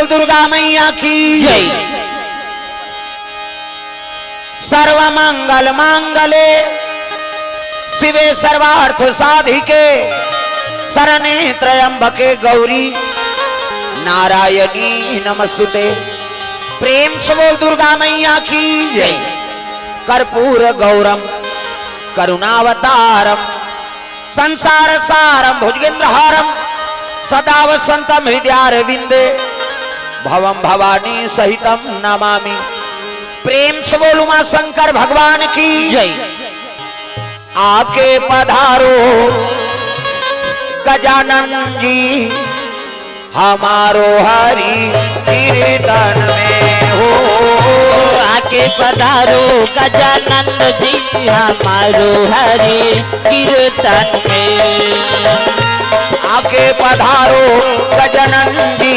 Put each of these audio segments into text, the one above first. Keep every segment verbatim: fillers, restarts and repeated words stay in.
दुर्गा मैया की जय। सर्व मंगल मांगले शिवे सर्वार्थ साधिके शरणे त्र्यंबके गौरी नारायणी नमस्तुते। प्रेम से बोल दुर्गा मैया की जय। कर्पूर गौरम करुणावतारम संसार सारम भुजगेंद्र हारम सदा वसंतम हृदयारविंदे भवम भवानी सहितम नमामि। प्रेम से बोल उमा शंकर भगवान की जय। आके पधारो गजानन जी हमारो हरि कीर्तन में हो। आके पधारो गजानन जी हमारो हरि कीर्तन में। आके पधारो गजानन जी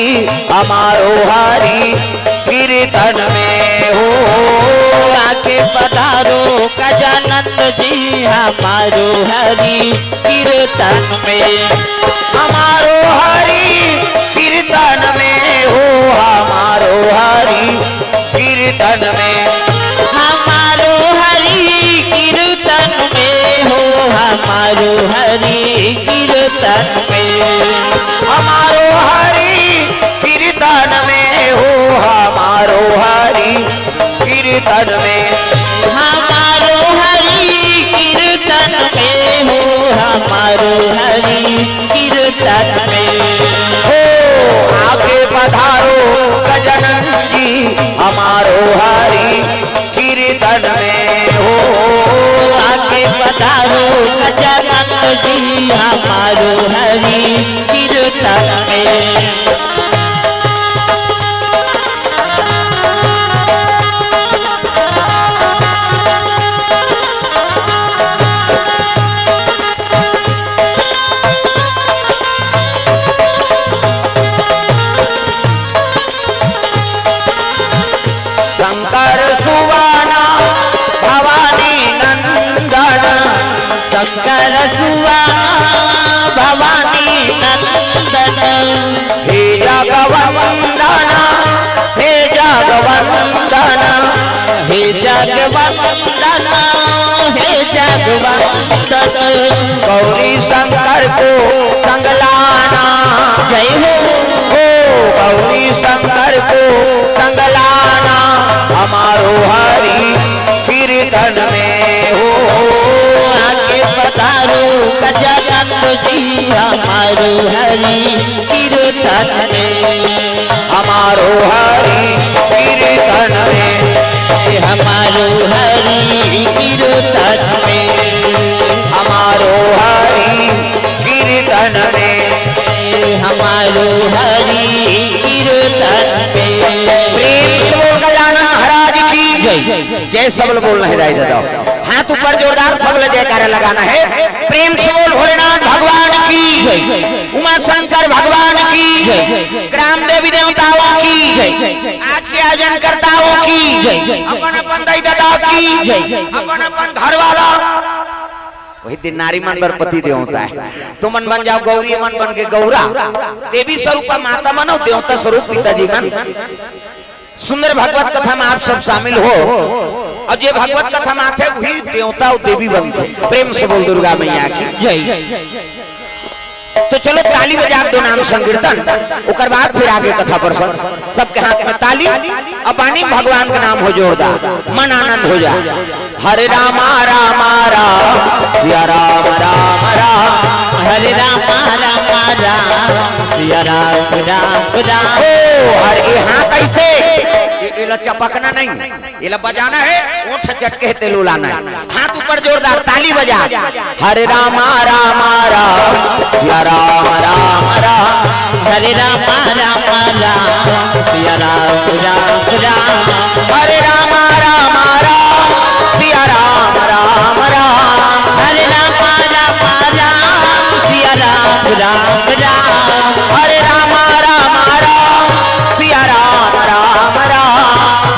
हमारो हरि कीर्तन में हो। आके पधारो गजानन जी हमारो हरि कीर्तन में। हमारो हरि कीर्तन में हो, हमारो हरि कीर्तन में। हमारो हरि कीर्तन में हो, हमारो हरि कीर्तन में। हमारो हरि कीर्तन में हो, हमारो हरि कीर्तन में। हमारो हरि कीर्तन में हो, हमारो हरि कीर्तन में। हो आके पधारो गजानन जी हमारो हरि कीर्तन में हो। आके पधारो गजानन जी हमारो हरि कीर्तन में। शंकर सुवाना भवानी नंदन। शंकर सुवाना भवानी नंदन। हे जगवंदना, हे जगवंदना। हे जगवंदना, हे जगवंदना। गौरी शंकर को संग लाना। जय हो। हो गौरी शंकर को संग लाना। हमारो हरि कीर्तन में हो। आके पधारो गजानंद जी हमारो हरि कीर्तन में। हमारो हरि कीर्तन में। हमारो हरि कीर्तन में। हमारो हरि कीर्तन में। हमारो हरि कीर्तन में। प्रेम से बोल गजानन महाराज की जय। जय सबल बोलना है दाई दादा। हाथ ऊपर जोरदार सबल जयकारा लगाना है। प्रेम से बोल भोलेनाथ भगवान की जय। उमा शंकर भगवान की जय। ग्राम देवी देवताओं की जय। आज के आयोजन कर्ताओं की जय। अपन अपन दाई दादा की जय। अपन अपन घर वाला। वही दिन नारी मन बर पति देवता है। तुमन बन जाओ गौरी, मन बन के गौरा। देवी स्वरूप माता मन अउ देवता स्वरूप पिताजी मन। सुंदर भागवत कथा में आप सब शामिल हो अउ जे भागवत कथा में आथे वही देवता अउ देवी बनथे। प्रेम से बोल दुर्गा मैया की जय। तो चलो ताली बजा के दो नाम संकीर्तन, ओकर बाद फिर आगे कथा प्रसंग। सबके हाथ में ताली, अब बानी भगवान का नाम हो जोरदार, मन आनंद हो जाए। हरे रामा रामा राम, सिया राम राम राम। हरे रामा रामा राम, सिया राम राम राम। ओ, हर ये हाथ ऐसे, ये, ये ला चपकना नहीं, ये ला बजाना है, ओठ चटके तेल उलाना है। हाथ ऊपर जोरदार ताली बजा। हरे रामा रामा राम, सिया राम राम राम। हरे रामा रामा राम, सिया राम राम राम। हरे रामा रामा राम, सिया राम राम राम। हरे रामा रामा राम, सिया राम राम राम। हरे रामा रामा राम, सिया राम राम राम।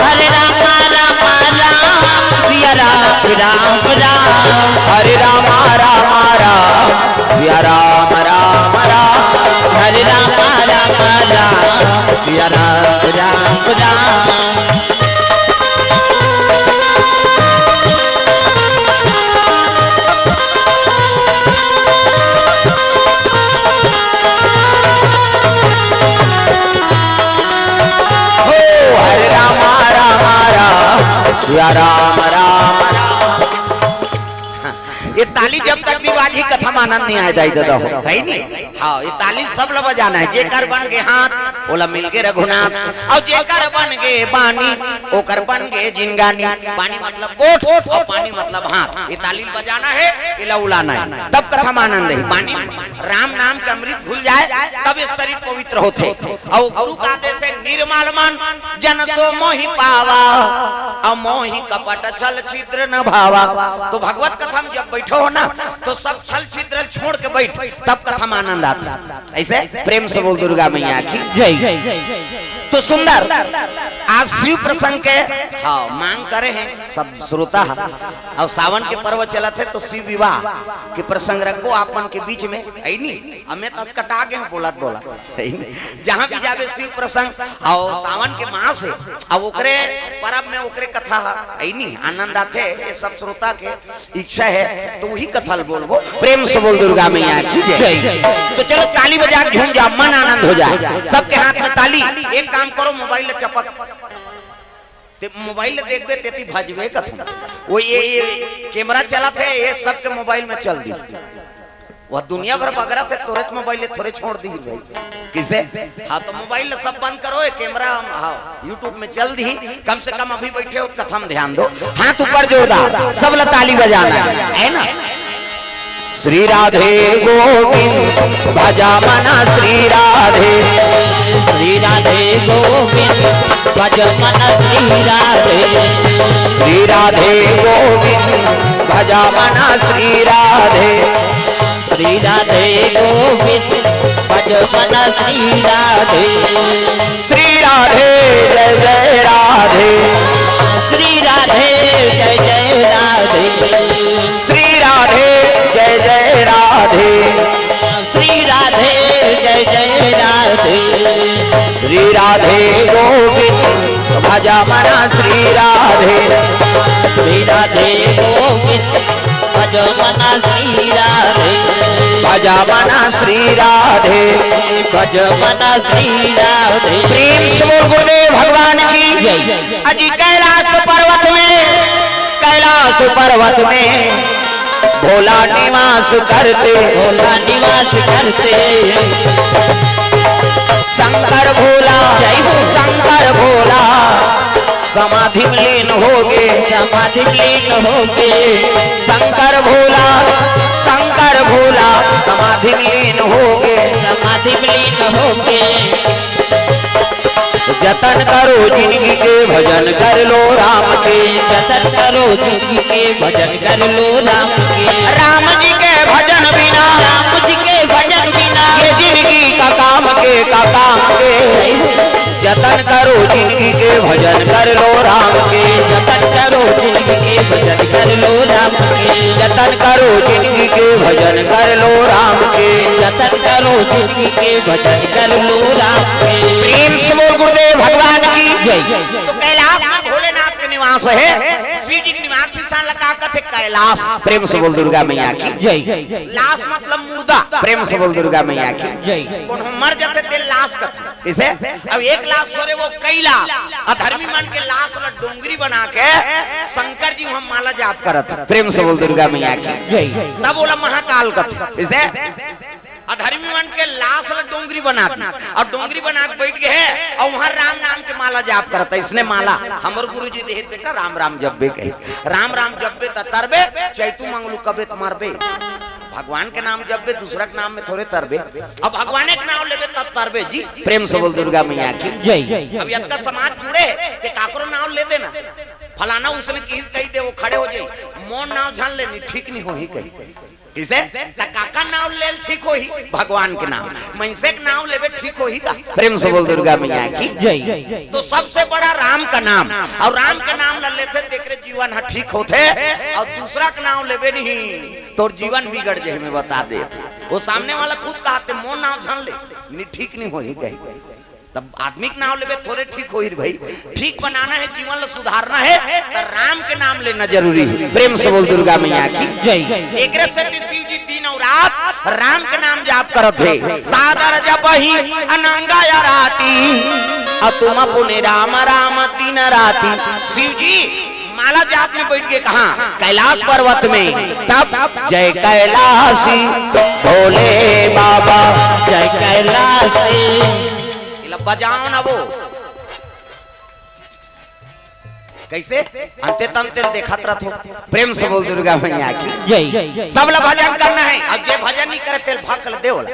हरे रामा रामा राम, सिया राम राम राम। हरे रामा रामा राम, सिया राम राम राम। हरे रामा रामा राम, सिया राम, राम, राम। हो हरे रामा, रामा, राम, सिया राम, राम, राम। ये ताली जब तक भी बाजही, कथा म आनंद नहीं आय, दाई ददा हो, है नी? हाँ, ये ताली सब ला बजाना है। जेकर बन गे हाथ, ओला मिल गे रघुनाथ, अउ जेकर बन गे बानी, ओकर बन गे जिनगानी। बानी मतलब गोठ अउ पानी मतलब हाथ। ये ताली बजाना है, एला उलाना है, तब कथा म आनंद है। बानी राम नाम के अमृत घुल जाय, तब ये शरीर पवित्र होथे। अउ गुरु का आदेश है, "निर्मल मन जन सो मोहि पावा, अउ मोहि कपट छल छिद्र न भावा।" तो भगवत कथा में जब बैठो हो ना, तो सब छल छिद्र छोड़ के बैठ, तब कथा में आनंद आता। ऐसे प्रेम से बोल दुर्गा मैया की जय। तो सुंदर, आज शिव प्रसंग के, हाँ, मांग करे हैं सब श्रोता। अउ सावन के पर्व चलत हे, तो शिव विवाह के प्रसंग रखबो आप मन के बीच में, है नी? अमे तस कटा गे हूँ बोलत बोलत, है नी? जहाँ भी जाबे शिव प्रसंग, अउ सावन के मास हे, अब ओकरे परब में ओकरे कथा ह, है नी? आनंद आथे, ये सब श्रोता के इच्छा है, तो वही कथा ल बोलबो। प्रेम से बोल दुर्गा मैया की जय। जय। तो चलो ताली बजा के झूम जाओ, मन आनंद हो जाए। सबके हाथ में ताली। एक काम करो, मोबाइल ल चपक, ते मोबाइल ल देखबे, तेती भजबे कथम। वो ये, ये कैमरा चलत हे, ये सबके मोबाइल में चल दी। वो दुनिया भर बगरत हे, तोरे मोबाइल ले थोरे छोड़ दी भाई। किसे? हाँ, तो मोबाइल ल सब बंद करो, ये कैमरा हम, हाँ, YouTube में चल दी। कम से कम अभी बैठे हो, कथा म ध्यान दो। हाथ ऊपर जोरदार, सब ल ताली बजाना है, है ना? श्री राधे गोविंद भजा मना श्री राधे। श्री राधे गोविंद भज मन श्री राधे। श्री राधे गोविंद भजा मना श्री राधे। श्री राधे गोविंद भज मन श्री राधे। श्री राधे जय जय राधे। श्री राधे जय जय राधे। श्री राधे जय जय राधे। श्री राधे जय जय राधे। श्री राधे गोविंद भजा मना श्री राधे। श्री राधे गोविंद भज मन श्री राधे। भजा मना श्री राधे। भज मन श्री राधे। प्रेम से बोल गुरुदेव भगवान की जय। अजी कैलाश पर्वत में, कैलाश पर्वत में भोला निवास करते। भोला निवास करते। शंकर भोला, जय हो। शंकर भोला समाधि में लीन हो गे। समाधि में लीन हो गे। शंकर भोला, शंकर भोला समाधि में लीन हो गे। समाधि में लीन हो गे। जतन करो जिनगी के, भजन कर लो राम के। जतन करो जिनगी के, भजन कर लो राम के। राम जी के भजन बिना, राम जी के भजन बिना ये जिनगी का काम के, का काम के। जतन करो जिनगी के, भजन कर लो राम के। जतन करो जिनगी के, भजन कर लो राम के। जतन करो जिनगी के, भजन कर लो राम के। जतन करो जिनगी के, भजन कर लो राम के। प्रेम से बोल गुरुदेव भगवान की जय। तो कैलाश में भोलेनाथ के निवास है, शिव जी के निवास, इंसान लगा कथे कैलाश। प्रेम से बोल दुर्गा मैया की जय। लाश मतलब मुर्दा। प्रेम से बोल दुर्गा मैया की जय। कोनो मर जाथे ते लाश कथे। किसे? अब एक लाश थोरे, वो कई लाश। अधर्मी मन के लाश ला डोंगरी बना के शंकर जी वहां माला जाप करत। प्रेम से बोल दुर्गा मैया की जय। तब बोला महाकाल कथे। किसे? अधर्मी मन के लाश ला डोंगरी बना दी, अउ डोंगरी बना के बैठ गे हे, अउ वहां राम नाम के माला जाप करत हे। इसने माला हमर गुरु जी देहे बेटा, राम राम जपबे कहे। राम राम जपबे त तरबे, चैतू मंगलू कबे त मरबे। भगवान के नाम जपबे, दूसरा के नाम में थोरे तरबे। अब भगवान के नाम लेबे तब तरबे जी। प्रेम से बोल दुर्गा मैया की जय। अब यतका समाज जुड़े हे, ते काकरो नाम ले देना, फलाना उसने किहिस कहि दे, वो खड़े हो जाई। मोर नाम झन लेनी, ठीक नहीं होही कही। किसे? त काकर नाम लेल ठीक होही? भगवान के नाम। मनसे के नाम लेबे ठीक होही का? प्रेम से बोल दुर्गा मैया की जय। तो सबसे बड़ा राम का नाम, अउ राम के नाम ल लेथे तेकरे जीवन ह ठीक होथे, अउ दूसरा के नाम लेबे नहीं, तोर जीवन बिगड़ जाही, मैं बता देत हूं। वो सामने वाला खुद कहथे, मोर नाम झन ले, नहीं ठीक नहीं होही कही। तब आदमी के नाम लेबे थोरे ठीक होही रे भाई। ठीक बनाना हे, जीवन ला सुधारना हे, त राम के नाम लेना जरूरी हे। प्रेम से बोल दुर्गा मैया की। जय। एकरे सेती शिव जी दिन अउ रात राम के नाम जाप करत हे। सादर जपहि अनंग आरती, अतुम पुनि राम राम दिन राति। शिव जी माला जाप में बैठ के कहा, कैलाश पर्वत में, तब जय कैलाशी भोले बाबा, जय कैलाशी। ये ला बजाओ ना वो। कैसे? अंते तंते देखत रथो। प्रेम से बोल दुर्गा मैया की। जय। सब ला भजन करना हे, अउ जे भजन नहीं करे तेल भकल देवला।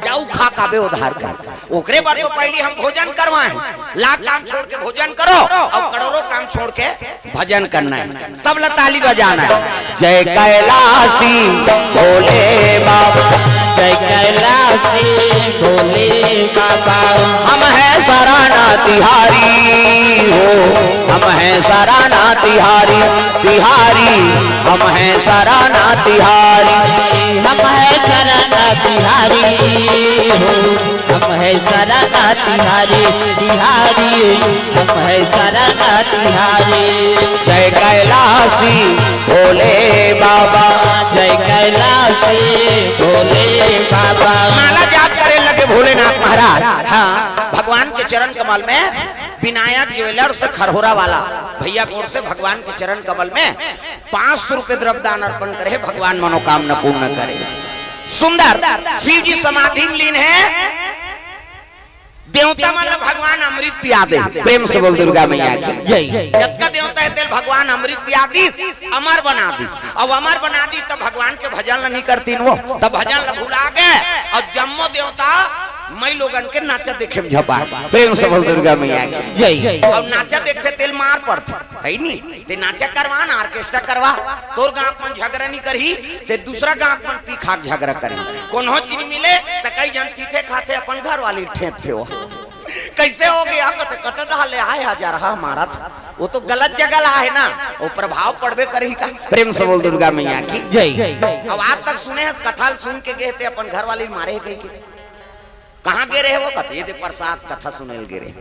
जाऊ खा का बे उधार कर। ओकरे बर तो पहली हम भोजन करवाए। लाख काम छोड़ के भोजन करो अउ करोड़ों काम छोड़ के भजन करना हे। सब ला ताली बजाना हे। जय कैलाशी भोले बाबा, जय कैलाशी भोले बाबा। हम हैं शरण तिहारी हो, हम हैं शरण तिहारी, तिहारी, हम हैं शरण तिहारी। हम हैं शरण तिहारी हो, हम हैं शरण तिहारी, तिहारी, हम हैं शरण तिहारी। जय कैलाशी भोले बाबा, जय कैलाशी भोले बाबा। माला जाप करे लगे भोलेनाथ महाराज। हाँ, भगवान के चरण कमल में विनायक ज्वेलर्स खरहोरा वाला भैया गोर से भगवान के चरण कमल में पाँच सौ रुपए द्रव्य दान अर्पण करे, भगवान मनोकामना पूर्ण करे। सुंदर शिव जी समाधि में लीन हे। देवता मन ला भगवान अमृत पिया दे। प्रेम से बोल दुर्गा मैया की। जय। जतका देवता हे तेल भगवान अमृत पिया दिस, अमर बना दिस। अब अमर बना दिस त भगवान के भजन ला नहीं करतीन वो, त भजन ला भुला गे। अउ जम्मो देवता मई लोगन के नाचा देखे में झपा। प्रेम से बोल दुर्गा मैया की। जय। अउ नाचा देखथे तेल मार पड़थे, हे नी? ते नाचा करवा ना, ऑर्केस्ट्रा करवा। तोर गांव मन झगड़ा नहीं करही, ते दूसरा गांव मन पी खा के झगड़ा करही। कोनो चीज मिले त कई जन पीथे खाथे, अपन घर वाली ठेंपथे वो। कैसे हो गया? कत, कत दा ले आए हजार हा मारत। वो तो गलत जगह ला हे ना, वो प्रभाव पड़बे करही का। प्रेम से बोल दुर्गा मैया की। जय। अब आज तक सुने हस, कथा सुन के गे ते अपन घर वाली मारे कहि के। कहाँ गे रहे वो? कथे, ये दे प्रसाद कथा सुने ल गे रहे।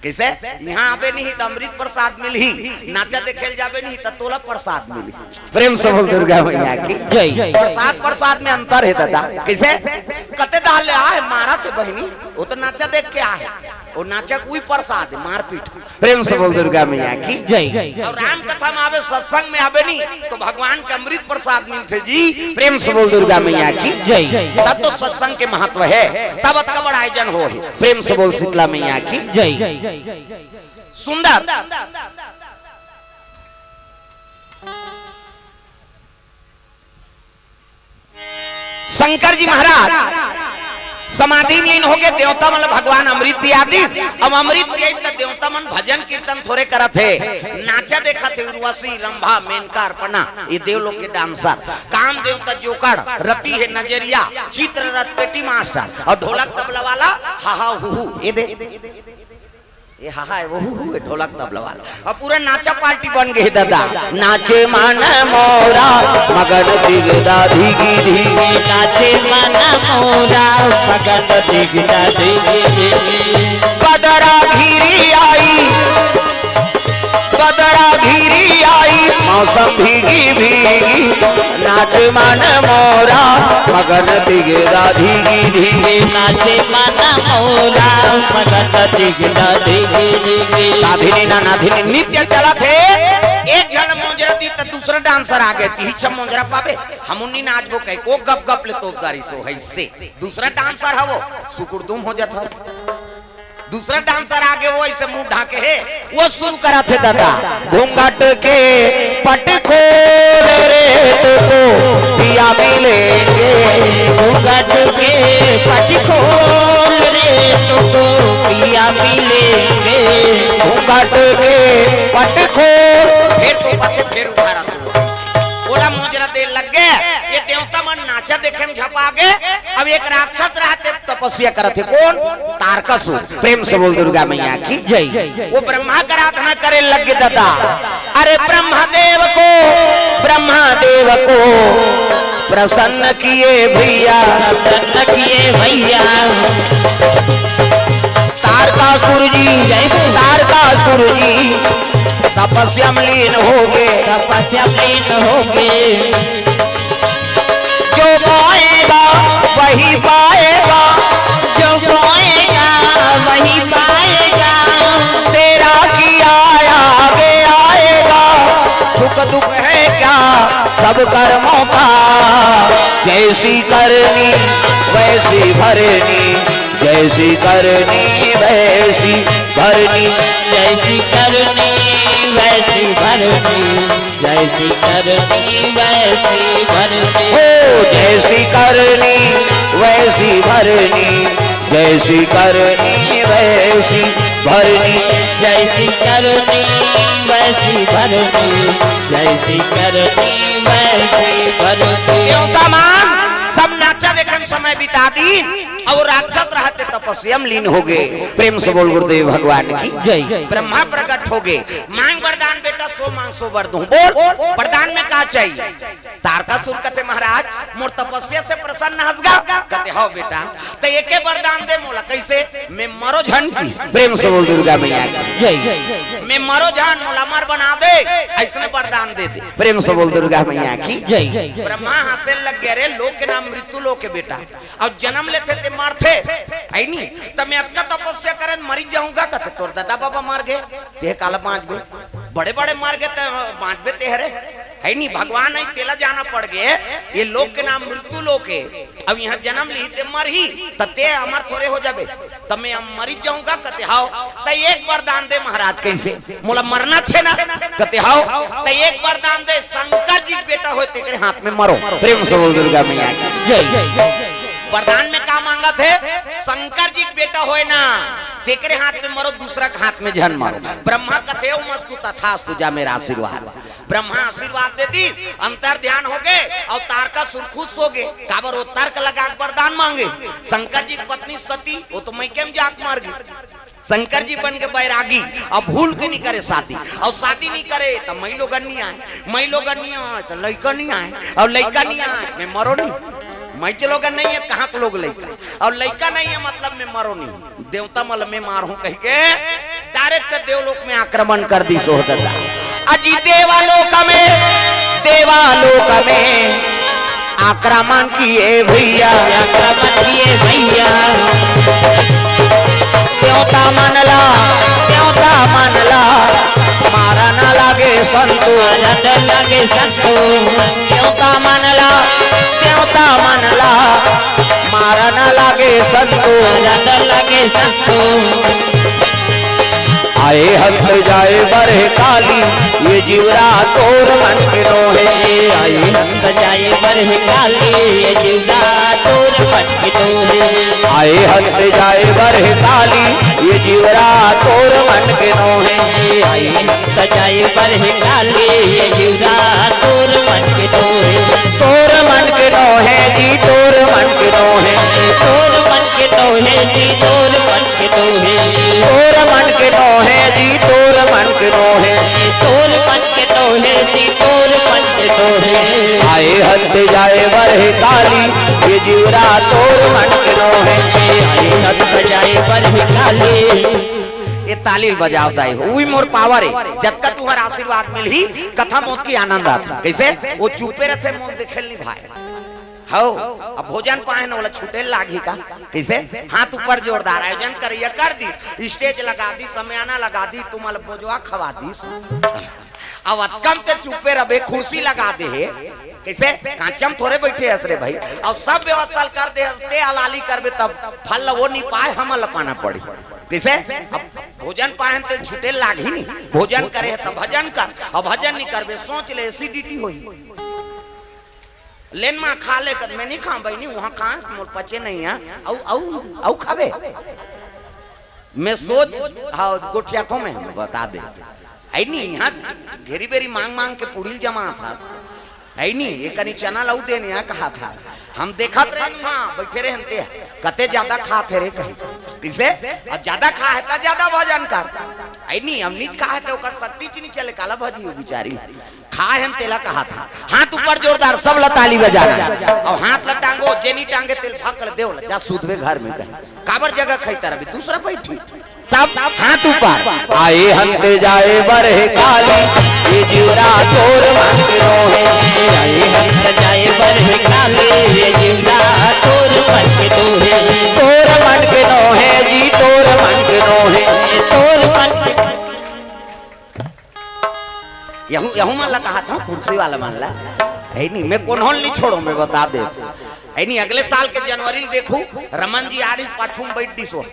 कैसे? यहाँ आबे नहीं त अमृत प्रसाद मिलही, नाचा देखे ल जाबे नहीं त तोला प्रसाद मिलही। प्रेम से बोल दुर्गा मैया की। जय। प्रसाद, प्रसाद में अंतर हे दादा। कैसे? कते दाल ले आए, मारथे बहिनी, वो तो नाचा देख के आए, वो नाचा कोई प्रसाद हे, मारपीट। प्रेम से बोल दुर्गा मैया की। जय। अउ राम कथा में आबे, सत्संग में आबे नहीं त भगवान के अमृत प्रसाद मिलथे जी। प्रेम से बोल दुर्गा मैया की। जय। तब तो सत्संग के महत्व हे, तब अतका बड़ा आयोजन होहे। प्रेम से बोल शीतला मैया की। जय। सुंदर। शंकर जी महाराज समाधि में लीन होके देवता मन ल भगवान अमृत पिया दिस। अब अमृत पिया त देवता मन भजन कीर्तन थोरे करत हे, नाचा देखत हे। उर्वशी, रंभा, मेनका, अर्पणा, ये देवलोक के डांसर, काम देवता जोकड़, रति हे नजरिया, चित्ररथ पेटी मास्टर अउ ढोलक तबला वाला हाहा हुहू। ये दे ये हा, हा, वो हु, हु, ढोलक तबला वाला। अब पूरा नाचा पार्टी बन गे दादा। नाचे मन मोरा मगन दिगदा धिगी धिगी। नाचे मन मोरा मगन दिगदा धिगी धिगी। बदरा घिरी आई, बदरा घिरी आई, मौसम भीगी भीगी। नाचे मन मोरा मगन दिगदा धिगी धिगी। नाचे मन मोरा मगन दिगदा धिगी धिगी। साधिनी ना नाधिनी नृत्य चलत हे। एक झन मोजरा दी त दूसरा डांसर आ गे, तिही छ मोजरा पाबे, हमू नी नाचबो कहि को गप गप ले तोप दारी सो हइसे। दूसरा डांसर हवो, सुकुर दुम हो जात हस। दूसरा डांसर आ गे, वो अइसे मुंह ढांके हे, वो शुरू करत हे दादा। घूंघट के पट खोल रे, तुझको पिया मिलेंगे। घूंघट के पट खोल रे, तुझको पिया मिलेंगे। घूंघट के पट खोल। फेर तो बातें फेर उधारा तू। ओला मोजरा दे लग गे, ये देवता मन नाचा देखे में झपा गे। अब एक राक्षस रहत हे, तपस्या करत हे। कोन? तारकासुर। प्रेम से बोल दुर्गा मैया की। जय। वो ब्रह्मा का आराधना करे लग गे दादा। अरे ब्रह्मदेव को, ब्रह्मदेव को प्रसन्न किए भैया। प्रसन्न किए भैया। तारकासुर जय बोल। तारकासुर जी तपस्या में लीन हो गए। तपस्या में लीन हो गए। जो पाएगा वही पाएगा। जो पाएगा वही पाएगा। तेरा किया आगे आएगा। सुख दुख है क्या सब कर्मों का। जैसी करनी वैसी भरनी। जैसी करनी वैसी भरनी। जैसी करनी वैसी भरनी। जैसी करनी वैसी भरनी। हो जैसी करनी वैसी भरनी। जैसी करनी वैसी भरनी। जैसी करनी वैसी भरनी। जैसी करनी वैसी भरनी। देवता मन सब नाचा देखे में समय बिता दी। अउ राक्षस रहते तपस्या में लीन हो गए। प्रेम से बोल गुरुदेव भगवान की। जय। ब्रह्मा प्रकट हो गए। मांग वरदान बेटा, सो मांग सो वर दूं। बोल, वरदान में का चाहिए? तारकासुर कथे महाराज, मोर तपस्या से प्रसन्न हस गा। कथे, "हव बेटा, त एके वरदान दे मोला।" कैसे? मैं मरो झन की। प्रेम से बोल दुर्गा मैया की। जय। मैं मरो झन, मोला अमर बना दे, ऐसने वरदान दे दे। प्रेम से बोल दुर्गा मैया की। जय। ब्रह्मा हंसे लग गए, "अरे लोक के नाम मृत्यु लोक है बेटा, अउ जन्म लेथे ते मरथे, है नी? त मैं अतका तपस्या करे मरी जाहूं गा।" कथे, "तोर दादा बाबा मर गए, ते काला बांचबे? बड़े बड़े मर गए, ते बांचबे ते हरे, है नी? भगवान आई, तेला जाना पड़ गए। ये लोक के नाम मृत्यु लोक है, अउ इहां जन्म लिही ते मरही, त ते अमर थोरे हो जाबे, त मैं मरी जाहूं गा।" कथे, "हव, त एक वरदान दे महाराज।" कैसे? "मोला मरना थे ना।" कथे, "हव, त एक वरदान दे, शंकर जी के बेटा होय तेकरे हाथ में मरो।" प्रेम से बोल दुर्गा मैया की। जय। वरदान में का मांगथे? शंकर जी के बेटा होय ना, तेकरे हाथ में मरो, दूसरा के हाथ में झन मरो। ब्रह्मा कथे, "ओम अस्तु तथास्तु, जा मेरा आशीर्वाद।" ब्रह्मा आशीर्वाद दे दी, अंतर ध्यान हो गए अउ तारकासुर खुश हो गए। काबर? वो तर्क लगा के वरदान मांगे। शंकर जी की पत्नी सती, वो तो मइके में जाके मर गई। शंकर जी बन के बैरागी, अब भूल के नहीं करे शादी, अउ शादी नहीं करे त मई लोगन नहीं आए, मई लोगन नहीं आए त लइका नहीं आए, अउ लइका नहीं आए मैं मरो नहीं, मई के लोगन नहीं है, कहाँ के लोग लइका, अउ लइका नहीं है मतलब मैं मरो नहीं, देवता मल मैं मारहूं कह के डायरेक्ट देवलोक में आक्रमण कर दी सोहदता। अजी देवालोक में, देवालोक में आक्रमण किए भैया, आक्रमण किए भैया। देवता मन ला, देवता मन ला मारन लागे संतो, मारन लागे संतो। देवता मन ला, देवता मन ला मारन लागे संतो, मारन लागे संतो। आए हंत जाए बरह काली, ये जीवरा तोर मन के नोहे। आए हंत जाए बरह काली, ये जीवरा तोर मन के नोहे। आए हंत जाए बरह काली, ये जीवरा तोर मन के नोहे। आए हंत जाए बरह काली, ये जीवरा तोर मन के नोहे। तोर मन के नोहे जी, तोर मन के नोहे। तोर मन के नोहे जी, तोर मन के नोहे। तोर मन के नोहे जी, तोर मन के नोहे। तोर मन के नोहे जी, तोर मन के नोहे। आए हंत जाए बरह काली, ये जीवरा तोर मन के नोहे। आए हंत जाए बरह काली। ये ताली बजाव दाई हो, उही मोर पावर है। जतका तुहर आशीर्वाद मिलही, कथा मोत की आनंद आथे। कैसे? वो चुपे रहते, मोत देखेल नहीं भाई। हव, अब भोजन पाए न, ओला छूटे लागही का? कैसे? हाथ ऊपर जोरदार, आयोजन करिया कर दी, स्टेज लगा दी, समियाना लगा दी, तुमन बोजवा खवा दी। अब अतकम ते चुपे रबे, कुर्सी लगा दे हे। कैसे? कांचम थोरे बैठे हस रे भाई। अब सब व्यवस्था कर दे, ते अलाली करबे तब फल वो नहीं पाए, हम ल पाना पड़ी। कैसे? अब भोजन पाए ते छूटे लागही नहीं, भोजन करे है तब भजन कर, अब भजन नहीं करबे, सोच ले एसिडिटी होही। लेन मा खा ले, कद मैं नहीं खाऊं बहिनी, वहां खा, मोर पचे नहीं है। अउ, अउ, अउ खाबे? मैं सोच, हाँ, गोठिया को मैं बता दे। है नहीं, यहाँ घेरी बेरी मांग मांग के पूड़ी जमा था। है नहीं, ये कनी चना लाऊ देने यहाँ कहा था। हम देखत रहे वहां, बैठे रहे हंते। कते ज्यादा खात हे रे कहीं। किसे? अब ज्यादा खा है तो ज्यादा भजन कर। है नहीं, हम नीच खा है तो ओकर शक्ति च नहीं चले, काला भजी हो बेचारी। खा हन तेला कहा था। हाथ ऊपर जोरदार, सब ला ताली बजाना। अउ हाथ ला टांगो, जेनी टांगे तेल भाग कर देव ला, जा सूतबे घर में कहे। काबर जगह खाई तारा भी, दूसरा बैठी। तब हाथ ऊपर। आए हंते जाए बरहे काली, ये जीवरा तोर मन के नोहे। आए हंते जाए बरहे काली, ये जीवरा तोर मन के नोहे। तोर मन के नोहे जी, तोर मन के नोहे। तोर मन के यहू यहू मन ला कहा था कुर्सी वाला मन ला। है नहीं, मैं कोनो ल नहीं छोड़ो, मैं बता दे। है नहीं, अगले साल के जनवरी ल देखू, रमन जी आ रही, पाछू में बैठ दिसो।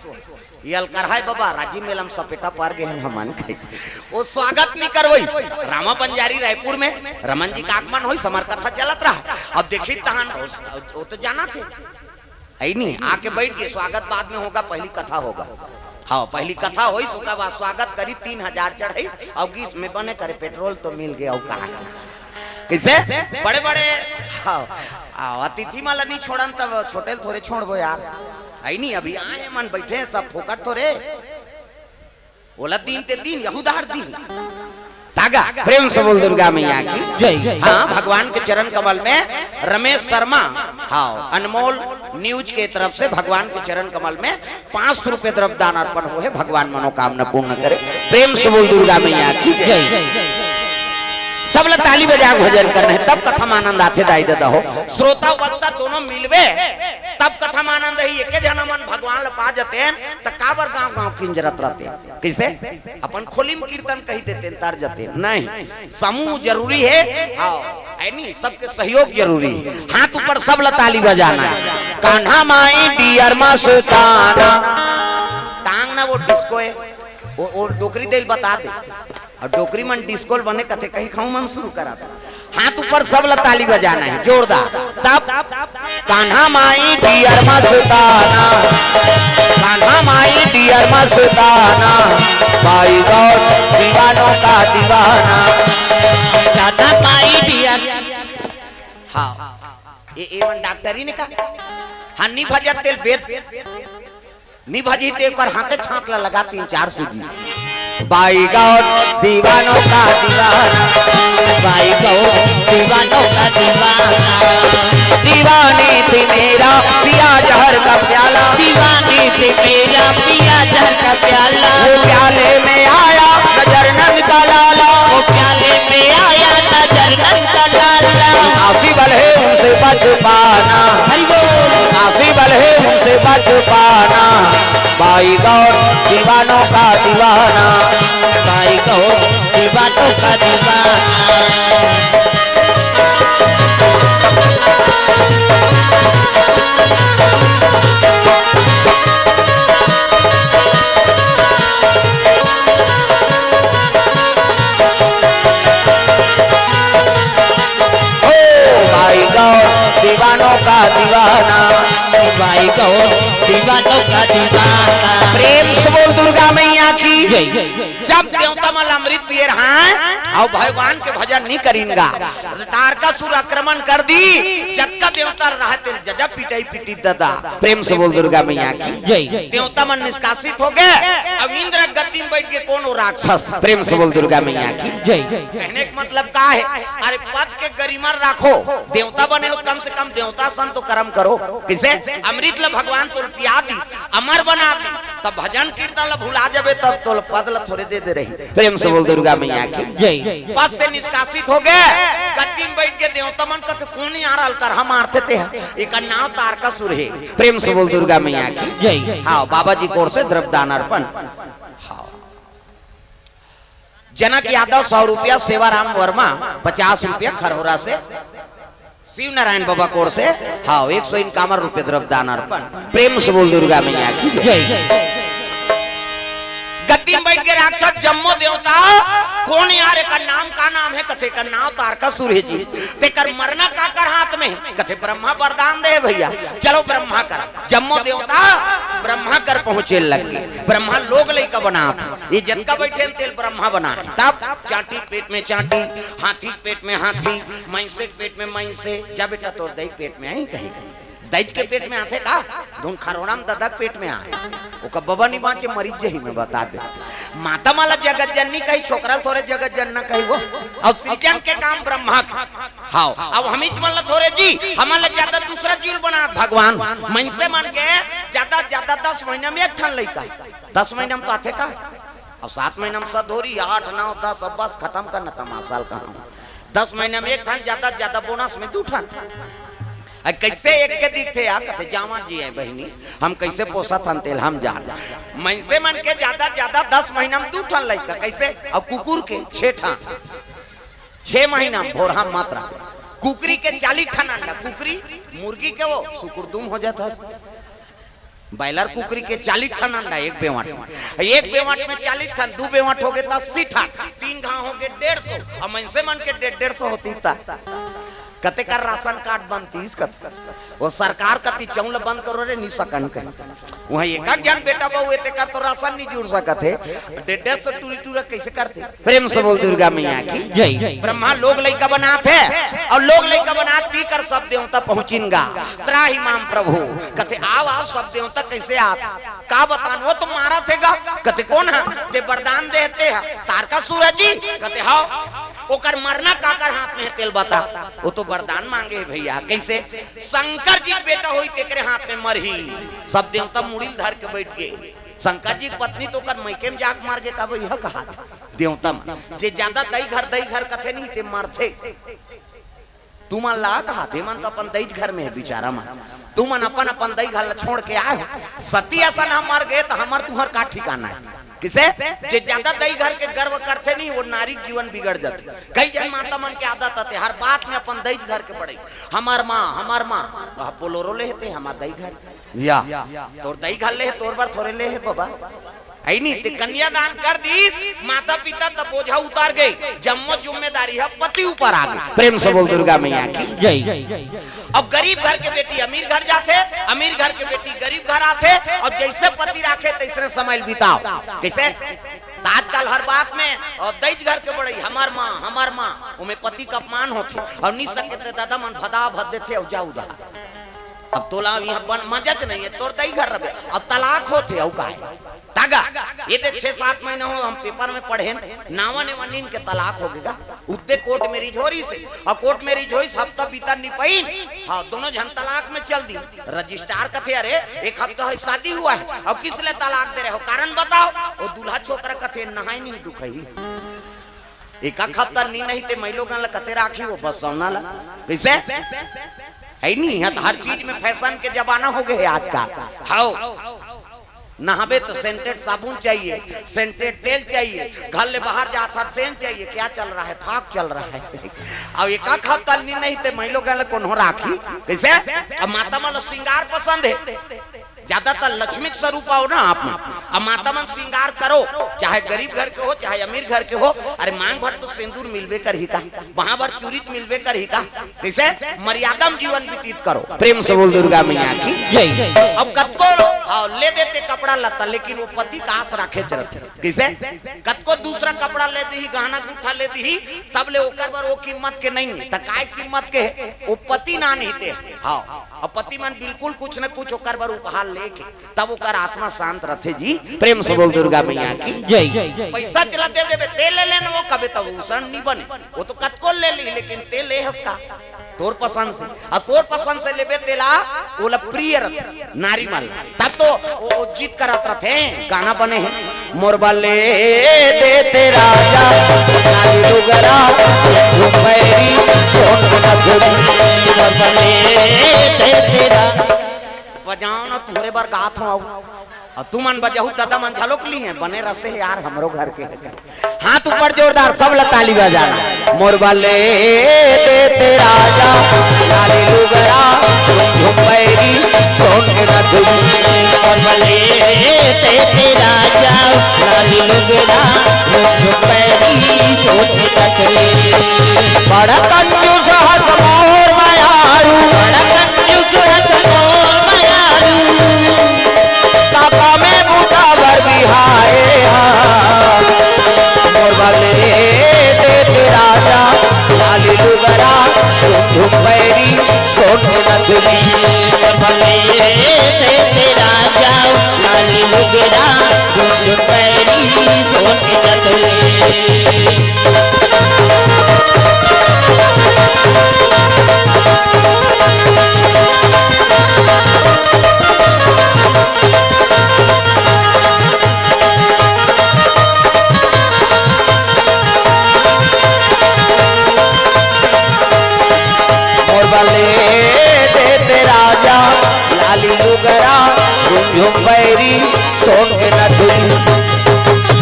ये अलकरहाय बाबा, राजीव मेला में सपेटा पर गए हैं हमन के। वो स्वागत नहीं करवइस। रामा बंजारी रायपुर में, रमन जी का आगमन होइस, हमर कथा चलत रहा। अब देखी तहान, वो, वो तो जाना थे। है नहीं, आके बैठ गए, स्वागत बाद में होगा, पहली कथा होगा। हाँ, पहली कथा होइस, ओकर बाद स्वागत करी, तीन हजार चढ़ाइस, और गीस में बने करे, पेट्रोल तो मिल गया, और कहा। कैसे? बड़े बड़े, हाँ, हाँ, अतिथि माला नहीं छोड़न, तब छोटे ल थोड़े छोड़बो यार। है नहीं, अभी आए मन बैठे हैं, सब फोकट थोड़े। ओला दीन ते दीन, यहू दार दीन। तागा, प्रेम से बोल दुर्गा मैया की। जय। हाँ, भगवान के चरण कमल में रमेश शर्मा, हाँ, अनमोल न्यूज के तरफ से भगवान के चरण कमल में पाँच सौ रुपए द्रव्य दान अर्पण हुए, भगवान मनोकामना पूर्ण करे। प्रेम से बोल दुर्गा मैया की जय। जय। सब ला ताली बजा के भजन करना है, तब कथा में आनंद आथे दाई ददा हो। श्रोता वक्ता दोनों मिलवे, तब कथा में आनंद ही। एके जना मन भगवान ला पा जतेन, त काबर गांव गांव किंजरत रहते? कैसे? अपन खोली में कीर्तन कही देते, तर जाते नहीं। समूह जरूरी है। हाँ, है नहीं, सबके सहयोग जरूरी है। हाथ ऊपर, सब ला ताली बजाना है। कान्हा माई डियर मस्ताना। टांग ना वो डिस्को है, वो, वो डोकरी देल बता दे। और डोकरी मन डिस्को ल बने कथे कहीं खाऊं मन शुरू करा था। हाथ ऊपर, सब ला ताली बजाना है, जोरदार। तब कान्हा माई डियर मस्ताना, कान्हा माई डियर मस्ताना, भाई गौर दीवानों का दीवाना। दादा माई डियर। हाँ, ये, ये मन डॉक्टरी ने का। हाँ, नी भजत तेल बेद। नी भजी ते ओकर हाथे छाप ला लगा तीन चार सीढ़ी। बाई गौर दीवानों का दीवाना। बाई गौर दीवानों का दीवाना। दीवानी थी मेरा पिया जहर का प्याला। दीवानी थी मेरा पिया जहर का प्याला। वो प्याले में आया नजर नंद का लाला। वो प्याले में आया नजर नंद का लाला। आसी बल है उनसे बच पाना। हरि बोल। आसी बल है उनसे बच पाना। बाई गौर दीवानों का दीवाना। बाई गौर दीवानों का दीवाना। ओ भाई गौर दीवानों का दीवाना। भाई गौर दीवानों का दीवाना। प्रेम से बोल दुर्गा मैया की जय। जब देवता मन अमृत पिए रहय, अउ भगवान के भजन नहीं करिन गा, तारकासुर आक्रमण कर दी। जतका देवता रहय तेल जजा पिटाई पिटी ददा। प्रेम से बोल दुर्गा मैया की जय। देवता मन निष्कासित हो गए। अब इंद्र गद्दी में बैठ के कौन हो राक्षस? प्रेम से बोल दुर्गा मैया की जय। कहने का मतलब का है? अरे पद के गरिमा राखो, देवता बने हो, कम से कम देवता सन तो कर्म करो। किसे? अमृत ल भगवान तोल पिया दिस, अमर बना दिस, तब भजन कीर्तन ल भुला जाबे, तब तोल पद ल थोड़े दे दे रही। प्रेम से बोल दुर्गा मैया की जय। पद से निष्कासित हो गए, गद्दी में बैठ के देवता मन कथे, "कौन यार अलकरहा मारथे ते ह? एकर नाव तारकासुर हे।" प्रेम से बोल दुर्गा मैया की जय। हाँ, बाबा जी की ओर से द्रव्य दान अर्पण। हाँ। जनक यादव सौ रुपया, सेवाराम वर्मा पचास रुपया खरहोरा से, शिव नारायण बाबा की ओर से, हाँ, एक सौ इनकावन रुपया द्रव्य दान अर्पण। प्रेम से बोल दुर्गा मैया की जय। जय। गद्दी में बैठ के राक्षस जम्मो देवता, "कौन यार, एकर नाम का नाम है?" कथे, "एकर नाम तारकासुर है जी।" "तेकर मरना का कर हाथ में?" कथे, "ब्रह्मा वरदान दे भैया, चलो ब्रह्मा कर।" जम्मो देवता ब्रह्मा कर पहुंचे लग गए। ब्रह्मा लोग लइका बनात, ये जतका बैठे हैं तेल ब्रह्मा बनाए। तब चांटी के पेट में चांटी, हाथी के पेट में हाथी, मइंसे के पेट में मइंसे। जा बेटा, तोर दई के पेट में आई कहीं। दईच के पेट में आथे का? धुन खरोड़ा में ददा के पेट में आए। ओकर बबा नहीं बाँचे, मरीज जही में बता दे। माता मन ला जगत जननी कही, छोकरा ल थोरे जगत जनना कही वो। अउ सृजन के काम ब्रह्मा के। हाव, अब हमीच मन ला थोरे जी, हमन ला ज्यादा दूसरा जीव बनात भगवान। मनसे मन के ज्यादा, ज्यादा दस महीना में एक ठन लइका। दस महीना में तो आथे का? अउ सात महीना में सधोरी, आठ, नौ, दस, अब बस खतम करना तमाशा ल कहा। दस महीना में एक ठन, ज्यादा, ज्यादा बोनस में दू ठन। अ, कइसे एक के दिखथे या कथे, "जांवर जी हे बहिनी, हम कइसे पोसत हन तेल हम जान।" मनसे मन के ज्यादा, ज्यादा दस महीना में दू ठन लइका, कइसे? अउ कुकुर के छे ठन, छे महीना में भोरहा मात्रा। कुकरी के चालीस ठन अंडा, कुकरी, मुर्गी के वो सुकुरदुम हो जात हस। बॉयलर कुकरी के चालीस ठन अंडा एक बेंवट में, एक बेंवट में चालीस ठन, दू बेंवट होगे त अस्सी ठन, तीन घांव होगे डेढ़ सौ, अउ मनसे मन के डेढ़, डेढ़ सौ होतिस त कते कर राशन कार्ड बनतिस कत। वो सरकार कति चौंल बंद करो रे, नी सकन कहे। उहाँ एक एक झन बेटा बहू हे तेकर तो राशन नी जुड़ सकत हे, डेढ़, डेढ़ सौ टूरी टूरा कइसे करथे? प्रेम से बोल दुर्गा मैया की। जय। ब्रह्मा लोग लइका बनात हे, अउ लोग लइका बनात तीकर सब देवता पहुँचिन गा। त्राहि माम प्रभु, कथे, "आव, आव, सब देवता कइसे आत?" का बतान, वो तो मारत हे गा। कथे, "कोन ह?" ते वरदान देहते ह। तारकासुर ह जी? कथे, "हव।" ओकर मरना काकर हाथ में हे तेल बता। वो तो वरदान मांगे हे भइया। कइसे? शंकर जी के बेटा होई तेकरे हाथ में मरही। सब देवता मुड़ी ल धर के बइठ गे। शंकर जी के पत्नी तो ओकर मइके में जाके मर गे, का भइया कहात देवता मन। जे ज्यादा दई घर, दई घर कथे नहीं, ते मरथे। तुमन ला कहा, ते मन तो अपन दईच घर में हे बिचारा मन। तुमन अपन, अपन दई घर ला छोड़ के आए हो। सती असन हम मर गे त हमर तुहर का ठिकाना हे? कइसे? जे ज्यादा दई घर के गर्व करथे नहीं, वो नारी के जीवन बिगड़ जाथे। कई झन माता मन के आदत आथे, हर बात में अपन दईच घर के बड़ई। "हमर माँ, हमर माँ।" अब बोलोरो ले हे ते, हमर दई घर। या, तोर दई घर ले हे, तोर बर थोरे ले हे बबा। हे नहीं, ते कन्यादान कर दिस, माता पिता त बोझा उतार गे, जम्मो जिम्मेदारी ह पति ऊपर आ गे। प्रेम से बोल दुर्गा मैया की। जय। अउ गरीब घर के बेटी अमीर घर जाथे, अमीर घर के बेटी गरीब घर आथे, अउ जइसे पति राखे तइसने समय ल बिताव। कइसे? त आजकल हर बात में, अउ दईच घर के बड़ई, "हमर माँ, हमर माँ", ओमे पति के अपमान होथे, अउ नी सके ते ददा मन भदा भद देथे, अउ जा उदा। अब तोला इहाँ बन मजच नहीं हे, तोर दई घर रबे। अब तलाक होथे, अउ का हे? तागा, ये दे छह सात महीना हो, हम पेपर में पढ़ेन, नावा नेवा नीन के तलाक होगे गा। उत्ते कोर्ट मैरिज हो रहिसे, अउ कोर्ट मैरिज होइस, हफ्ता बीता नी पाइन। हाँ, दोनों झन तलाक में चल दी। रजिस्ट्रार कथे, "अरे, एक हफ्ता है शादी हुआ है, अब किस लिए तलाक दे रहे हो, कारण बताओ।" वो दूल्हा छोकरा कथे, "नहाय नहीं दुखही।" एक आध हफ्ता नी नहीं ते मई लोगन ला कते राखी वो बसौना ला। कइसे? हे नहीं, इहाँ त हर चीज में फैशन के जमाना होगे हे आजकल। हव, नहाबे त सेंटेड साबुन चाहिए, सेंटेड तेल चाहिए, घर ले बाहर जात हर सेंट चाहिए। क्या चल रहा है? फाग चल रहा है। अउ एक आध हफ्ता नी नहीं ते मई लोगन ला कोनो राखी। कइसे? अब माता मन ला श्रृंगार पसंद हे। ज्यादातर लक्ष्मी के स्वरूप आओ ना आप मन। अब माता मन श्रृंगार करो, चाहे गरीब घर के हो, चाहे अमीर घर के हो। अरे मांग भर तो सिंदूर मिलबे करही का, वहां भर चूरी तो मिलबे करही का। कइसे? मर्यादा में जीवन व्यतीत करो। प्रेम से बोल दुर्गा मैया की। जय। अब कतको, हाँ, ले देते कपड़ा लत्ता, लेकिन वो पति का आस राखे जरूरत हे। कइसे? कतको दूसरा कपड़ा ले दिही, गहना गुट्ठा ले दिही, तब ले ओकर बर वो कीमत के नहीं हे। त काय कीमत के हे? वो पति ना नहीं ते। हाँ, अब पति मन बिल्कुल कुछ न कुछ ओकर बर उपहार लेके तब ओकर आत्मा शांत रथे जी। प्रेम से बोल दुर्गा मैया की। जय। पैसा चला दे देबे, ते ले लेना वो कबे तब उसन नहीं बने। वो तो कतको ले ली, लेकिन ते ले हस का? तोर पसंद से, अउ तोर पसंद से लेबे तेला, ओला प्रिय रथे नारी मन। तब तो वो, वो जिद करत रथे, गाना बने हे, मोर बर ले देते राजा, लाली लुगरा, बैरी, सोन नथुनी, मोर बर ले देते राजा। बजाओ ना, तोरे बर गात हूँ, आओ। अउ तुमन बजहू ददा मन घलोक ली हे, बने रसे यार, हमरो घर के हे। हाथ ऊपर जोरदार, सब ला ताली बजाना। मोर बर ले देते राजा, लाली लुगरा, झुम बैरी, सोन के नथुनी। मोर बर ले देते राजा, लाली लुगरा, झुम बैरी, सोन के नथुनी। बड़ा कंजूस हस मोर मयारू, बड़ा कंजूस हस मोर मयारू। काका में बूता बर बिहाए हा। मोर बर ले देते राजा, लाली लुगरा, झुम बैरी, सोन नथुनी। मोर दे दे राजा, लाली लुगरा, गुंज पैरी, सोन के नथुनी। मोर बले दे दे राजा, लाली लुगरा, झुमझुम बैरी, सोन के नथुनी।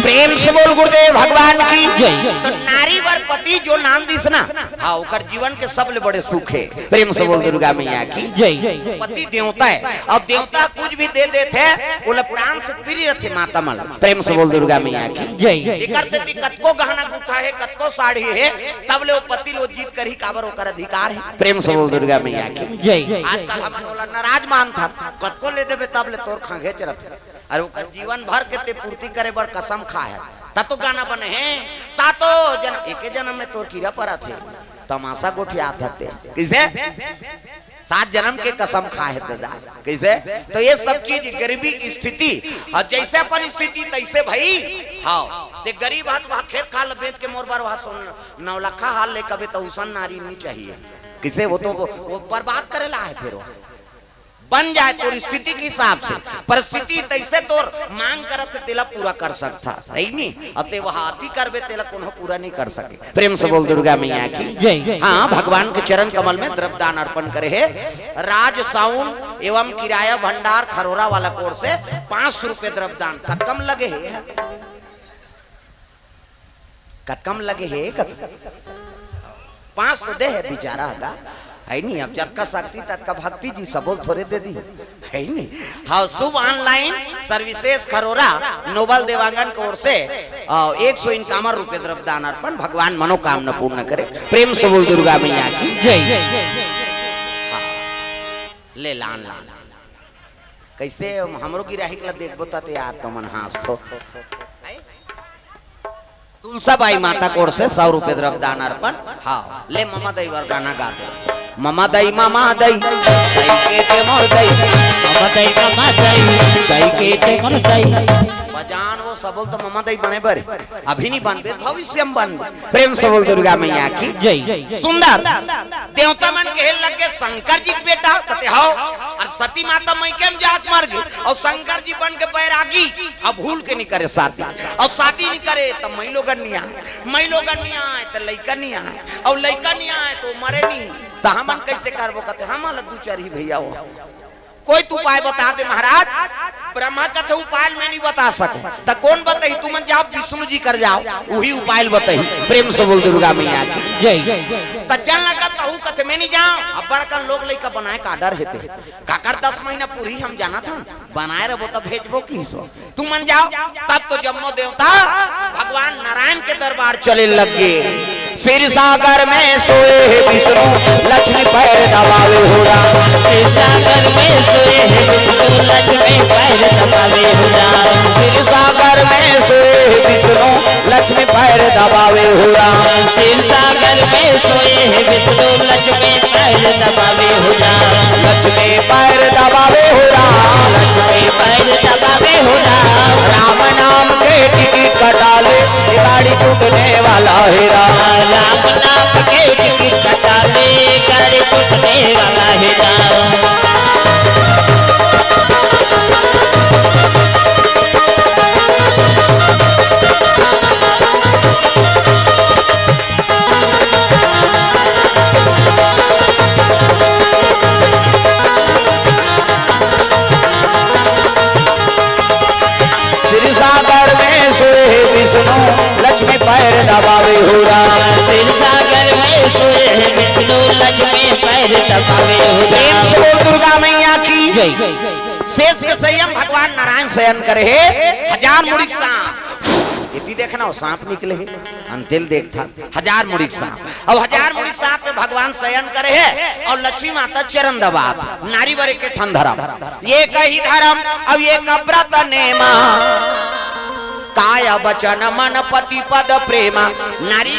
प्रेम से बोल गुरुदेव भगवान की जय। तो नारी बर पति जो नाम दिस ना, हाँ, ओकर जीवन के सबले बड़े सुख हे। प्रेम से बोल दुर्गा मैया की जय। पति देवता हे, अउ देवता कुछ भी दे देथे, ओला प्राण से प्रिय रथे माता मन। प्रेम से बोल दुर्गा मैया की जय। एकर सेती कतको गहना गुठा हे, कतको साड़ी हे, तब ले वो पति लो जीत करही, काबर ओकर अधिकार हे। प्रेम से बोल दुर्गा मैया की जय। आजकल हमन ओला नाराज मानथन, कतको ले देबे तब ले तोर खंघेच रथे। अरे ओकर जीवन भर के ते पूर्ति करे बर कसम खाए हे, त तो गाना बने हे, सातो जन्म, एके जन्म में तोर कीरा परत हे, तमाशा गोठियात हते। कइसे? सात जन्म के कसम खाए हे दादा। कइसे? तो ये सब चीज गरीबी की स्थिति, अउ जइसे अपन स्थिति तइसे भई। हाँ, ते गरीब हस, वहाँ खेत खार ल बेच के मोर बर वहाँ सोन नौलखा हार ले कबे, त उसन नारी नइ चाहिए। कइसे? वो तो वो, वो बर्बाद करे ला हे, फेर वो बन जाए तोर स्थिति के हिसाब से, परिस्थिति तइसे तोर मांग करत हे, तेला पूरा कर सकथा, सही नी? अउ ते वहाँ अति करबे, तेला कोनो पूरा नइ कर सके। प्रेम से बोल दुर्गा मैया की जय। हाँ, भगवान के चरण कमल में द्रव्य दान अर्पण करे हे। राज साउंड एवं किराया भंडार खरोरा वाला कोर से पाँच सौ रुपये द्रव्य दान। कतका म लगे हे? कतका म लगे हे? कत पाँच सौ दे हे बिचारा हगा, हे नी? अब जतका शक्ति ततका भक्ति जी, सबो ल थोरे दे दी, हे नी? हाँ, शुभ ऑनलाइन सर्विसेज खरोरा नोबल देवांगन के ओर से, अ, एक सौ इक्यावन रुपये द्रव्य दान अर्पण। भगवान मनोकामना पूर्ण करे। प्रेम से बोल दुर्गा मैया की जय। हाँ, ले लान लान। कइसे हमरो गिराहिक ला देखबो त यार, तुमन हाँसथो। तुलसा बाई माता कोर से सौ रुपये द्रव्य दान अर्पण। हाँ, ले ममा दई बर गाना गा दे। ममा दई, ममा दई, दई के ते मोर दई। ममा दई, ममा दई, दई के ते मोर दई। बजान वो सबो ल तो ममा दई बने बर, अभी नइ बनबे, भविष्य म बनबे। प्रेम से बोल दुर्गा मैया की जय। सुंदर देवता मन कहे लग गे, "शंकर जी के बेटा कते हव?" अउ सती माता मइके म जाके मर गे, अउ शंकर जी बन के बैरागी, अउ भूल के नइ करे शादी, अउ शादी नइ करे त मइलोगन नइ आय, मइलोगन नइ आय त लइका नइ आय, अउ लइका नइ आय त वो मरे नइ, त हमन कइसे करबो? कथे, "हमन ल दू चार ही भइया हो।" कोई तो उपाय बता दे महाराज। ब्रह्मा कथे, "उपाय मैं नइ बता सकँव।" त कोन बताही? तुमन जाव, विष्णु जी कर जाव, उही उपाय ल बताही। प्रेम से बोल दुर्गा मैया की जय। त चल लगा तहू कथे, "मैं नइ जाँव।" अब बड़कन लोग लइका बनाए का डर हे ते। काकर दस महीना पूरी हम जानत हन, बनाए रहिबो त भेजबो किहिस। तुमन जाव, तब तो जम्मो देवता भगवान नारायण के दरबार चले लग गे। क्षीर सागर में सोए हे विष्णु, लक्ष्मी पैर दबावे हो राम। क्षीर सागर में सोए हे विष्णु, लक्ष्मी पैर दबावे हो राम। क्षीर सागर में सोए हे विष्णु, लक्ष्मी पैर दबावे हो राम। क्षीर सागर में सोए हे विष्णु, लक्ष्मी पैर दबावे हो राम। लक्ष्मी पैर दबावे हो राम। लक्ष्मी पैर दबावे हो राम। राम नाम के टिकट कटा ले, ये गाड़ी छूटने वाला हे राम। राम नाम के टिकट कटा ले, गाड़ी छूटने वाला हे राम। क्षीर सागर में सोए हे विष्णु, लक्ष्मी पैर दबावे हो राम। क्षीर सागर में सोए हे विष्णु, लक्ष्मी पैर दबावे हो राम। प्रेम से बोल दुर्गा मैया की जय। शेष के संयम भगवान नारायण शयन करे हे, हजार मुड़ी के सांप। एती देखना, वो सांप निकले हे, अंतेल देखथा। हजार मुड़ी के सांप। अब हजार मुड़ी के सांप में भगवान शयन करे हे अउ लक्ष्मी माता चरण दबात। नारी बर एक ठन धरम, एकही धरम, अउ एक व्रत नेमा। काय वचन मन पति पद प्रेमा। नारी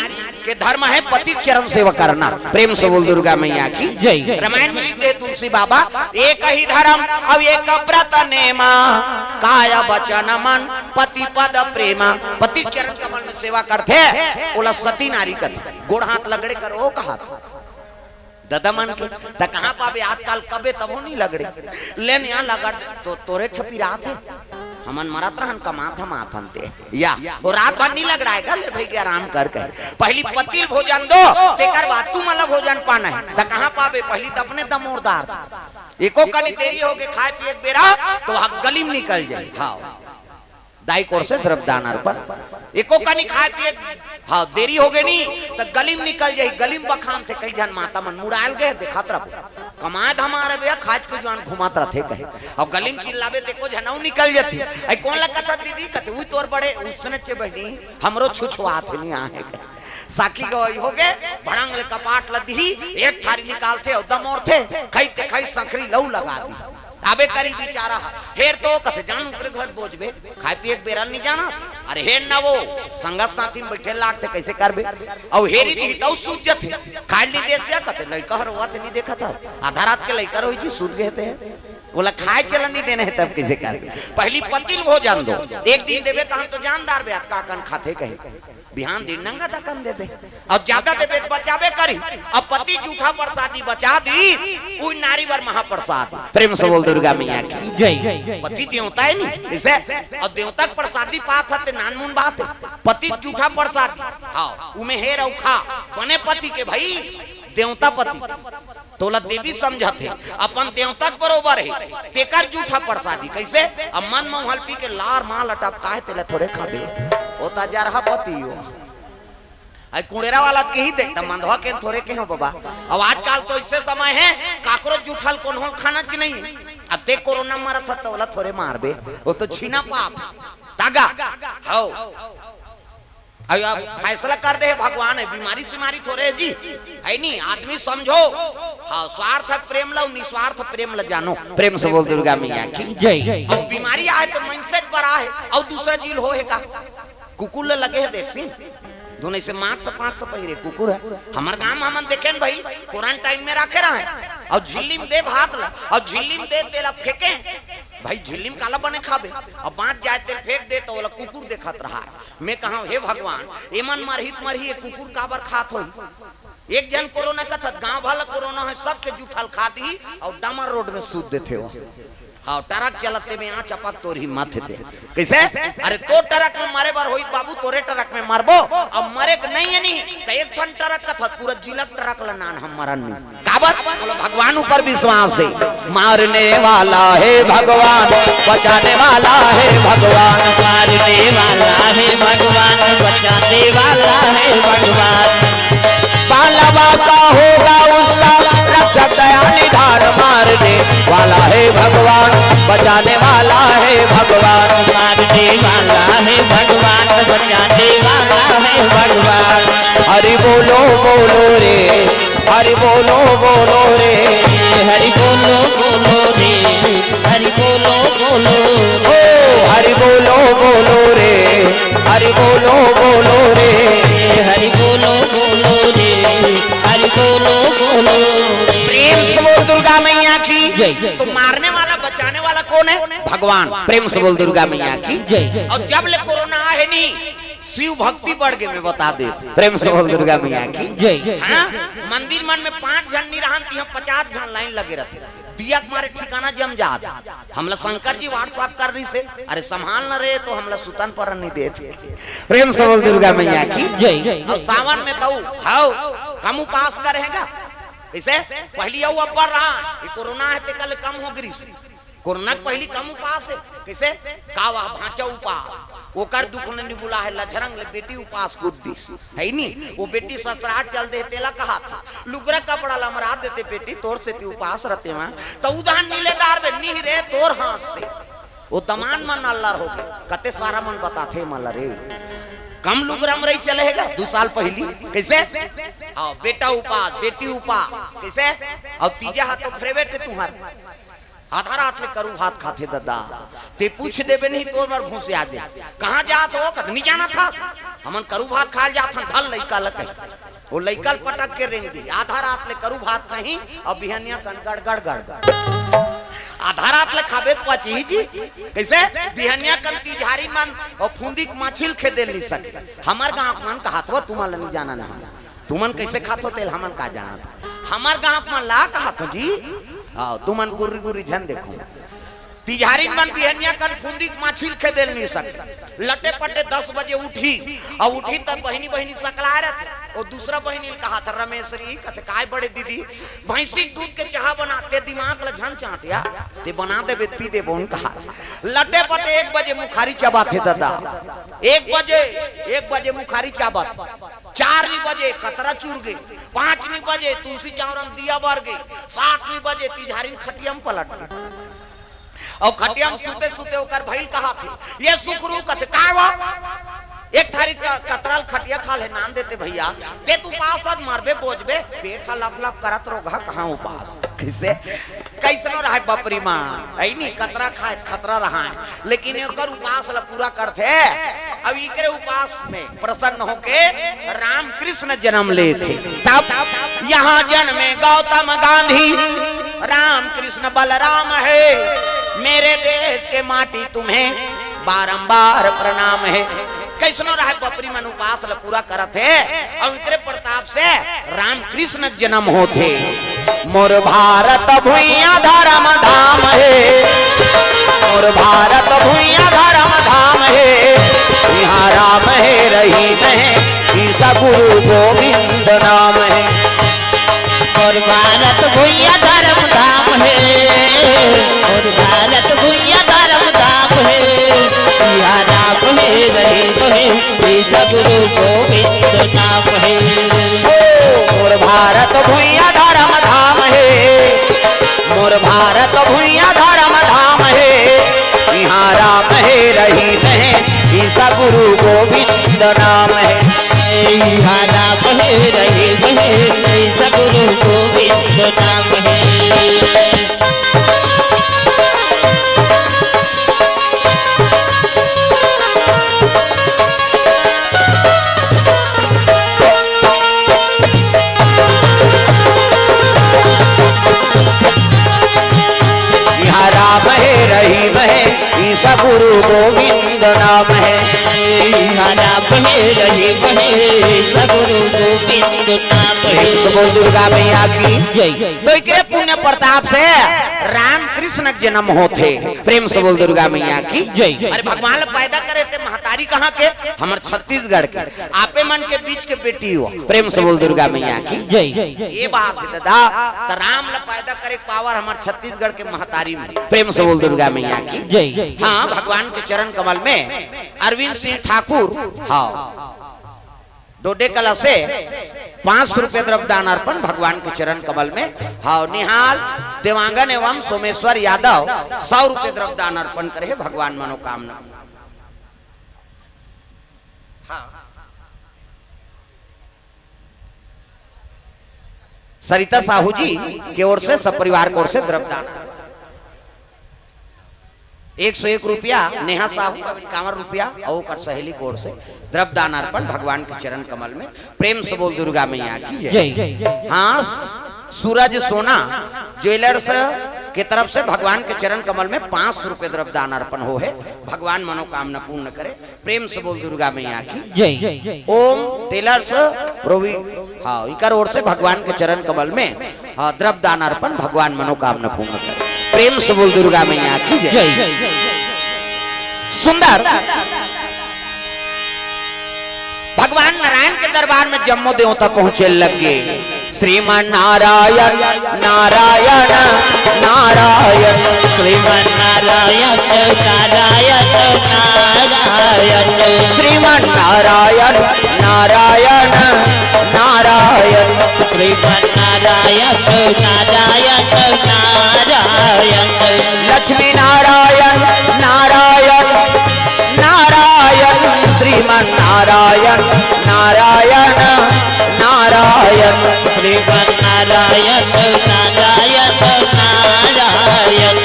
के धर्म है पति चरण सेवा करना। प्रेम से बोल दुर्गा मैया की जय। रामायण में लिख दे तुलसी बाबा, एक ही धर्म अउ एक व्रत नेमा, काय वचन मन पति पद प्रेमा। पति चरण कमल में सेवा करथे, ओला सती नारी कथे। गोड़ हाथ लगड़े करो कहा ददा मन के, त कहाँ पाबे आजकल, कबे तभो नहीं लगड़े। ले न यहाँ लगड़ दे, तो तोरे छपी रात है, हमन मरत रहन कमात हम आथन ते। या, वो रात भर नहीं लगड़ाएगा, ले भाई के आराम कर कहे। पहली पति ल भोजन दो, तेकर बाद तू मला भोजन पाना है। त कहाँ पाबे, पहली त अपने दमोरदार था। एको कनी देरी हो गए खाए पिए के बेरा, तो वह गली में निकल जाए। हाँ। दाई कोर से द्रव्य दान अर्पण। एको कनी खाए पिए, हाँ, देरी हो गए नी, त गली में निकल जाई, गली में बखान थे, कई झन माता मन मुड़ायल गए, देखत रहो। कमाए धमाए भैया, खाज के जुआन घुमात रथे कहे। अउ गली में चिल्लाबे, ते एको झन अउ निकल जाती। "आई कोन लगत दीदी?" कथे, "उई तोर बड़े उसने चे बहनी, हमरो छुछुआत नहीं आहे।" साखी गवाही हो गए, भड़ंग ले कपाट ल दिही, एक थारी निकालथे अउ दमोरथे, खई ते खई संखरी लऊ लगा दी। ताबे करी बिचारा ह। हेर तो कथे, "जान ओकरे घर बोझबे, खाए पिए के बेरा ल नहीं जाना।" अरे हेर ना वो, संगत साथी में बैठे लागथे, कैसे करबे? अउ हेरी दी तउ सूझ जथे। खाए ल नहीं देसिया कथे, "लइका ह रोवत हे, नहीं देखत ह। आधा रात के लइका रोही जी, सूत गए थे।" बोला, "खाए चलन नहीं देने हैं, तब कैसे करबे?" पहली पति ल भोजन दो। एक दिन देबे त हम तो जानदार बे, का कन खाथे कहे। बिहान दिन नंगा दकन दे दे। अउ ज्यादा देबे त बचाबे करी। अब पति जूठा प्रसादी बचा दी, उ नारी बर महाप्रसाद। प्रेम से बोल दुर्गा मैया की जय। पति देवता है नी, इसे अउ देवता के प्रसादी पात हते नानमुन बात है। पति जूठा प्रसादी, हाँ, उमे हेर अउ खा, बने पति के भाई, देवता पति। तोला देवी समझत हे, अपन देवता के बरोबर हे, तेकर जूठा प्रसादी। कैसे? अब मन म हल्पी के लार माल अटपका हे, तेला थोरे खाबे। ओ त जरहा पति हो। आई कुड़ेरा वाला के ही देख, त मंदवा के थोरे के हो बाबा। अब आजकल तो ऐसे समय है, काकरो जूठल कोनो खाना च नहीं। अब ते कोरोना मरत ह, त ओला थोरे मारबे। वो तो छीना पाप। तागा। हौ। अब, अब फैसला कर दे हे भगवान, है बीमारी सिमारी थोरे है जी, है नी? आदमी समझो, हाँ, स्वार्थ प्रेम ला, निस्वार्थ प्रेम ला जानो। प्रेम से बोल दुर्गा मैया की जय। अब बीमारी आए तो मनसे बर आए, अउ दूसरा जीव ल होहे का? कुकुर ल लगे हे वैक्सीन, दोनों से मास्क पाँच सौ पहिरे कुकुर है। हमर गांव में हमन देखे न भाई, क्वारंटाइन में रखे रहे, अउ झिल्ली में दे भात ला, अउ झिल्ली में दे तेला फेंके, भाई झिल्ली में काला बने खाबे, अब बाँच जाए तेल फेंक दे तो ओला कुकुर देखत रहा। मैं कहा, "हे भगवान, एमन मरही त मरही, ये कुकुर काबर खात होही?" एक झन कोरोना कथत, गांव भर ल कोरोना है, सबके जूठल खा दी अउ डामर रोड में सूत देथे हो। हाँ, ट्रक चलते में आ चपक तोर ही मत थे। कैसे? अरे तो ट्रक में मरे बर होई बाबू, तोरे ट्रक में मरबो। अब मरे के नहीं है नहीं, तो एक ठन ट्रक कथत, पूरा जिला ट्रक ल नान हम मरन नहीं। काबर? बोलो, भगवान ऊपर विश्वास है। मारने वाला है भगवान, बचाने वाला है भगवान। मारने वाला है भगवान, बचाने वाला है भगवान। पालवा का होगा उसका रक्षक दया निधान। मारने वाला है भगवान, बचाने वाला है भगवान। मारने वाला है भगवान, बचाने वाला है भगवान। हरि बोलो बोलो रे, हरि बोलो बोलो रे। हरि बोलो बोलो रे, हरि बोलो बोलो। ओ हरि बोलो बोलो रे, हरि बोलो बोलो रे। हरि बोलो बोलो रे, हरि बोलो बोलो रे। प्रेम से बोल दुर्गा मैया की जय। तो मारने वाला बचाने वाला कौन है? भगवान। प्रेम से बोल दुर्गा मैया की जय। अउ जब ले कोरोना आहे नहीं, शिव भक्ति बढ़ गए, मैं बता दे। प्रेम से बोल दुर्गा मैया की जय। हाँ, मंदिर मन में पांच झन नहीं रहन, तिहां पचास झन लाइन लगे रहते। दिया के मारे ठिकाना जम जात। हमला शंकर जी WhatsApp कर रही से, "अरे संभाल न रे, तो हमला सुतन पर नहीं देत।" प्रेम से बोल दुर्गा मैया की जय। अउ सावन में तो हाउ कम उपास करेगा। कैसे? पहली अउ अब्बर रहा, ये कोरोना है ते कल कम हो गिरिस। कोरोना के पहली कम उपास है। कैसे? का वह भांचा उपास। ओकर दुख ने निबुला है, लझरंग ले बेटी उपास कूद दिस। है नी? वो बेटी ससुराल चल दे, तेला कहा था, "लुगरा कपड़ा लमरा देते बेटी, तोर से ती उपास रहते वहां।" तो उधान नीलेदार बे, "निह रे तोर हाथ से।" वो दमान मन अल्लर हो गए। कते सारा मन बताथे मला रे। कम लुगरा म रही चले है का? दो साल पहली। कैसे? हाँ, बेटा उपास, बेटी उपास। कैसे? अउ तीजा हा तो फेवरेट है तुम्हार। आधा रात में करू भात खाथे ददा। ते पूछ देबे नहीं, तोर बर घुस आ दे। कहाँ जात हो? कद नहीं जाना था। हमन करू भात खाल जात हन, धल लइका ल कही। वो लइका ल पटक के रेंग दी। आधा रात ले करू भात खाही अउ बिहनिया कन गड़, गड़, गड़, गड़। आधा रात ले खाबे त पचही जी। कइसे? बिहनिया कन तिजहारी मन अउ फूंदी के माछी ल खेदे ल नइ सके। हमर गांव के मन कहात हो, तुमन ल नइ जानन हे। तुमन कइसे खात हो तेला हमन का जानत। हमर गांव के मन ला कहात हो जी। आओ, तुमन गुर्री गुर्री झन देखो। तिजहारी मन बिहनिया कन फूंदी के माछी ल खेदे ल नइ सके। लटे पटे दस बजे उठही, अउ उठही त बहिनी बहिनी सकलाय रथे। ओ दूसरा बहिनी ल कहात हे रमेसरी, कथे, "काय बड़े दीदी, भैंसी के दूध के चाहा बना, ते दिमाग ल झन चांटिया, ते बना देबे त पी देबो न," कहा। लटे पटे एक बजे मुखारी चबाथे ददा, एक बजे, एक बजे मुखारी चाबत, चार नी बजे कतरा चुर गे, पांच नी बजे तुलसी चांवरा म दिया बर गे, सात नी बजे तिजहारी खटिया म पलट गे। अउ खटिया म सुते सुते ओकर भइल कहाथे, "ये सुखरू," कथे, "काय वो? एक थारी क-, कतरा ल खटिया खा ले नान देते भइया, ते त उपास अस मरबे बोजबे, पेट ह लप लप करत रोगहा कहां उपास।" कइसे? कइसनो रहय बपरी मां, अइनी कतरा खाय त खतरा रहय, लेकिन एकर उपास ल पूरा करथे। अब इकरे उपास में प्रसन्न होके राम कृष्ण जनम लेथे। तब यहाँ जन्मे गौतम गांधी, राम कृष्ण बलराम हे, मेरे देश के माटी तुम्हें बारंबार प्रणाम हे। कइसनो रहय बपरी मन उपास ल पूरा करत हे, अउ इकरे प्रताप से राम कृष्ण के जनम होथे। मोर भारत भुइयां धरम धाम हे, मोर भारत भुइयां धरम धाम हे, इहां राम हे रहीम हे, ईसा गुरु गोविंद नाम हे। मोर भारत भुइयां धरम धाम हे, मोर भारत भुइयां धरम धाम हे, इहां राम हे रहीम हे, ईसा गुरु गोविंद नाम हे। ओ, मोर भारत भुइयां धरम धाम हे, मोर भारत भुइयां धरम धाम हे, इहां राम हे रहीम हे, ईसा गुरु गोविंद नाम हे। इहां राम हे रहीम हे, ईसा गुरु गोविंद नाम हे। इहां राम हे रहीम हे, ईसा गुरु गोविंद नाम हे। इहां राम हे रहीम हे, ईसा गुरु गोविंद नाम हे। प्रेम से बोल दुर्गा मैया की जय। तो इकरे पुण्य प्रताप से राम कृष्ण के जनम होथे। प्रेम से बोल दुर्गा मैया की जय। अरे भगवान ल पैदा करे ते महतारी कहां के? हमर छत्तीसगढ़ के, आपे मन के बीच के बेटी हो। प्रेम से बोल दुर्गा मैया की जय। ये बात हे ददा, त राम ल पैदा करे के power हमर छत्तीसगढ़ के महतारी में। प्रेम से बोल दुर्गा मैया की जय। हां, भगवान के चरण कमल में अरविंद सिंह ठाकुर, हां, डोडेकला से पांच सौ रुपये द्रव्य दान अर्पण भगवान के चरण कमल में। हां, निहाल देवांगन एवं सोमेश्वर यादव सौ रुपये द्रव्य दान अर्पण करे हे भगवान मनोकामना। हां। सरिता साहू जी के ओर से, सपरिवार के ओर से द्रव्य दान। एक सौ एक रुपया, नेहा साहू का इक्यावन रुपया अउ ओकर सहेली के ओर से द्रव्य दान अर्पण भगवान के चरण कमल में। प्रेम से बोल दुर्गा मैया की जय। जय। हां, सूरज सोना ज्वेलर्स के तरफ से भगवान के चरण कमल में पांच सौ रुपये द्रव्य दान अर्पण हो हे। भगवान मनोकामना पूर्ण करे। प्रेम से बोल दुर्गा मैया की जय। ओम टेलर्स प्रोवी, हां, इकर ओर से भगवान के चरण कमल में, हां, द्रव्य दान अर्पण भगवान मनोकामना पूर्ण करे। प्रेम से बोल दुर्गा मैया की जय। जय। सुंदर भगवान नारायण के दरबार में जम्मो देवता पहुंचे लगे। श्रीमन नारायण, नारायण, नारायण। श्रीमन नारायण, नारायण, नारायण। श्रीमन नारायण, नारायण, नारायण। श्रीमन नारायण, नारायण, नारायण। लक्ष्मी नारायण, नारायण, नारायण। श्रीमन नारायण, नारायण, नारायण। श्रीमन नारायण, नारायण, नारायण।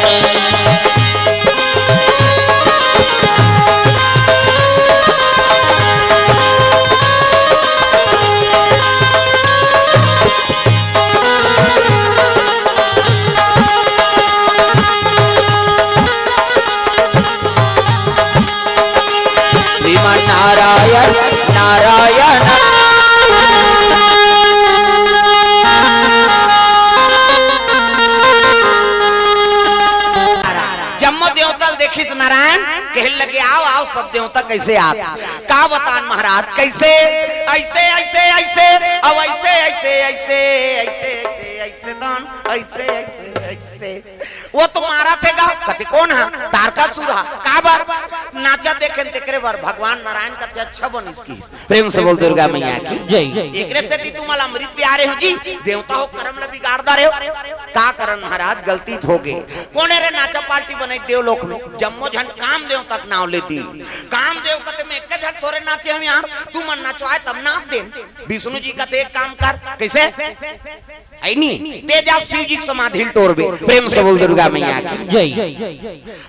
नारायण कहे लगे, "आओ, आओ, सब देवता कैसे आत?" का बतान महाराज, कैसे? ऐसे, ऐसे, ऐसे, अब ऐसे, ऐसे, ऐसे, ऐसे, ऐसे, ऐसे दान, ऐसे, ऐसे, ऐसे। वो तो मारा थे गा, कथे, "कौन हा?" "तारकासुर हा।" "काबर?" "नाचा देखेन तेकरे बर।" भगवान नारायण कथे, "अच्छा बनिस किस।" प्रेम से बोल दुर्गा मैया की जय। एकरे सेती तुमन ला अमृत पिया रहे हो जी, देवता हो करम ला बिगाड़ डारे हो। का करन महाराज, गलती तो होगे। कोन रे नाचा पार्टी बनई देवलोक में? जम्मो झन कामदेव तक नाव लेती। कामदेव कथे, "मैं एक झन थोरे नाचे हंव यार, तुमन नचवाए तब नाच देन।" विष्णु जी कथे, "एक काम कर।" कैसे? है नी? "ते जा शिव जी के समाधि ल टोरबे।" प्रेम से बोल दुर्गा मैया की जय।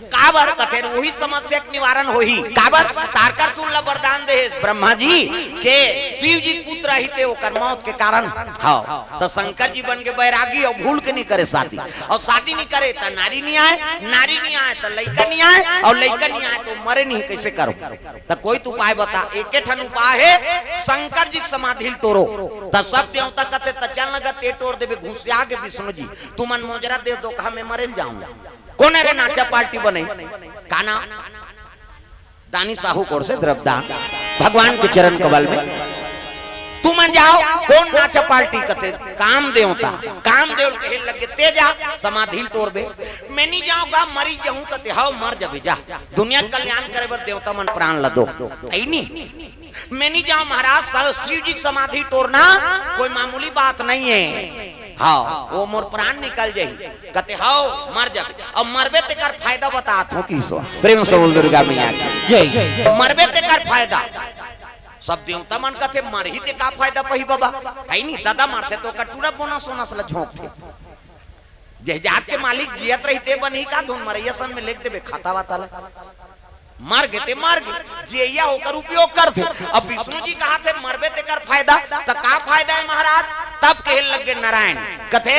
काबर? कथे, "वही समस्या के निवारण होही।" काबर? तारकासुर ला वरदान दे हे ब्रह्मा जी के शिव जी के पुत्र ही ते ओकर मौत के कारण। हाँ, तो शंकर जी बन के बैरागी अउ भूल के नहीं करे शादी, अउ शादी नहीं करे तो नारी नहीं आए, नारी नहीं आए तो लइका नहीं आए, अउ लइका नहीं आए तो मरे नहीं, कैसे करो? तो कोई तो उपाय बता। एके ठन उपाय हे, शंकर जी के समाधि ल टोरो। तो सब देवता कथे, "त चल न गा, ते टोर देबे।" घुसिया के विष्णु जी, "तुमन मोजरा दे दो, कहा मैं मरे ल जाऊंगा।" कोन रे नाचा पार्टी बनई? का नाम? दानी साहू कोर से द्रव्यदान, भगवान के चरण कमल में। तुमन जाओ, कोन नाचा पार्टी? कथे, "कामदेव ता।" कामदेव कहे लगे, "ते जा, समाधि ल टोरबे।" "मैं नहीं जाऊंगा, मरी जाऊं।" कथे, "हव, मर जाबे, जा। दुनिया के कल्याण करे बर देवता मन प्राण ल दो।" है नी? "मैं नहीं जाऊं महाराज, स-, शिव जी के समाधि टोरना कोई मामूली बात नहीं है।" हाँ, वो मोर प्राण निकल जाही। कथे, "हव, मर जाबे।" अब मरबे तेकर फायदा बतात हो किसो। प्रेम से बोल दुर्गा मैया की जय। मरबे तेकर फायदा। सब देवता मन कथे, "मरही ते का फायदा पही बाबा?" है नी, दादा मरथे तो कटूरा बोनस वोनस ला झोंकथे। जे जात के मालिक जियत रहिते बनही का धुन मरैया सन में लेख देबे खाता वाता ला। मर गे ते मर गे, जियैया ओकर उपयोग करथे। अब विष्णु जी कहा थे, "मरबे तेकर फायदा।" त का फायदा है महाराज? तब कहे लगे नारायण, कथे,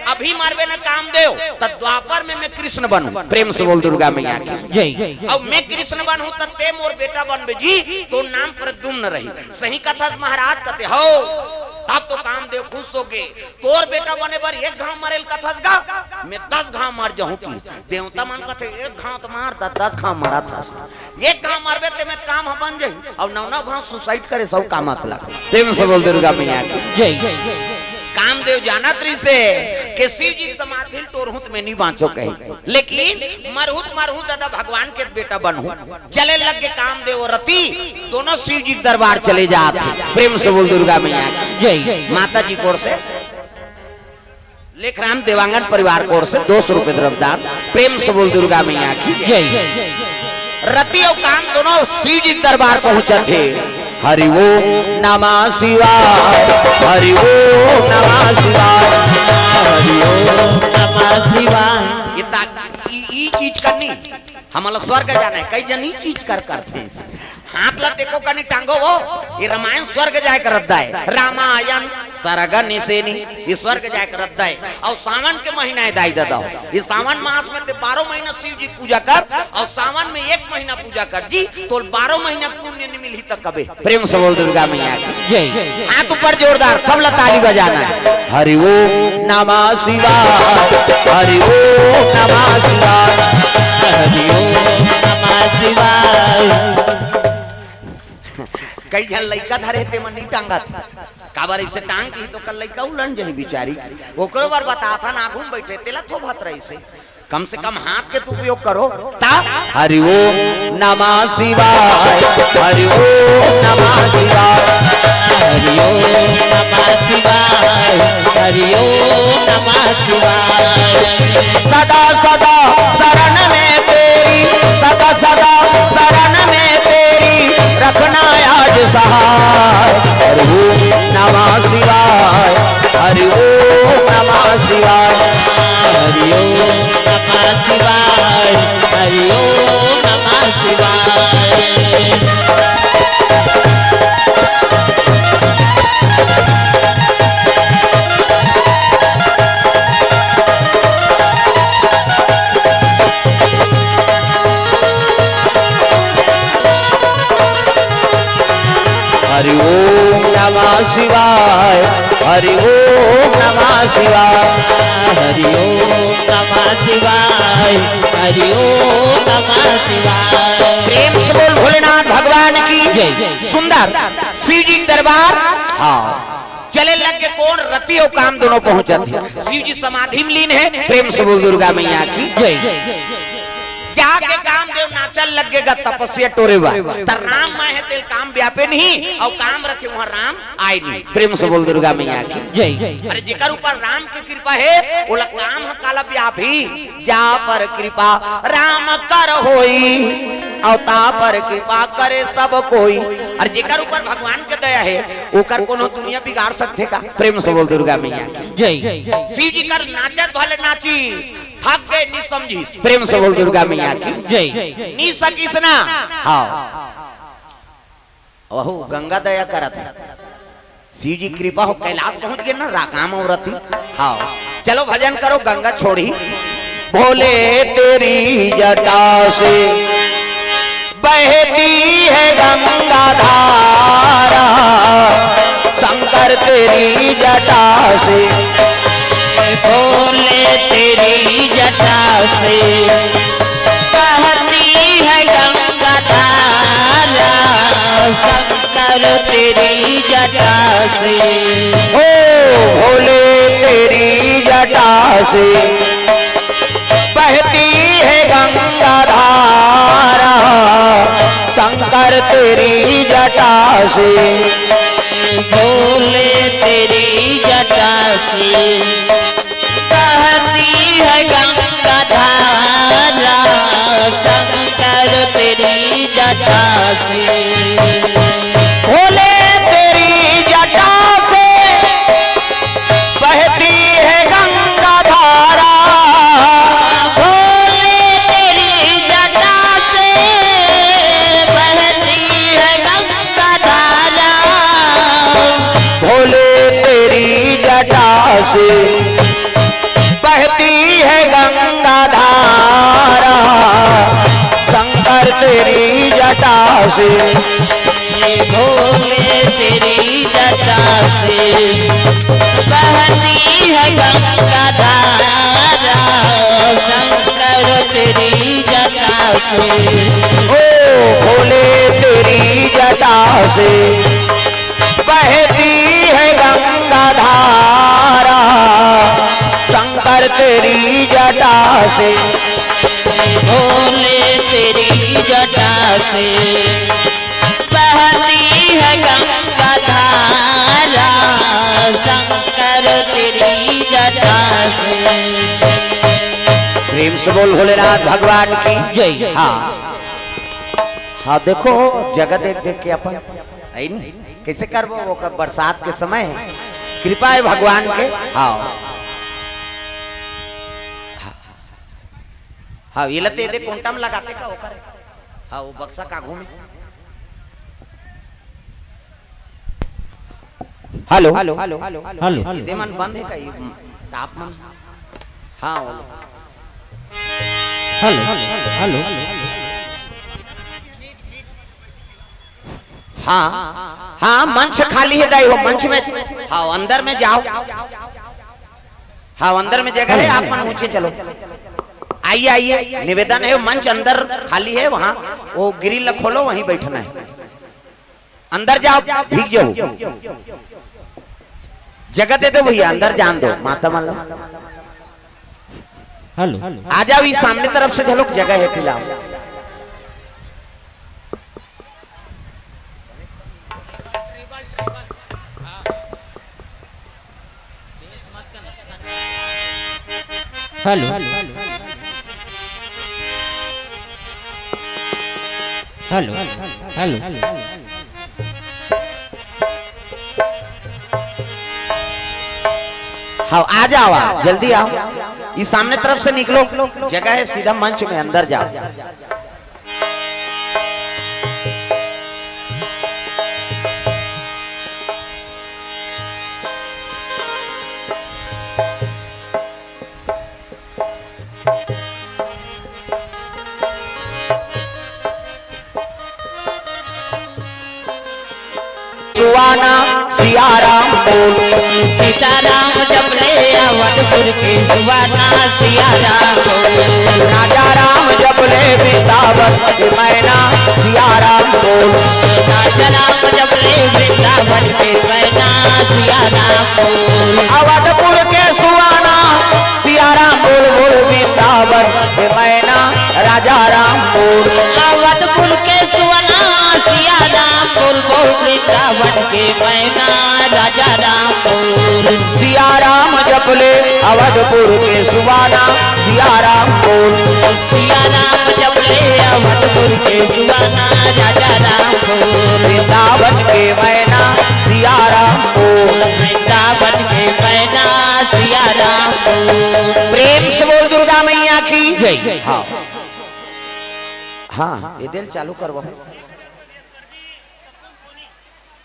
"अभी मरबे न कामदेव, त द्वापर में मैं कृष्ण बनूं।" प्रेम से बोल दुर्गा मैया की जय। अब मैं कृष्ण बनूं, त ते मोर बेटा बनबे जी, तो नाम प्रद्युम्न रही। सही कथस महाराज? कथे, "हव।" तब तो कामदेव खुश हो गे। "तोर बेटा बने बर एक घाव मरेल कथस गा, मैं दस घाव मर जाहूं।" कि देवता मन कथे, "एक घाव तो मार, दस दस घाव मरत हस। एक घाव मरबे ते में काम ह बन जाही, अउ नौ नौ घाव suicide करे, सब काम आत लग।" प्रेम से बोल दुर्गा मैया की जय। कामदेव जानत रहिसे के शिव जी के समाधि ल टोरहूं त मैं नहीं बांचो कही, लेकिन मरहूं त मरहूं दादा भगवान के बेटा बनहूं। चले लग गे कामदेव अउ रति, दोनों शिव जी के दरबार चले जात हे। प्रेम से बोल दुर्गा मैया की जय। माता जी कोर से लेखराम देवांगन परिवार कोर से दो सौ रुपए द्रव्यदान। प्रेम से बोल दुर्गा मैया की जय। रति अउ काम दोनों शिव जी के दरबार पहुंचत हे। हरि ओम नमः शिवाय, हरि ओम नमः शिवाय, हरि ओम नमः शिवाय। ये ता-, ई, ई चीज करनी, हमला स्वर्ग जाना हे। कई जन ई चीज कर करथे। हाथ ला देखो कनी टांगो वो, ये रामायण स्वर्ग जाए कर रद्दा हे। रामायण सरग निसेनी, ये स्वर्ग जाए कर रद्दा हे। अउ सावन के महीना हे दाई ददा, ये सावन मास में ते बारह महीना शिव जी के पूजा कर, अउ सावन में एक महीना पूजा कर जी, तोल बारह महीना पुण्य नहीं मिलही त कबे। प्रेम से बोल दुर्गा मैया की जय। हाथ ऊपर जोरदार, सब ला ताली बजाना हे। हरि ओम नमः शिवाय, हरि ओम नमः शिवाय, हरि ओम नमः शिवाय। कई झन लइका धरे हे, ते मन नहीं टांगत। काबर ऐसे टांग दिही तो कल लइका उलन जही बिचारी। ओकरो बर बताथन, आगू में बैठे, तेला थोभत रहिसे। कम से कम हाथ के तो उपयोग करो। ता हरि ओम नमः शिवाय, हरि ओम नमः शिवाय, हरि ओम नमः शिवाय, हरि ओम नमः शिवाय। सदा सदा शरण में तेरी, सदा सदा शरण में तेरी, रखना आज सहाय। हरि ओम नमः शिवाय, हरि ओम नमः शिवाय, हरि ओम नमः शिवाय, हरि ओम नमः शिवाय। हरि ओम नमः नमः शिवाय, हरि ओम नमः शिवाय, हरि ओम नमः शिवाय, हरि ओम नमः शिवाय। प्रेम से बोल भोलेनाथ भगवान की जय। सुंदर शिव जी के दरबार। हाँ, चले लग के कोन, रति अउ काम दोनों पहुंचत हे। शिव जी समाधि में लीन हे। प्रेम से बोल दुर्गा मैया की जय। जाके कामदेव नाचल लग गे गा तपस्या टोरे बर। त राम मैं हे तेल काम व्यापे नहीं, अउ काम रथे वहां राम आय नहीं। प्रेम से बोल दुर्गा मैया की जय। अरे जेकर ऊपर राम के कृपा हे, ओला काम ह काला व्यापही, जा पर कृपा राम कर होई, अउ ता पर कृपा करे सब कोई। अरे जेकर ऊपर भगवान के दया हे, ओकर कोनो दुनिया बिगाड़ सकथे का? प्रेम से बोल दुर्गा मैया की जय। शिव जी कर नाचत भले नाची, थक गे, नी समझिस। प्रेम से बोल दुर्गा मैया की जय। नी सकिस ना। हाँ, वहू गंगा दया करत हे। शिव जी कृपा हो, कैलाश पहुंच गे ना, राकाम अउ रति। हाँ, चलो भजन करो, गंगा छोड़ी। भोले तेरी जटा से बहती है गंगा धारा, शंकर तेरी जटा से। भोले तेरी जटा से बहती है गंगा धारा, शंकर तेरी जटा से। ओ भोले तेरी जटा से बहती है गंगा धारा, शंकर तेरी जटा से। भोले तेरी जटा से बहती है गंगा धारा, शंकर तेरी जटा से। भोले तेरी जटा से बहती है गंगा धारा। भोले तेरी जटा से बहती है गंगा धारा। भोले तेरी जटा से बहती है गंगा धारा, शंकर तेरी जटा से। भोले तेरी जटा से बहती है गंगा धारा, शंकर तेरी जटा से। ओ भोले तेरी जटा से बहती है गंगा धारा, शंकर तेरी जटा से। भोले तेरी जटा से बहती है गंगा धारा, शंकर तेरी जटा से। प्रेम से बोल भोलेनाथ भगवान की जय। हाँ, हाँ, देखो जगह देख देख के अपन है नी, कैसे करबो? ओकर बरसात के समय हे, कृपा हे भगवान के। हाँ, हाँ, ये लते दे कोंटा में लगाते का ओकर? हाँ, वो बक्सा काघू में। Hello, hello, hello, hello. ये दे मन बंद हे का? ये ताप मन। हाँ, वो। Hello, hello. हाँ, हाँ, मंच खाली हे दाई हो, मंच में। हाँ, अंदर में जाओ। हाँ, अंदर में जगह हे, आप मन ऊंचे चलो। आइए, आइए, निवेदन हे, मंच अंदर खाली हे, वहाँ वो ग्रिल खोलो, वहीं बैठना हे। अंदर जाओ, भीग जाओ। जगह दे दो भैया, अंदर जान दो, माता मन ला। हेलो। आ जाओ, इस सामने तरफ से झलक जगह हे, फिलहाल। हेलो। हेलो। हेलो। हाँ, आ जाओ, आ, जल्दी आओ। इस सामने तरफ से निकलो, जगह हे, सीधा मंच में अंदर जाओ। सुहाना सिया राम बोल। सीताराम जप ले अवधपुर के सुहाना, सिया राम बोल। राजा राम जप ले वृंदावन के मैना, सिया राम बोल। राजा राम जप ले वृंदावन के मैना, सिया राम बोल। अवधपुर के सुहाना, सिया राम बोल बोल, वृंदावन के मैना, राजा राम बोल। अवधपुर के सुहाना, सिया राम बोल बोल, वृंदावन के मैना, राजा राम बोल। सिया राम जप ले अवधपुर के सुहाना, सिया राम बोल। सिया राम जप ले अवधपुर के सुहाना, राजा राम बोल। वृंदावन के मैना, सिया राम बोल। वृंदावन के मैना, सिया राम बोल। प्रेम से बोल दुर्गा मैया की जय। हाँ, हाँ, ये दिल चालू करवाओ।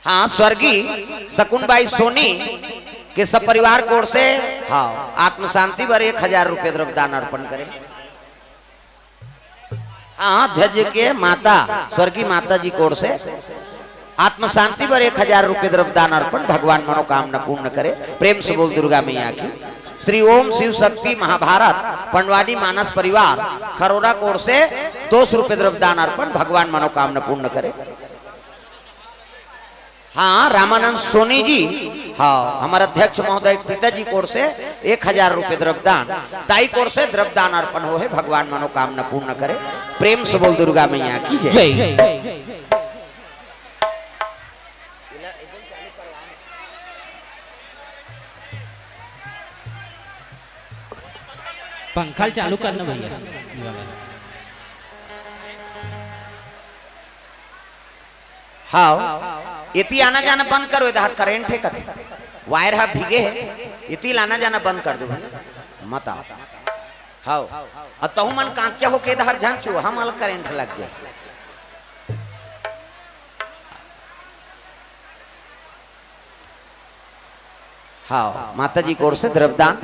हाँ, स्वर्गीय शकुन बाई सोनी के सपरिवार की ओर से, हाँ, आत्म शांति बर एक हजार रुपये द्रव्य दान अर्पण करे। हाँ, ध्वज के माता, स्वर्गीय माता जी की ओर से आत्म शांति बर एक हजार रुपये द्रव्य दान अर्पण, भगवान मनोकामना पूर्ण करे। प्रेम से बोल दुर्गा मैया की। श्री ओम शिव शक्ति महाभारत पंडवानी मानस परिवार खरोरा की ओर से दो सौ रुपये द्रव्य दान अर्पण, भगवान मनोकामना पूर्ण करे। हाँ, रामानंद सोनी जी, हाँ, हमारे अध्यक्ष महोदय के पिताजी की ओर से एक हजार रुपये द्रव्य दान, दाई की ओर से द्रव्य दान अर्पण हो है, भगवान मनोकामना पूर्ण करे। प्रेम से बोल दुर्गा मैया की जय। जय। पंखा चालू करना भैया। हाँ, एती आना जाना बंद करो, इधर करंट है कथे, वायर हा भीगे है, एती आना जाना बंद कर दो, मत आओ। हाँ, और तहु मन कांचा होके इधर झन छू, हम अलग करंट लग जाए। हाँ, माता जी की ओर से द्रव्यदान।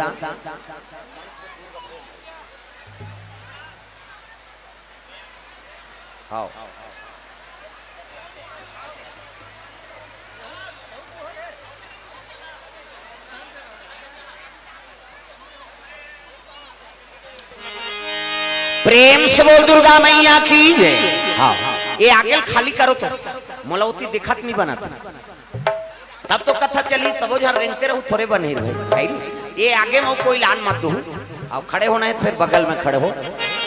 हाँ। प्रेम से बोल दुर्गा मैया की जय। हाँ, ये आगे खाली करो तो, मोला ओती दिखत नहीं बनत। तब तो कथा चली, सबो झन रेंगते रहू, थोरे बने रहे। भाई, ये आगे में कोई लान मत दू। आओ, खड़े होना है, फिर बगल में खड़े हो।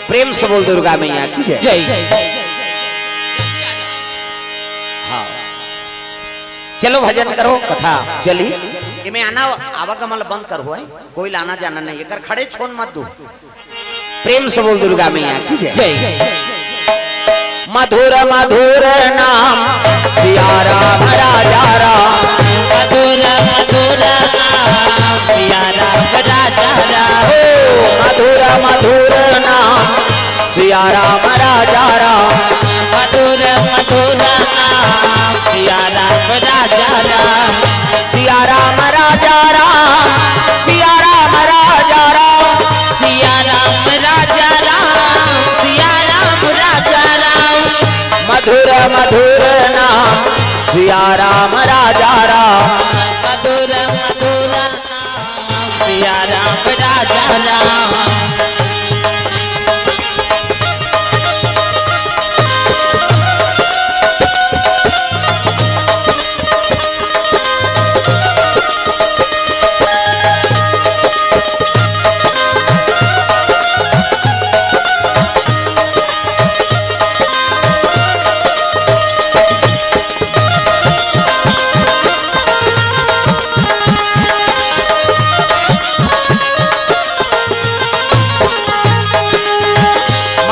प्रेम से बोल दुर्गा मैया की जय। जय। हाँ, चलो भजन करो, कथा चली। इमे आना आवागमन बंद करो, है, कोई लाना जाना नहीं, एकर खड़े छोन मत दू। प्रेम से बोल दुर्गा मैया की जय। जय। मधुर मधुर नाम सिया राम राजा राम। मधुर मधुर नाम सिया राम राजा राम। ओ मधुर मधुर नाम सिया राम राजा राम। मधुर मधुर नाम सिया राम राजा राम। सिया राम राजा राम, सिया राम राजा राम। सिया राम राजा राम, सिया राम राजा राम। मधुर मधुर नाम सिया राम राजा राम। मधुर मधुर नाम सिया राम राजा राम।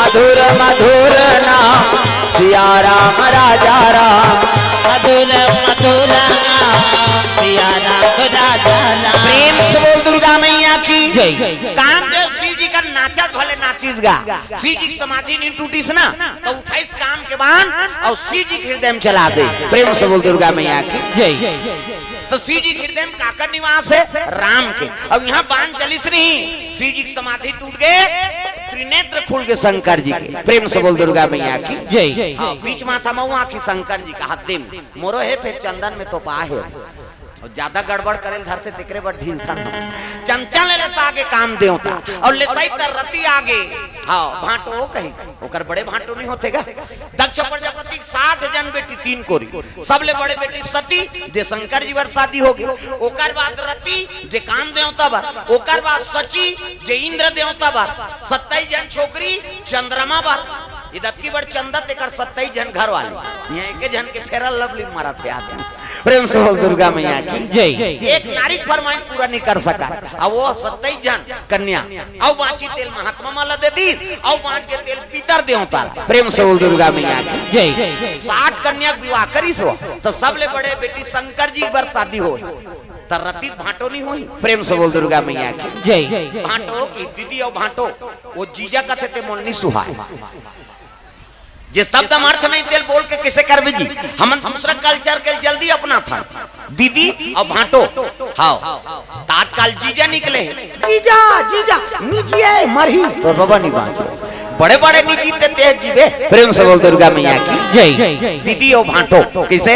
मधुर मधुर नाम सिया राम राजा राम। मधुर मधुर नाम सिया राम राजा राम। प्रेम से बोल दुर्गा मैया की जय। कामदेव शिव जी का नाचत भले नाचिस गा, शिव जी की समाधि नहीं टूटिस ना, तो उठाइस काम के बान और शिव जी के हृदय में चला दे। प्रेम से बोल दुर्गा मैया की जय। तो शिव जी के हृदय में काकर निवास है? राम के। अब यहाँ बान चलिस नहीं, शिव जी की समाधि टूट गए, त्रिनेत्र खुल गए शंकर जी के। प्रेम से बोल दुर्गा मैया की जय। हाँ, बीच माथा मऊआ की शंकर जी का हाथ दे, मोरो है फिर चंदन में तो पा है। अउ ज्यादा गड़बड़ करे ल धरथे, तेकरे बर ढील थन हम। चंचल ले सागे काम देवता, अउ ले सही तर रति आगे। हाँ, भांटो कही, ओकर बड़े भांटो नहीं होथे गा। दक्ष प्रजापति के साठ जन बेटी, तीन कोरी। सबले बड़े बेटी सती, जे शंकर जी बर शादी हो गए। ओकर बाद रति, जे काम देवता बर। ओकर बाद सची, जे इंद्र देवता बर। सत्ताईस जन छोकरी, चंद्रमा बर। इदतकी बड़ चंदा, तेकर सत्ताईस जन घर वाली। यहाँ एक झन के फेरल लवली मारत हे आदमी। प्रेम से बोल दुर्गा मैया की। जय। एक नारी के फरमाइश पूरा नहीं कर सका, अब वो सत्ताईस जन कन्या, अउ बांची तेल महात्मा मन ला दे दी, अउ बांच के तेल पितर देवता ला। प्रेम से बोल दुर्गा मैया की। जय। साठ कन्या के विवाह करिस हो, त सबले बड़े बेटी शंकर जी बर शादी हो, त रति भांटो नहीं होही। प्रेम से बोल दुर्गा मैया की। जय। भांटो की दीदी अउ भांटो, वो जीजा कथे ते मोल नहीं सुहाय। जे शब्द हम अर्थ नहीं तेल बोल के किसे करबे जी? हमन दूसरा culture के जल्दी अपनाथन। दीदी अउ भांटो। हाँ। त आजकल जीजा निकले हे। जीजा, जीजा, निजी है, मरही। तोर बबा नहीं बांचो। बड़े बड़े निजी ते तेह जीबे। प्रेम से बोल दुर्गा मैया की। जय। दीदी अउ भांटो। किसे?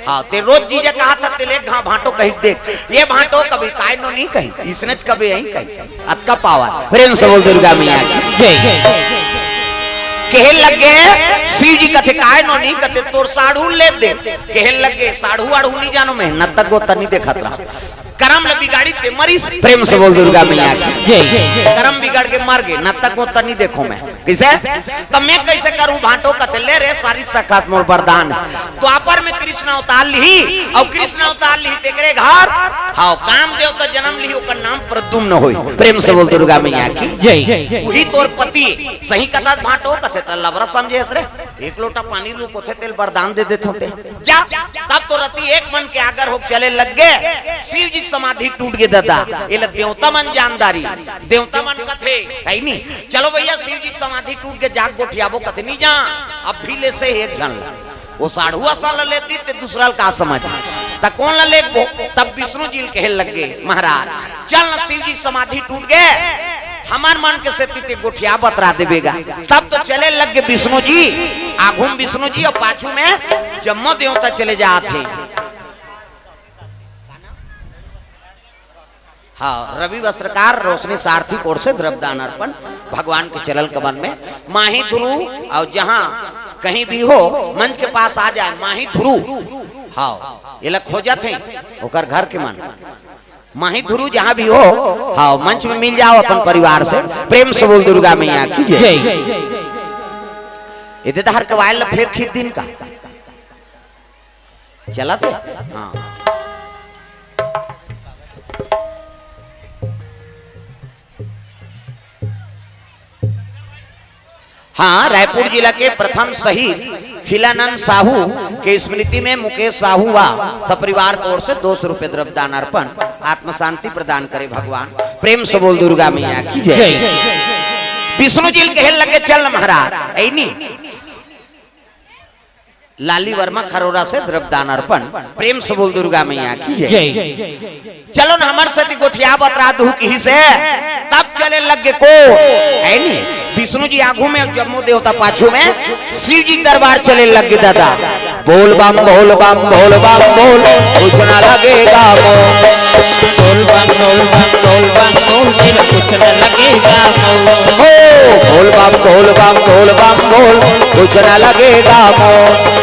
हाँ, ते रोज जीजा कहा था, तेल एक घांव भांटो कही देख। ये भांटो कभी काय नो नहीं कही, इसने च कभी यही कही। अतका power। प्रेम से बोल दुर्गा मैया की। जय। कहे लगे, शिव जी कथे, "काय नो नहीं कथे, तोर साढ़ू ले दे।" कहे लगे, "साढ़ू आढ़ू नहीं जानो, मेहनत तक वो तनी देखत रहा। करम ले बिगाड़ी ते मरीस।" प्रेम से बोल दुर्गा मैया की। जय। करम बिगड़ के मर गए, न तक वो तनी देखो मैं। किसे? त मैं कैसे करूं भांटो कथे, ले रे सारी सखात मोर वरदान। द्वापर में कृष्ण अवतार लिही, अउ कृष्ण अवतार लिही तेकरे घर, हाँ, काम देवता जन्म लिही, ओकर नाम प्रद्युम्न होई। प्रेम से बोल दुर्गा मैया की। जय। वही तोर पति, सही कथा भांटो कथे त लबरा समझे हस रे, एक लोटा पानी रुको थे तेल वरदान दे देथों ते। जा, तब तो रति एक मन के आगर होके चले लग गए। शिव जी के समाधि टूट गए दादा, एला देवता मन जानदारी, देवता मन कथे, है नी? चलो भैया, शिव जी के समाधि टूट गए, जाग गोठियाबो कथे, नहीं जा, अब भी ले से एक झन ला। वो साढ़ुआ सा ला लेती ते दूसरा ला का समझ? त कौन ला लेगबो? तब विष्णु जी ल कहे लग गए, महाराज, चल न, शिव जी के समाधि टूट गए, हमर मन के सेती ते गोठिया बतरा देबे गा। तब तो चले लग गए विष्णु जी, आगू में विष्णु जी अउ पाछू में जम्मो देवता चले जात हे। हाँ, रवि वस्त्रकार, रोशनी सारथी कोर से द्रव्यदान अर्पण भगवान के चरण कमल में। माही ध्रुव अउ जहाँ कहीं भी हो, मंच के पास आ जाए, माही ध्रुव। हाँ, एला खोजत हे, ओकर घर के मन। माही ध्रुव जहाँ भी हो, हाँ, मंच में मिल जाओ अपन परिवार से। प्रेम से बोल दुर्गा मैया की जय। जय। एदे डहर के वायल ला फेर खींच दिन का। चलत हे? हाँ। हाँ, रायपुर जिला के प्रथम शहीद खिलानंद साहू के स्मृति में मुकेश साहू व सपरिवार की ओर से दो सौ रुपए द्रव्य दान अर्पण। आत्म शांति प्रदान करे भगवान। प्रेम से बोल दुर्गा मैया की जय। जय। विष्णु जी ल कहे लगे, "चल महाराज, ऐनी।" लाली वर्मा खरोरा से द्रव्य दान अर्पण। प्रेम से बोल दुर्गा मैया की जय। जय। चलो न हमर सेती गोठिया बतरा दुहू किहिसे, तब चले लग गे को, है नी? विष्णु जी आगू में, जम्मो देवता पाछू में, शिव जी के दरबार चले लग गे दादा। बोल बम, बोल बम, बोल बम, बोल, कुछ ना लगेगा मोल। बोल बम, बोल बम, बोल बम, बोल, तेरा कुछ ना लगेगा मोल। हो, बोल बम, बोल बम, बोल बम, बोल, कुछ ना लगेगा मोल।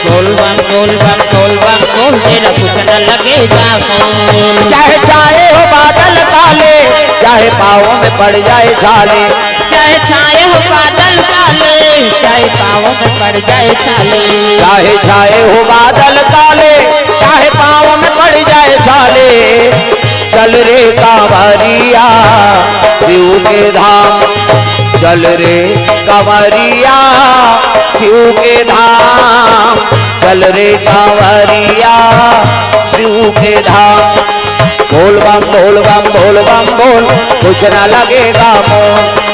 बोल बम, बोल बम, बोल बम, बोल, तेरा कुछ ना लगेगा मोल। चाहे छाए हो बादल काले, चाहे पाँव में पड़ जाए छाले। चाहे छाए हो बादल काले, चाहे पाँव में पड़ जाए छाले। चाहे छाए हो बादल काले, चाहे पाँव में पड़ जाए छाले। चल रे कांवरिया शिव के धाम, चल रे कांवरिया शिव के धाम, चल रे कांवरिया शिव के धाम। बोल बम, बोल बम, बोल बम, बोल, कुछ ना लगेगा मोल।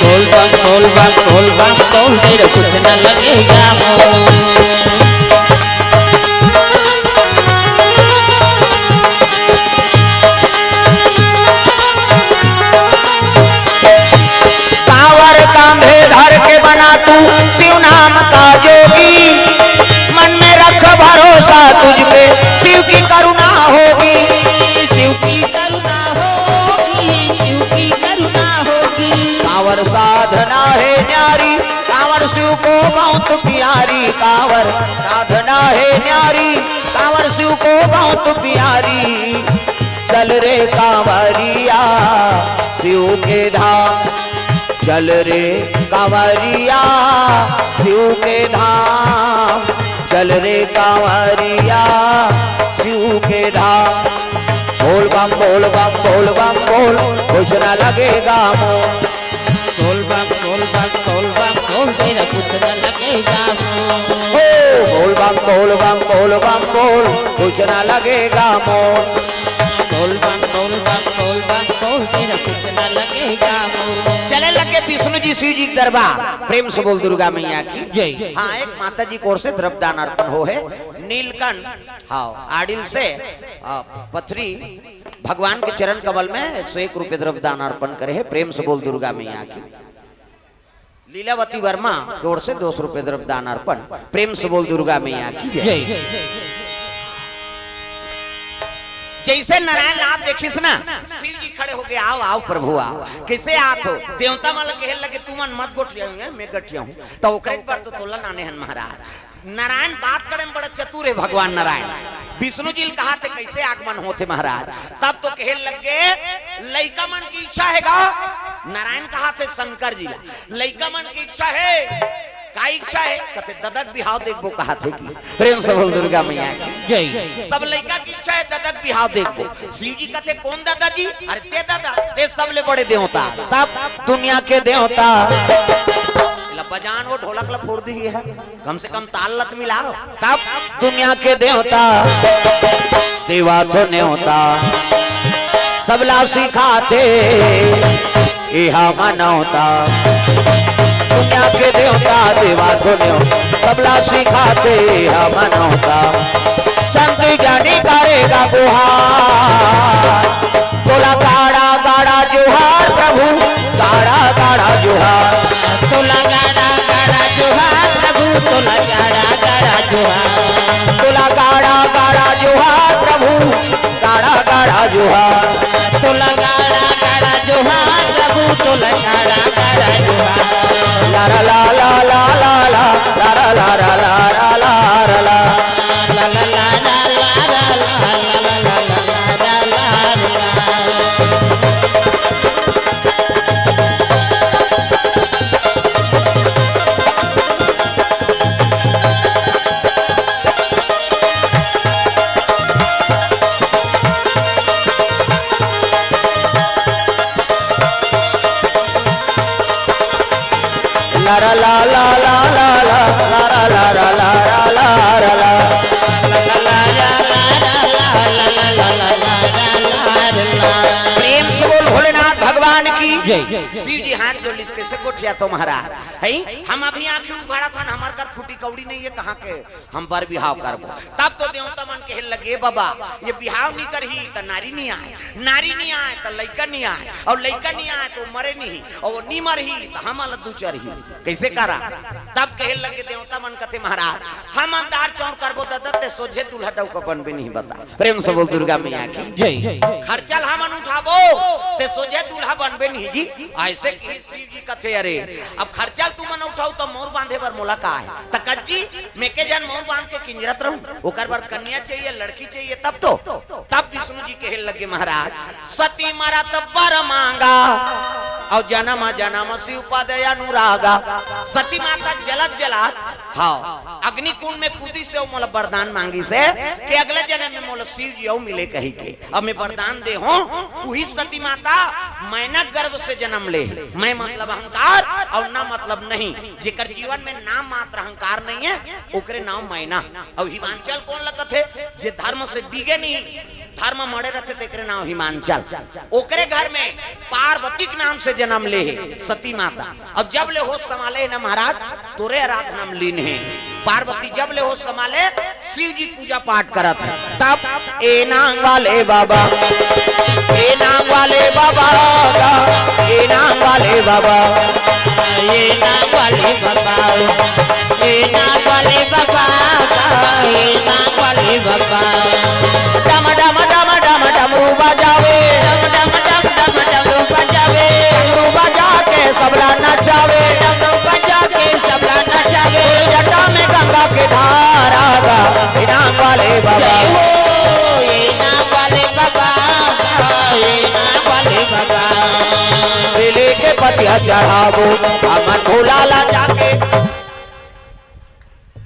बोल बम, बोल बम, बोल बम, बोल, तेरे कुछ ना लगेगा मोल। कांवर कांधे धर के बना तू शिव नाम का जोगी, मन में रख भरोसा तुझ पे, शिव की करुणा हो प्यारी, कांवर साधना है न्यारी, कांवर शिव को बहुत प्यारी। चल रे कांवरिया शिव के धाम, चल रे कांवरिया शिव के धाम, चल रे कांवरिया शिव के धाम। बोल बम बोल बम बोल बम बोल, कुछ ना लगेगा मोल। बोल बम बोल बम बोल बम बोल, तेरा कुछ न लगेगा मोल। ओ बोल बम बोल बम बोल बम बोल, कुछ ना लगेगा मोल। बोल बम बोल बम बोल बम बोल, तेरा कुछ न लगेगा मोल। चले लगे विष्णु जी शिव जी के दरबार। प्रेम से बोल दुर्गा मैया की जय। हाँ, एक माता जी की ओर से द्रव्य दान अर्पण हो है। नीलकंठ, हाँ, आडिल से, हाँ, पथरी भगवान के चरण कमल में एक सौ एक रुपये द्रव्य दान अर्पण करे है। प्रेम से बोल दुर्गा मैया की। लीलावती वर्मा की ओर से दो सौ रुपये द्रव्य दान अर्पण। प्रेम से बोल दुर्गा मैया की जय। जय। जैसे नारायण नाथ देखिस ना, शिव जी खड़े होके, "आओ, आओ प्रभु, आओ।" कैसे आत हो? देवता मन ल कहे लगे, "तुमन मत गोठियाहू, मैं गठियाहूँ।" तो ओकरे पर तो तोला नाने हन महाराज। नारायण बात करे में बड़ा चतुर है भगवान नारायण। विष्णु जी ल कहा थे, "कैसे आगमन होथे महाराज?" तब तो कहे लगे, "लइका मन की इच्छा है गा।" नारायण कहा थे शंकर जी ला, "लइका मन की इच्छा है।" "का इच्छा है?" कथे, "ददा के बिहाव देखबो," कहा थे कि। प्रेम से बोल दुर्गा मैया की जय। सब लइका की इच्छा है, "ददा के बिहाव देखबो।" शिव जी कथे, "कौन ददा जी?" "अरे ते ददा, ते सबले बड़े देवता।" तब दुनिया के देवता। ला बजान वो ढोलक ला फोड़ दी है। कम से कम ताल लत मिलाओ। तब दुनिया के देवता, देवा तो न्योता, सबला सिखाथे एहा मनौता। दुनिया के देवता, देवा तो न्योता, सबला सिखाथे एहा मनौता। संत जनी करेगा गुहार, तोला गाड़ा गाड़ा जोहार प्रभु, गाड़ा गाड़ा जोहार। तोला गाड़ा गाड़ा जोहार प्रभु, तोला गाड़ा गाड़ा जोहार। तोला गाड़ा गाड़ा जोहार प्रभु, गाड़ा गाड़ा जोहार। तोला गाड़ा गाड़ा जोहार प्रभु, तोला गाड़ा गाड़ा जोहार। ला ला ला ला ला ला ला ला ला ला ला ला ला। प्रेम से बोल भोलेनाथ भगवान की जय। शिव जी हाथ जोड़ लिस, कैसे गोठियाथो महाराज? हैं? हम अभी आँखी उघाड़त हन, हमर कर फूटी कौड़ी नहीं है, कहाँ के हम बर बिहाव करबो? तब तो देवता मन कहे लगे, "बाबा, ये बिहाव नहीं करही त नारी नहीं आए, नारी नहीं आए त लइका नहीं आए, और लइका नहीं आए तो मरे नहीं, और वो नहीं मरही त हमला दुचरही।" कैसे करा? तब कहे लगे देवता मन कथे, "महाराज, हम अंधार चौर करबो ददा, ते सोझे दूल्हा डौका बनबे नहीं बता।" प्रेम से बोल दुर्गा मैया की जय। खर्चा ल हमन उठाबो, ते सोझे दूल्हा बनबे नहीं जी। ऐसे कही शिव जी कथे, "अरे, अब खर्चा ल तुमन उठाओ, त मौर बांधे बर मोला का है?" त कज्जी, मैं के जन मौर बांध के किंजरत रहूं, ओकर बर कन्या चाहिए, लड़की चाहिए, तब तो। तब विष्णु जी कहे लगे, महाराज, सती मरत बर मांगा, और जन्म जन्म शिव पद अनुरागा। सती माता जलत जलत, हाँ, अग्निकुंड में कूदी से मोला वरदान मांगी से कि अगले जन्म में मोला शिव जी अउ मिले कही के। अब मैं वरदान दे हूँ, वही सती माता मैना गर्भ से जन्म ले। मैं मतलब अहंकार और ना मतलब नहीं। जेकर जीवन में नाम मात्र अहंकार नहीं है, ओकरे नाम मैना। और हिमांचल कौन लगत है? जे धर्म से डिगे नहीं, धर्म मड़े रहते, तेकरे नाम हिमांचल। ओकरे घर में पार्वती के नाम से जन्म ले है सती माता। अब जब ले होश संभाले है ना महाराज, तोरे आराधना में लीन है। पार्वती जब ले होश संभाले, शिव जी पूजा पाठ करत है। तब ए नाम वाले बाबा, ए नाम वाले बाबा का, ए नाम वाले बाबा, ए नाम वाले बाबा, ए नाम वाले बाबा का, ए नाम वाले बाबा। डम डम डम डम डमरू बजावे, डम डम डम डम डमरू बजावे, डमरू बजा के सबला नचावे, डमरू बजा के सबला नचावे। जट वाले बाबा। जय हो, ए नाम वाले बाबा, ए नाम वाले बाबा। बेले के पतिया चढ़ाबो, हमन भोला ला जाके।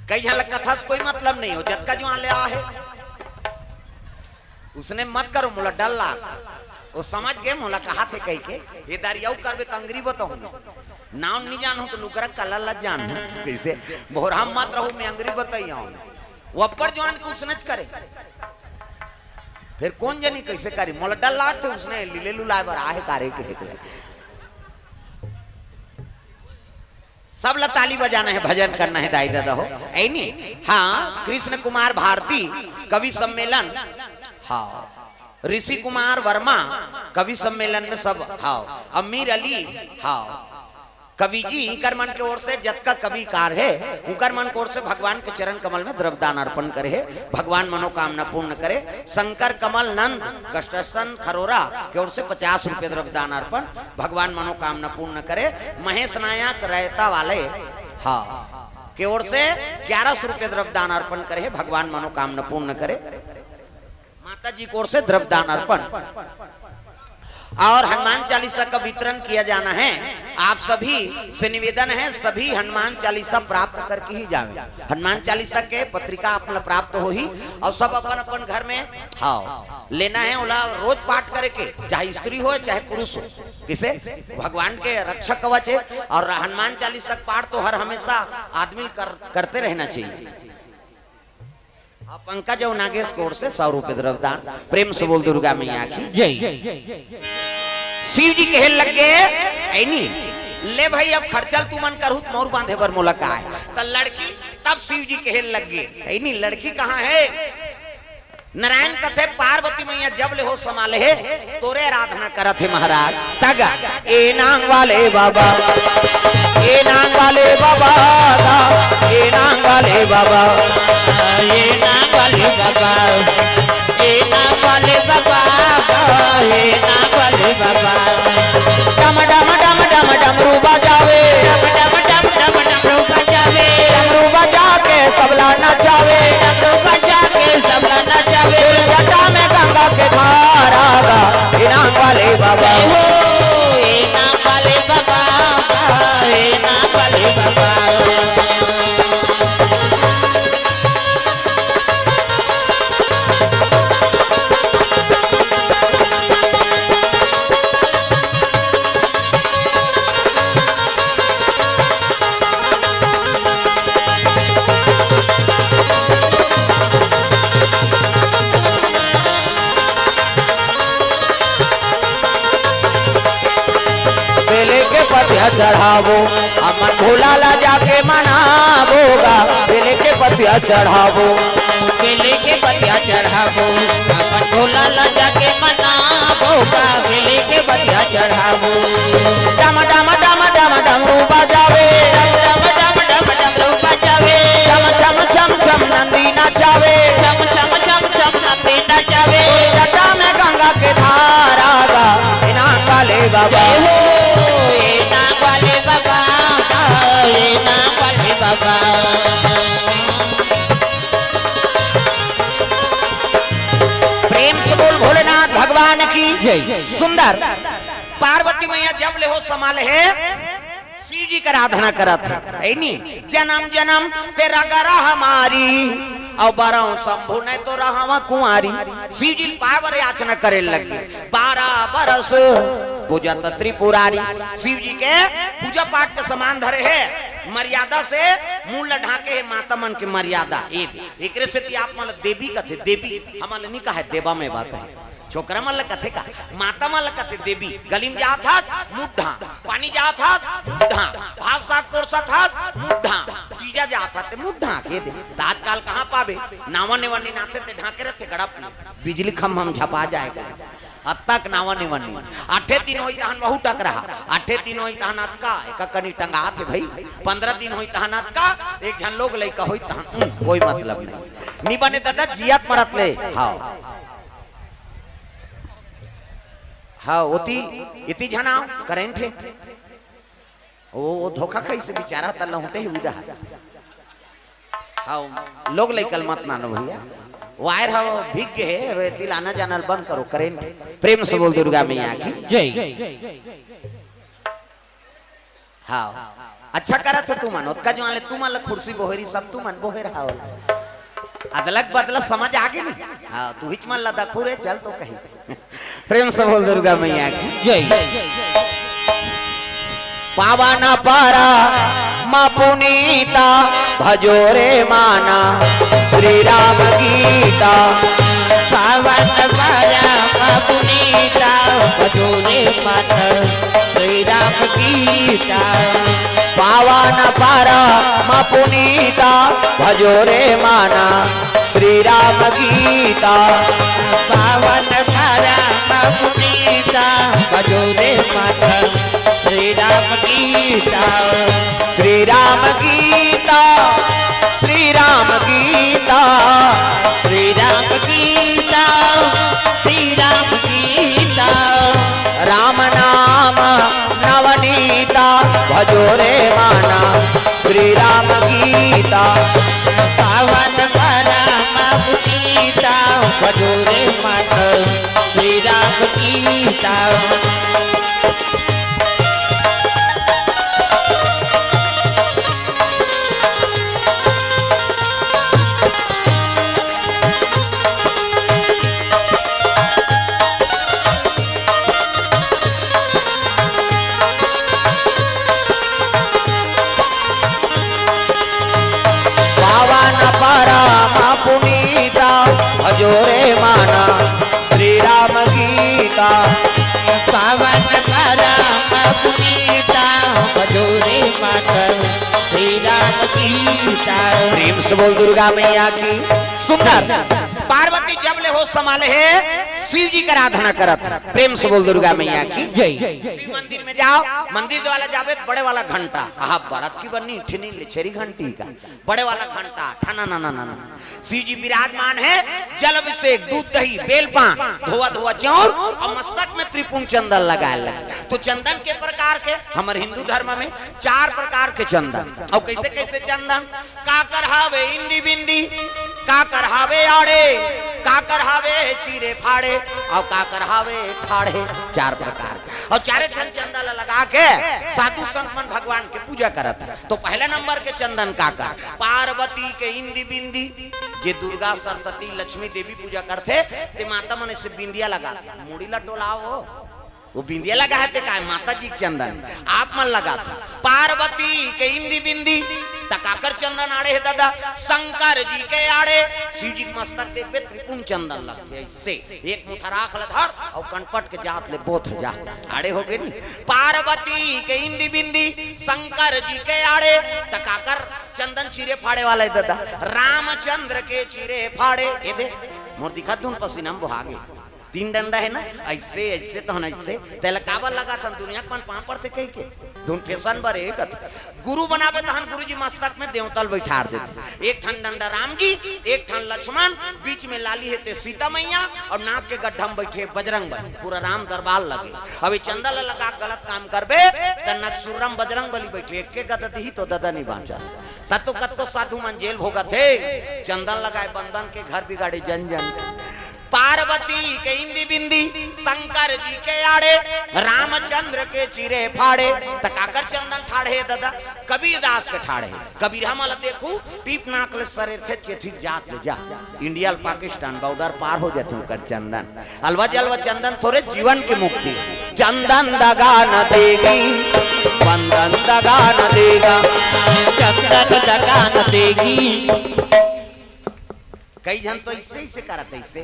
कई झन ला कथा से कोई मतलब नहीं हो, जतका जुआन ले आहे। उसने मत करो, मोला डर लाग। वो समझ गए, मोला कहा थे कह के, ये दारी अउ करबे त अंगरी बताहूँ। नाम नहीं जानहूँ त लुगरा कलर ला जानहूँ। कैसे? भोरहा मत रहू, मैं अंगरी बताई आऊँ। वो अब्बड़ जुआन के उसने च करे। फिर कोन जनी कैसे करी? मोला डर लागथे, उसने लीले लुलाए बर आहे तारे के हेकले। सब ला ताली बजाना है, भजन करना है, दाई दादा हो, ऐ नी? हाँ, कृष्ण कुमार भारती कवि सम्मेलन, हाँ, ऋषि कुमार वर्मा कवि सम्मेलन में सब, हाँ, अमीर अली, हाँ, कवि जी, इनकर मन के ओर से जतका कविकार हे, उनकर मन के ओर से भगवान के चरण कमल में द्रव्य दान अर्पण करे हे। भगवान मनोकामना पूर्ण करे। शंकर कमल नंद, construction खरोरा के ओर से पचास रुपये द्रव्य दान अर्पण, भगवान मनोकामना पूर्ण करे। महेश नायक रैता वाले, हाँ, के ओर से ग्यारह सौ रुपये द्रव्य दान अर्पण करे हे, भगवान मनोकामना पूर्ण करे। माता जी की ओर से द्रव्य दान अर्पण। और हनुमान चालीसा का वितरण किया जाना है। आप सभी से निवेदन है, सभी हनुमान चालीसा प्राप्त करके ही जावे। हनुमान चालीसा के पत्रिका आप ला प्राप्त होही और सब अपन अपन घर में, हाँ, लेना है। ओला रोज पाठ करे के, चाहे स्त्री हो चाहे पुरुष हो। किसे? भगवान के रक्षा कवच है। और हनुमान चालीसा का पाठ तो हर हमेशा आदमी कर, करते रहना चाहिए। हाँ, पंकज और नागेश की ओर से सौ रुपये द्रव्य दान। प्रेम से बोल दुर्गा मैया की जय। शिव जी कहे लग गे, ऐ नी, ले भाई, अब खर्चा ल तुमन करहू त मउर बांधे बर मोला का हे। त लड़की तब शिव जी कहे लग गे, ऐ नी, लड़की कहाँ हे? नारायण कथे पार्वती मैया जब ले हो समाले हे, तोरे आराधना करत हे महाराज। तगा, ए नांग वाले बाबा, ए नांग वाले बाबा, ए नांग वाले बाबा। ए नांग वाले बाबा, ए नांग वाले बाबा, ए नांग वाले बाबा। डम डम डम डम डमरू बजावे, डम डम डम डम डमरू बजावे, डमरू बजा के सबला नचावे, डमरू बजा के सबला नचावे। जटा में गंगा के धारा बा, ए नांग वाले बाबा। जय हो, ए नांग वाले बाबा, ए नांग वाले बाबा। बेले के पतिया चढ़ाबो, हमन भोला ला जाके मनाबो गा। बेले के पतिया चढ़ाबो, बेले के पतिया चढ़ाबो, हमन भोला ला जाके मनाबो गा। बेले के पतिया चढ़ाबो। डम डम डम डम डमरू बजावे, डम डम डम डम डमरू बजावे। छम छम छम छम नंदी नचावे, छम छम छम छम नंदी नचावे। जटा में गंगा के धारा बा, ए नांग वाले बाबा। जय हो, ए नांग वाले बाबा, ए नांग वाले बाबा। प्रेम से बोल भोलेनाथ भगवान की जय। सुंदर। पार्वती मैया जब ले हो समाले हे, शिव जी के आराधना करत हे, है नी? जन्म जन्म ते रगरा हमारी, अउ बरौ शंभु नहीं तो रहवा कुंवारी। शिव जी पावर याचना करे लगी, बारह बरस पूजत त्रिपुरारी। शिव जी के पूजा पाठ के सामान धरे हे, मर्यादा से मुंह ल ढांके हे, माता मन के मर्यादा। ए दे, एकरे सेती आप मन ल देवी कथे, देवी, हमन ल नी कहे, देवा में बा कहे। छोकरा मन ल कथे का, माता मन ल कथे देवी। गली में जात हस, मुंह ढांक, पानी जात हस, मुंह ढांक, भात साग परोसत हस, मुंह ढांक, तीजा जात हस, ते मुंह ढांक, ए दे। त आजकाल कहाँ पाबे, नावा नेवा नी नाथे ते ढांके रथे गड़प ले। बिजली खंभा में झपा जाय गा। अतका नावा नेवा नी। आठे दिन होई तहन वहू टकरहा, आठे दिन होई तहन अतका, एका कनी टंगात हे भई। पंद्रह दिन होई तहन अतका, एक झन लोग लइका होई तहन, उम, कोई मतलब नहीं। नी बने दादा, जियत मरत ले। हाँ। हाँ, ओती, इती झन आव, करंट हे। ओ, ओ धोखा खाइसे बिचारा, त लहुंटे हे उधार। हाँ, लोग लइका ल मत मानो भइया। वायर ह भीग गे हे, एती ल आना जाना ल बंद करो, करंट। प्रेम से बोल दुर्गा मैया की। जय। हाँ, अच्छा करत हो तुमन, ओतका जुवार ले तुमन ल खुर्सी बोहेरी, सब तुमन बोहेर हव। अदलक बदलक समझ आगे नहीं। हाँ, तुहिच मन ल दखू रे, चल तो कहीं। प्रेम से बोल दुर्गा मैया की। जय। पावन परम पुनीता भजो रे माना श्री राम गीता। पावन परम पुनीता भजो रे माना श्री राम गीता। पावन परम पुनीता भजो रे माना श्री राम गीता। पावन परम पुनीता भजो रे माना श्री राम गीता। श्री राम गीता, श्री राम गीता, श्री राम गीता, श्री राम गीता। राम नाम नवनीता भजो रे माना श्री राम गीता। पावन परम पुनीता भजो रे माना श्री राम गीता। पावन परम पुनीता भजो रे माना श्री राम गीता। पावन परम पुनीता भजो रे माना श्री राम गीता। प्रेम से बोल दुर्गा मैया की। सुंदर। पार्वती जब ले होश संभाले हे, शिव जी के आराधना करत। प्रेम से बोल दुर्गा मैया की। जय। शिव मंदिर में जाओ, मंदिर वाला जाबे, बड़े वाला घंटा, आहा, बड़त की बनी, ठिनी ले छेरी घंटी का, बड़े वाला घंटा, ठना ना ना ना ना। शिव जी विराजमान हे, जल अभिषेक, दूध दही, बेलपान, धोवा धोवा चाउर अउ मस्तक में त्रिपुंड चंदन लगाए लगे। तो चंदन के प्रकार के, हमर हिंदू धर्म में चार प्रकार के चंदन। अउ कैसे कैसे चंदन? काकर हावे इंदी बिंदी, काकर हावे आड़े, काकर हावे चीरे फाड़े, अउ काकर हावे ठाढ़े। चार प्रकार के। अउ चारे ठन चंदन ला लगा के साधु संत मन भगवान के पूजा करत हे। तो पहला नंबर के चंदन काकर? पार्वती के इंदी बिंदी, जे दुर्गा, सरस्वती, लक्ष्मी देवी पूजा करथे, ते माता मन से बिंदिया लगाथे, मुड़ी ला डोलाओ, वो बिंदिया लगा हे ते काय, माता जी के चंदन आप मन लगाथो। पार्वती के इंदी बिंदी, त काकर चंदन आड़े हे दादा? शंकर जी के आड़े। शिव जी के मस्तक देखबे, त्रिपुंड चंदन लगथे, अइसे एक मुठा राख ल धर अउ कनपट के जात ले बोथ जा, आड़े हो गे नी। पार्वती के इंदी बिंदी, शंकर जी के आड़े, त काकर चंदन चीरे फाड़े वाला हे दादा? रामचंद्र के चीरे फाड़े। ए दे, मोर दिखत धुन पसीना म बोहा गे। तीन डंडा हे ना, अइसे, अइसे तहन अइसे, तेला काबर लगाथन? दुनिया के मन पांव पड़थे कहिके, धुन फैशन बर हे कथे। गुरु बनाबे तहन गुरुजी मस्तक में देवता ल बइठार देथे। एक ठन डंडा राम जी, एक ठन लक्ष्मण, बीच में लाली हे ते सीता मैया, अउ नाक के गड्ढा में बइठे बजरंग बली, पूरा राम दरबार लगे। अब ये चंदा ल लगा के गलत काम करबे, त नकसुर्रा म बजरंग बली बइठे, एके गदा दिही तो ददा नइ बांचस। त तो कतको साधु मन जेल भोगत हे, चंदन लगाए बंदन के घर बिगाड़े जन जन। पार्वती के इंदी बिंदी, शंकर जी के आड़े, रामचंद्र के चीरे फाड़े, त काकर चंदन ठाढ़े ददा? कबीरदास के ठाढ़े। कबीर हमन ल देखू, टीप नाक ले सरेरथे, चेथी के जात ले जा। इंडिया ल पाकिस्तान बॉर्डर पार हो जाथे ओकर चंदन। अलवा जलवा चंदन थोरे जीवन के मुक्ति। चंदन दगा न देगी, बंदन दगा न देगा। चंदन दगा न देगी। कई झन तो अइसे, अइसे करत हे, अइसे।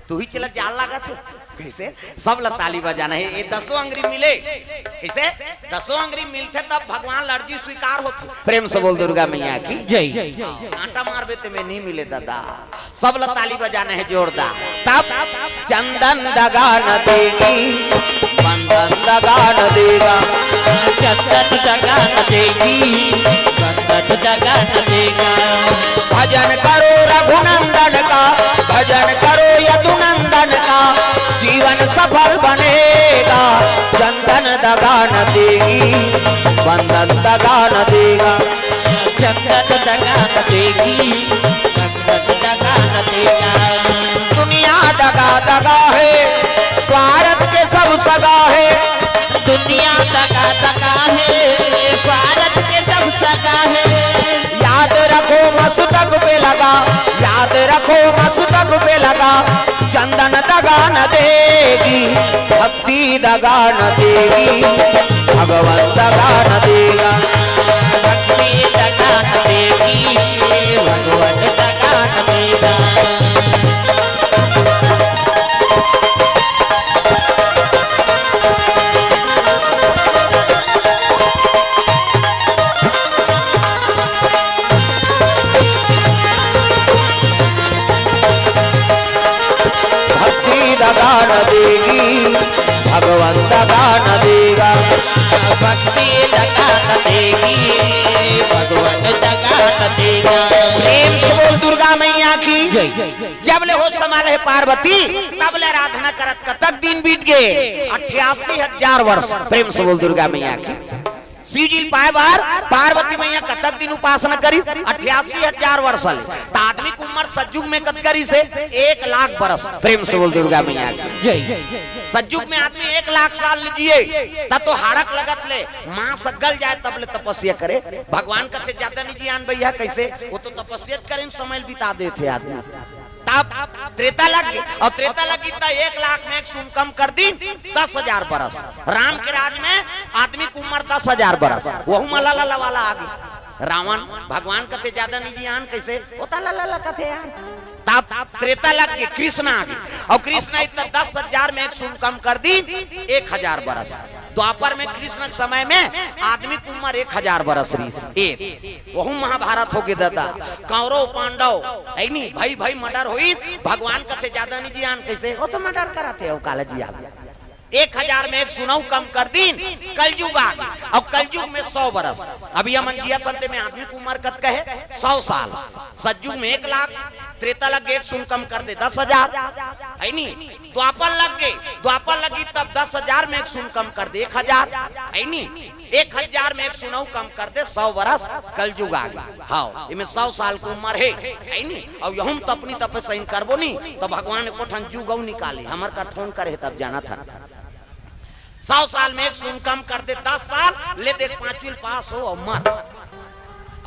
तुही चला जाल लागत हे। कइसे? सब ल ताली बजाना हे। ये दसों अंगरी मिले। कइसे? दसों अंगरी मिलथे तब भगवान ल अर्जी स्वीकार होथे। प्रेम से बोल दुर्गा मैया की। जय। कांटा मारबे ते में नइ मिले ददा। सब ल ताली बजाना हे जोरदार। तब चंदन दगा न देगी, बंदन दगा न देगा। चंदन दगा न देगी, बंदन दगा न देगा। भजन करो रघुनंदन का, भजन करो यदुनंदन का, जीवन सफल बनेगा। चंदन दगा न देगी, बंदन दगा न देगा। चंदन दगा न देगी, बंदन दगा न देगा। दगा है। दुनिया दगा दगा है, भारत के सब सगा है। याद रखो मस्तक पे लगा, याद रखो मस्तक पे लगा। चंदन दगा न देगी, भक्ति दगा न देगी, भगवान दगा न देगा। भक्ति दगा न देगी, भगवान दगा न देगा। भक्ति दगा न देगी, भगवान दगा न देगा। भक्ति दगा न देगी, भगवान दगा न देगा। प्रेम से बोल दुर्गा मैया की। जब ले होश संभाले हे पार्वती, तब ले आराधना करत कतक दिन बीत गे? अट्ठासी हजार वर्ष। प्रेम से बोल दुर्गा मैया की। शिव जी ल पाए बर पार्वती मैया कतक दिन उपासना करिस? अट्ठासी हजार वर्ष ले। त आदमी के उम्र सतयुग में कतका रिहिस हे? एक लाख बरस। प्रेम से बोल दुर्गा मैया की। सतयुग में आदमी एक लाख साल ले जिए, त तो हाड़क लगत ले मांस गल जाए तब ले तपस्या करे। भगवान कथे ज्यादा नहीं जियान भैया, कैसे? वो तो तपस्या करें समय बिता देथे आदमी। तब त्रेता लग गे, अउ त्रेता लगी त एक लाख में एक सुन कम कर दिन दस हजार बरस। राम के राज में आदमी के उम्र दस हजार बरस, वहू में लला वाला आ गे। रावण भगवान कथे ज्यादा नहीं जियान, कैसे? वो त लला कथे यार। तब त्रेता लग गे, कृष्ण आ गे, अउ कृष्ण आई त दस हजार में एक सुन कम कर दिन एक हजार बरस। द्वापर में कृष्ण के समय में आदमी के उम्र एक हजार बरस रिहिस। एक वहू महाभारत हो गे दादा, कौरव पांडव, है नी, भाई भाई मर्डर होई। भगवान कथे ज्यादा नहीं जियान, कैसे? वो तो मर्डर करत हे, वो काला जिया। एक हजार में एक सुनऊ कम कर दिन, कलयुग आ गे। अब कलयुग में सौ बरस। अभी हमन जिया तंते में आदमी के उम्र कतका हे? सौ साल। सतयुग में एक लाख, त्रेता लग गे एक सुन कम कर दे दस हजार, है नी? द्वापर लग गे, द्वापर लगी तब दस हजार में एक सुन कम कर दे एक हजार, है नी? एक हजार में एक सुनऊ कम कर दे सौ बरस, कलयुग आ गे। हाँ, इमे सौ साल के उम्र हे, है नी? अउ यहू में त अपनी तपस्या करबो नी, त भगवान एको ठन जुग अउ निकाले, हमर का फोन करे हे तब जानत हन। सौ साल में एक सुन कम कर दे, दस साल ले देख, पांचवी पास हो अउ मर।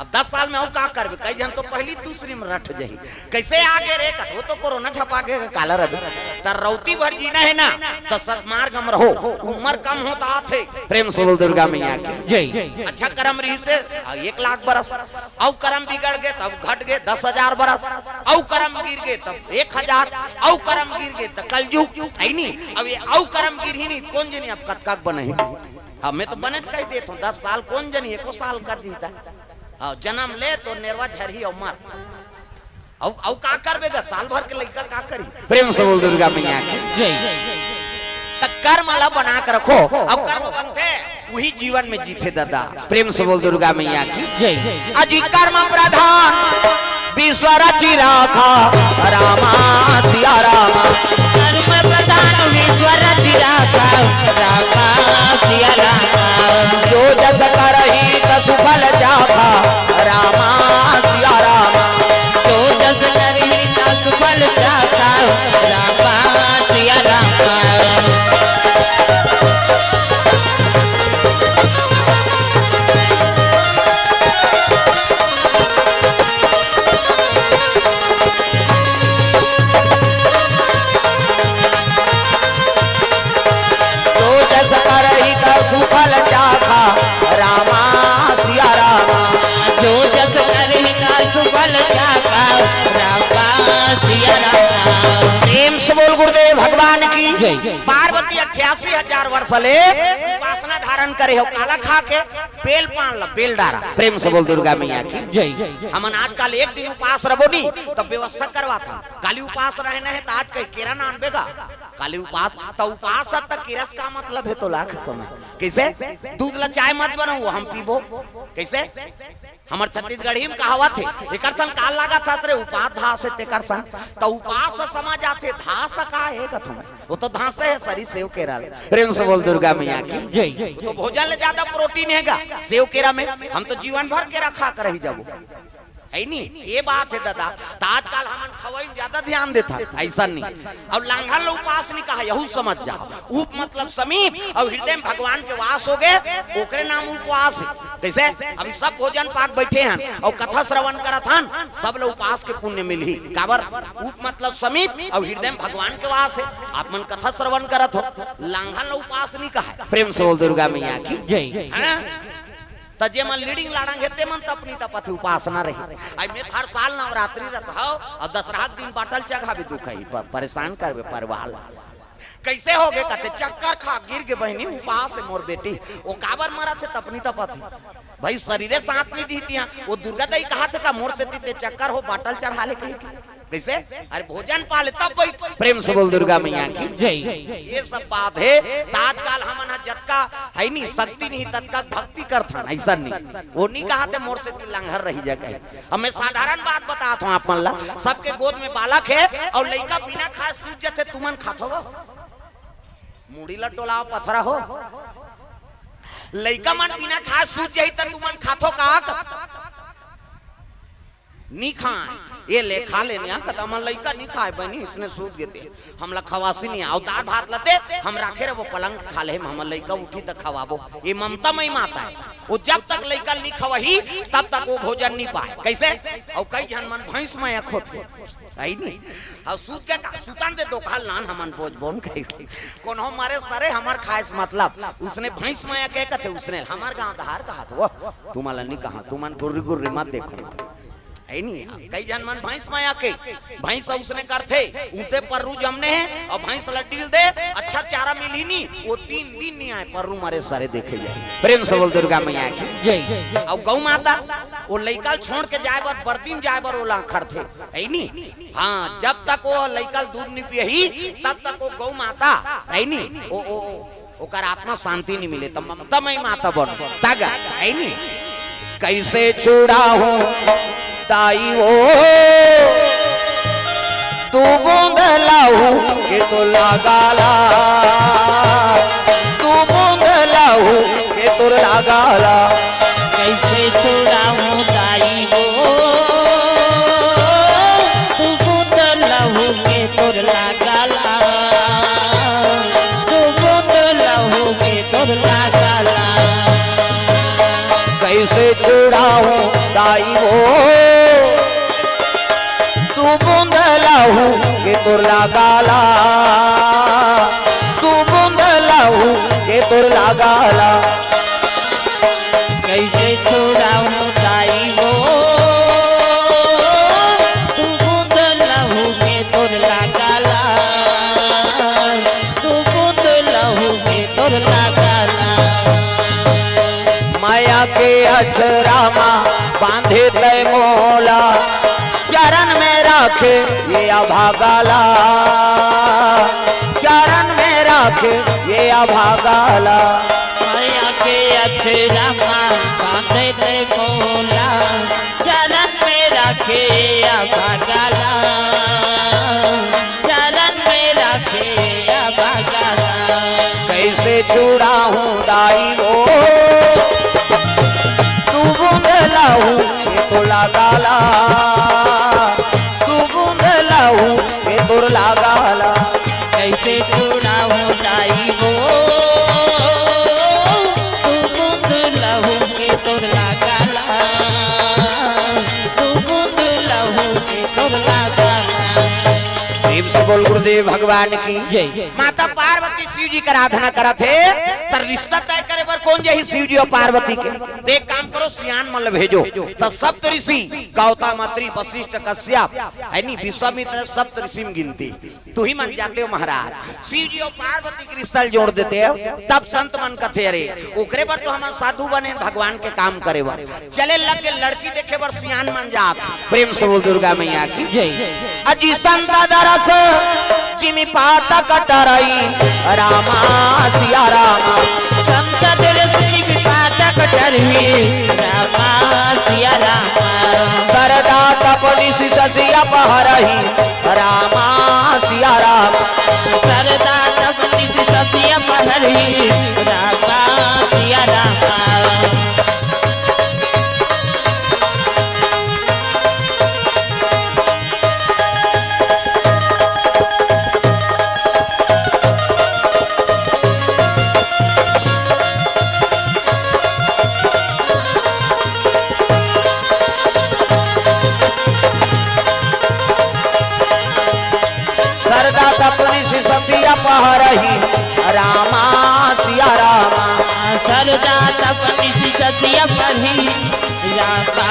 अब दस साल में अउ का करबे? कई झन तो पहली दूसरी में रट जाही। कैसे आगे रे? कथो तो कोरोना छपा के काला रबे। त रौती भर जीना हे ना, त सतमार्ग में रहो। उम्र कम होत आथे। प्रेम से बोल दुर्गा मैया की। अच्छा करम रिहिस हे, हाँ, एक लाख बरस। अउ करम बिगड़ गे तब घट गे दस हजार बरस। अउ करम गिर गे तब एक हजार। अउ करम गिर गे त कलयुग, है नी? अब ये अउ करम गिरही नी, कोन जनी अब कतका बनही? हाँ, मैं तो बने कह देत हूँ, दस साल कोन जनी एको साल कर दीता। हाँ, जन्म ले त नेरवा झरही अउ मर। अउ, अउ का करबे गा? साल भर के लइका का करी? प्रेम से बोल दुर्गा मैया की। त कर्म ला बना के रखो, अउ कर्म बनथे, उही जीवन में जीथे दादा। प्रेम से बोल दुर्गा मैया की। अजी कर्म प्रधान विश्व रचि राखा, रामा सिया रामा। कर्म प्रधान विश्व रचि राखा, रामा सिया रामा। जो जस करही तसु फल चाखा, रामा सिया रामा। जो जस करही तसु फल चाखा, रामा सिया रामा। जो जस करही तसु फल चाखा, रामा सिया रामा। जो जस करही तसु फल चाखा, रामा सिया रामा। प्रेम से बोल गुरुदेव भगवान की। पार्वती अट्ठासी हजार वर्ष ले उपासना धारण करे हो, काला खा के? बेल पान ला, बेल डारा। प्रेम से बोल दुर्गा मैया की। हमन आजकल एक दिन उपास रबो नी, तब व्यवस्था करवाथन। काली उपास रहना हे त आज कहीं केरा ना आनबे गा। काली उपास, त उपास ह त केरा से का मतलब हे तोला? कैसे? दूध ला चाय मत बनाओ, हम पीबो। कैसे? हमर छत्तीसगढ़ी में कहावत हे, एकर सन काल लागत हस रे, उपास धास हे तेकर सन। त उपास ह समझ आथे, धास ह का हे गा तुम्हें? वो तो धासे हे सरी सेव केरा ले। प्रेम से बोल दुर्गा मैया की। वो तो भोजन ले ज्यादा प्रोटीन हे गा सेव केरा में। हम तो जीवन भर केरा खा कर रही जाबो। है नी? ये बात है दादा। त आजकल हमन खवई में ज्यादा ध्यान देथन, ऐसा नहीं। अउ लांघन ल उपास नहीं कहा, यहू समझ जाओ। उप मतलब समीप, अउ हृदय में भगवान के वास हो गए, ओकरे नाम उपवास है। कैसे? अभी सब भोजन पाक बैठे हन अउ कथा श्रवण करत हन, सब ल उपास के पुण्य मिलही। काबर? उप मतलब समीप, अउ हृदय में भगवान के वास है। आप मन कथा श्रवण करत हो, लांघन ल उपास नहीं कहा। प्रेम से बोल दुर्गा मैया की। जय। हाँ? त जे मन लीडिंग लाड़ंग हे, ते मन तपनी तपत हे, उपासना रही। आई में हर साल नवरात्रि रत हव, अउ दसरहा के दिन बाटल चघाबे, दुख ही प-, परेशान करबे परिवार ला। कैसे हो गे? कहते, "चक्कर खा गिर गे बहिनी, उपास है मोर बेटी।" वो काबर मरत हे, तपनी तपत हे। भाई, शरीरे साथ नहीं दी तिया। वो दुर्गा दाई कहा थे का, "मोर से ती ते चक्कर हो, बाटल चढ़ा ले," कही। कैसे? अरे, भोजन पा ले, तब बैठ। प्रेम से बोल दुर्गा मैया की। जय। ये सब बात है। त आजकल हमन ह जतका है नी, शक्ति नहीं, ततका भक्ति करथन, ऐसा नहीं। वो नहीं कहा थे, "मोर से ती लांघर रही जा," कहे। अब मैं साधारण बात बतात हूँ आप मन ला। सबके गोद में बालक है अउ लइका बिना खाए सूत जथे, तुमन खाथो वो? मुड़ी ला डोलाव, पथरा हो। लइका मन बिना खाए सूत जाही त तुमन खाथो का? नी खाए। ये ले खा ले, नहीं कहता, "हमर लइका नी खाए बहिनी, इसने सूत गे ते, हमला खवासी नहीं।" अउ दार भात ला दे, हम राखे रहो पलंग खा ले, हमर लइका उठी त खवाबो। ये ममता मई माता है। वो जब तक लइका नी खवाही, तब तक वो भोजन नी पाए। कैसे? अउ कई झन मन भैंस मयक होथे, है नी? अउ सूत के का, सुतन दे, दोखा ल लान, हमन बोझ बोन कही। कोनो मरे सरे, हमर खाए से मतलब। उसने भैंस मयक हे कथे, उसने हमर गांव दहार कहा थे वो, तुमला नी कहा, तुमन गुर्री गुर्री मत देखो। है नी? कई झन मन भैंस मयक हे, भैंस उसने करथे, उते पर्रू जमने हे, अउ भैंस ल डील दे, अच्छा चारा मिलही नी, वो तीन दिन नी आए, पर्रू मरे सरे देखे जाए। प्रेम से बोल दुर्गा मैया की। जय। अउ गौ माता, वो लइका ल छोड़ के जाए बर, बरदिन जाए बर ओला खड़थे, है नी? हाँ, जब तक वो लइका ल दूध नी पियही, तब तक वो गौ माता, है नी? ओ, ओ, ओ, ओकर आत्मा शांति नहीं मिले, त ममता मई माता बन, तग, है नी? कैसे छुड़ाहूं दाई वो, दू बूंद लहू के तोर लागाला, दू बूंद लहू के तोर लागाला। कैसे छुड़ाहूं दाई वो, दू बूंद लहू के तोर लागाला, दू बूंद लहू के तोर लागाला। कैसे छुड़ाहूं दाई वो, दू बूंद लहू के तोर लागाला, दू बूंद लहू के तोर लागाला। कैसे छुड़ाहूं दाई वो, दू बूंद लहू के तोर लागाला, दू बूंद लहू के तोर लागाला। मया के अचरा मा बांधे तै मोला, चरण में राखे ये अभागाला, चरण में राखे ये अभागाला। मया के अचरा मा बांधे तै मोला, चरण में राखे अभागाला, चरण में राखे अभागाला। कैसे छुड़ाहूं दाई वो, दू बूंद लहू के तोर लागाला, दू बूंद लहू के तोर लागाला। कैसे छुड़ाहूं दाई वो, दू बूंद लहू के तोर लागाला, दू बूंद लहू के तोर लागाला। प्रेम से बोल गुरुदेव भगवान की। जय। माता पार्वती शिव जी के आराधना करत हे, त रिश्ता तय करे बर कोन जाही? शिव जी अउ पार्वती के। त एक काम करो, सियान मन ल भेजो। त सप्त ऋषि, गौतम, अत्रि, वशिष्ठ, कश्यप, है नी, विश्वामित्र, सप्त ऋषि में गिनती। तुही मन जाते हो महाराज, शिव जी अउ पार्वती के रिश्ता ल जोड़ देते हो, तब संत मन कथे, "अरे, ओकरे बर तो हमन साधु बने, भगवान के काम करे बर।" चले लग गे लड़की देखे बर सियान मन जात। प्रेम से बोल दुर्गा मैया की। जय। अजी संत दरस जिमि पातक टरई, रामा सिया रामा। संत दरस जिमि पातक टरई, रामा सिया रामा। सरदा तप निसि ससि अपहरही, रामा सिया रामा। सरदा तप निसि ससि अपहरही, रामा सिया रामा। सती अपहरही रामा सिया रामा। सरदा तप निशि सती अपहरही रामा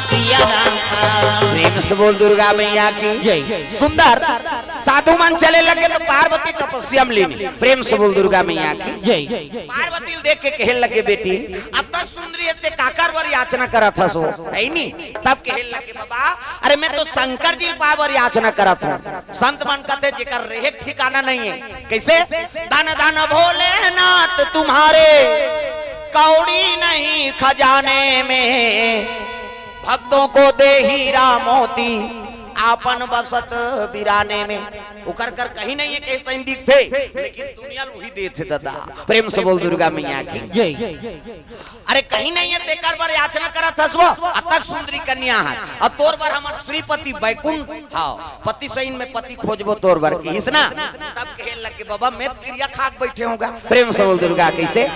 सिया रामा। प्रेम से बोल दुर्गा मैया की जय। सुंदर। साधु मन चले लगे तो पार्वती तपस्या में लीन। प्रेम से बोल दुर्गा मैया की जय। पार्वती ल देख के कहे लगे, बेटी, अतक सुंदरी हे ते काकर बर याचना करत हस ओ, हे नी? तब कहे लगे, बाबा, अरे मैं तो शंकर जी ल पाए बर याचना करत हूँ। संत मन कथे, जेकर रेहे के ठिकाना नहीं है। कैसे? धन धन भोलेनाथ तुम्हारे, कौड़ी नहीं खजाने में, भक्तों को दे हीरा मोती, आपन बसत बिराने में। ओकर कर कहीं नहीं है, कहीं सही दिखथे, लेकिन दुनिया ल उही देथे दादा। प्रेम से बोल दुर्गा मैया की जय। अरे कहीं नहीं है, तेकर बर याचना करत हस ओ, अतक सुंदरी कन्या हे, अउ तोर बर हमर श्रीपति बैकुंठ, हाँ, पति सही में पति खोजबो तोर बर, किहिस ना। तब कहे लगे, बाबा, मैं तो किरिया खा के बैठे हूँ गा। प्रेम से बोल दुर्गा, कैसे?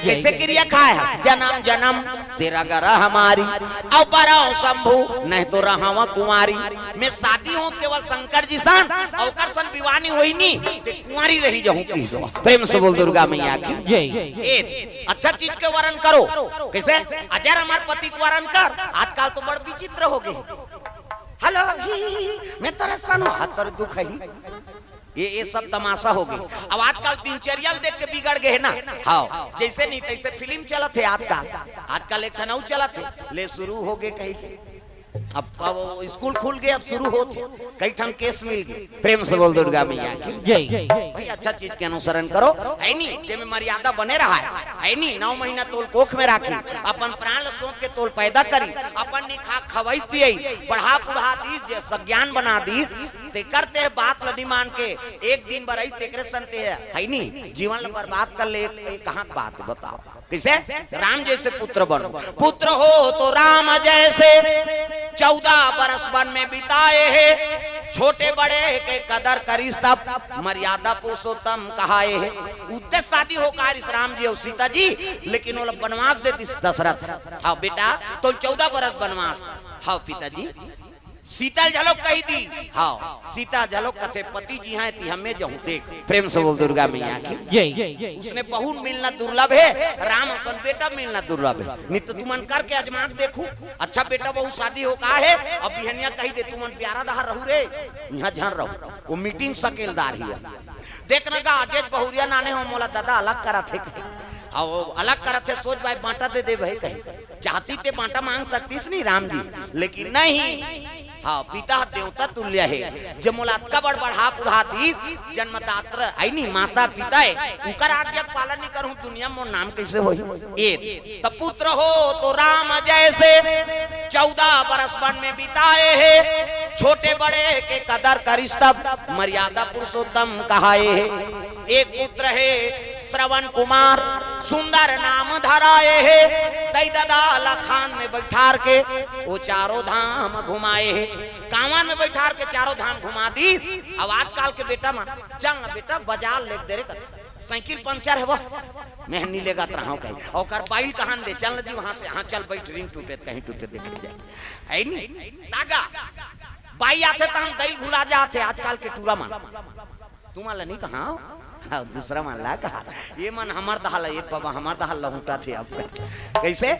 कैसे किरिया खाए हे? जन्म जन्म तेरा गरा हमारी, अब बराओ शंभू, नहीं तो रहावा कुंवारी। मैं शादी हूँ केवल शंकर जी सन, अउ ओकर सन विवाह नहीं होही नी, ते कुंवारी रही जाहूँ किहिस ओ। प्रेम से बोल दुर्गा मैया की जय। ए, अच्छा चीज के वरण करो। कैसे? अजर हमार पति के वरण कर। आजकल तो बड़ विचित्र हो गए। हेलो, ही, ही, ही, मैं तोरे सन हूँ, हाथ तोरे दुख है। ये, ये सब तमाशा हो गए। अब आजकल दिनचर्या ल देख के बिगड़ गए ना। हाँ, जैसे नहीं तैसे फिल्म चलत हे आजकल। आजकल एक ठन अउ चलत हे, ले शुरू हो गए कहीं के। अब, अब स्कूल खुल गए, अब शुरू होत हे, कई ठन केस मिल गए। प्रेम से बोल दुर्गा मैया की जय। भाई अच्छा चीज के अनुसरण करो, हे नी? जेमे मर्यादा बने रहा है, हे नी? नौ महीना तोल कोख में राखी, अपन प्राण ल सौंप के तोल पैदा करी, अपन निखा खवाई पियाई, बढ़ा बुढ़ा दी, जे सज्ञान बना दी, ते करते बात ल नहीं मान के एक दिन बर आई तेकरे संते हे, हे नी? जीवन ल बर्बाद कर ले, एक, एक हाथ बात बताओ। किसे? राम जैसे पुत्र बनो। पुत्र हो तो राम जैसे, चौदह बरस वन में बिताए हे। छोटे बड़े के कदर करिस तब, मर्यादा पुरुषोत्तम कहाए हे। उद्देश्य शादी हो कारिस राम जी अउ सीता जी, लेकिन ओला बनवास दे दिस दशरथ। हाँ बेटा, तो चौदह बरस बनवास। हाँ पिताजी। सीता ल घलोक कहि दी। हाँ, सीता घलोक कथे, पति जी हैं ती हमें जहूँ देख। प्रेम से बोल दुर्गा मैया की जय। उसने बहू मिलना दुर्लभ हे, राम असन बेटा मिलना दुर्लभ हे। नहीं तो तुमन करके अजमा के देखू, अच्छा बेटा बहू शादी हो का हे, अब बिहनिया कहि दे, तुमन प्यारा दहा रहू रे, इहाँ झन रहू, ओ मीटिंग सकेलदार ही हे। देख न गा, अजेत बहुरिया नाने हो, मोला दादा अलग करत हे। हाँ, ओ अलग करत हे, सोच भाई बाँटा दे दे भाई कहीं। चाहती ते बाँटा माँग सकतीस नहीं राम जी, लेकिन नहीं। हाँ, पिता देवता तुल्य हे, जे मोला अतका बड़ बढ़ा बुढ़ा दी, जन्मदात्र, हे नी, माता पिता हे, उनकर आज्ञा के पालन नहीं करूँ, दुनिया में मोर नाम कैसे होही? ए, त पुत्र हो तो राम जैसे, चौदह बरस वन में बिताए हे, छोटे बड़े के कदर करिस तब, मर्यादा पुरुषोत्तम कहाए हे। एक पुत्र हे श्रवण कुमार, सुंदर नाम धराए हे। दई ददा ल खान में बैठार के ओ चारों धाम घुमाए हे। कांवर में बैठार के चारों धाम घुमा दी। अब आजकल के बेटा मन चल न बेटा बाजार लेग दे रे कर, साइकिल पंचर हे वो, मैं नहीं लेगत रहूँ कहीं। ओकर बाई ल कहन दे, चल न जी वहाँ से, हाँ चल बैठ, रिंग टूटे त कहीं टूटे देखे जाए, हे नी? तागा बाई आथे त हम दई ल भुला जाथे आजकल के टूरा मन। तुमन ला नहीं कहा, हाँ, दूसरा मन ला कहा। ये मन हमर दहा ल, ये बाबा हमर दहा ल लहुटा थे अब। कैसे?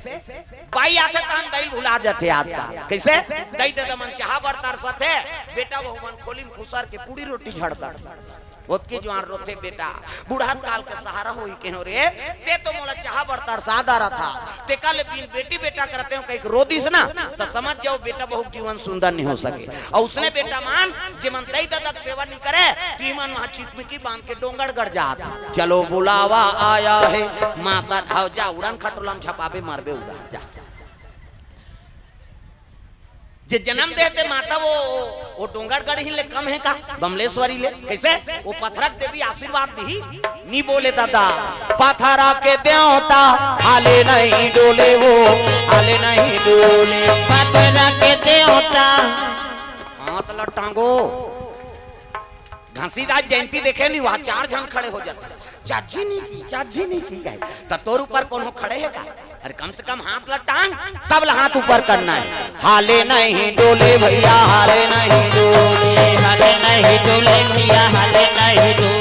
बाई आथे तहन दई ल भुला जाथे आजकल। कैसे? दई ददा मन चाहा बर तरसत हे, बेटा बहू मन खोली म खुसर के पूड़ी रोटी झड़कत हे। ओतके जुवार रोथे बेटा, बुढ़त काल के सहारा होही कहेंव रे, ते तो मोला चाहा बर तरसा डारत हस, तेकर ले बिन बेटी बेटा करते हो कहिके रो दिस ना, त समझ जाओ बेटा बहू के जीवन सुंदर नहीं हो सके। अउ उसने बेटा मन, जेमन दई ददा के सेवा नहीं करे, तिमन वहाँ चिकमिकी बांध के डोंगरगढ़ जात। चलो बुलावा आया है माता, हाँ, जा उड़न खटोला म झपाबे मरबे उदा, जा। जे जनम दे हे ते माता वो, वो डोंगरगढ़ ही ले कम हे का? बमलेश्वरी ले। कैसे? वो पथरा के देवी आशीर्वाद दिही। नी बोले दादा, पथरा के देवता हाले नहीं डोले वो, हाले नहीं डोले। पथरा के देवता। हाथ ल टांगो। घसीदास जयंती देखे नहीं, वहाँ चार झन खड़े हो जाथे। चाची नहीं की, चाची नहीं की कहे। त तोर ऊपर कोनो खड़े हे का? अरे कम से कम हाथ ल टांग, सब ल हाथ ऊपर करना हे। हाले नहीं डोले भैया, हाले नहीं डोले। हाले नहीं डोले भैया, हाले नहीं डोले।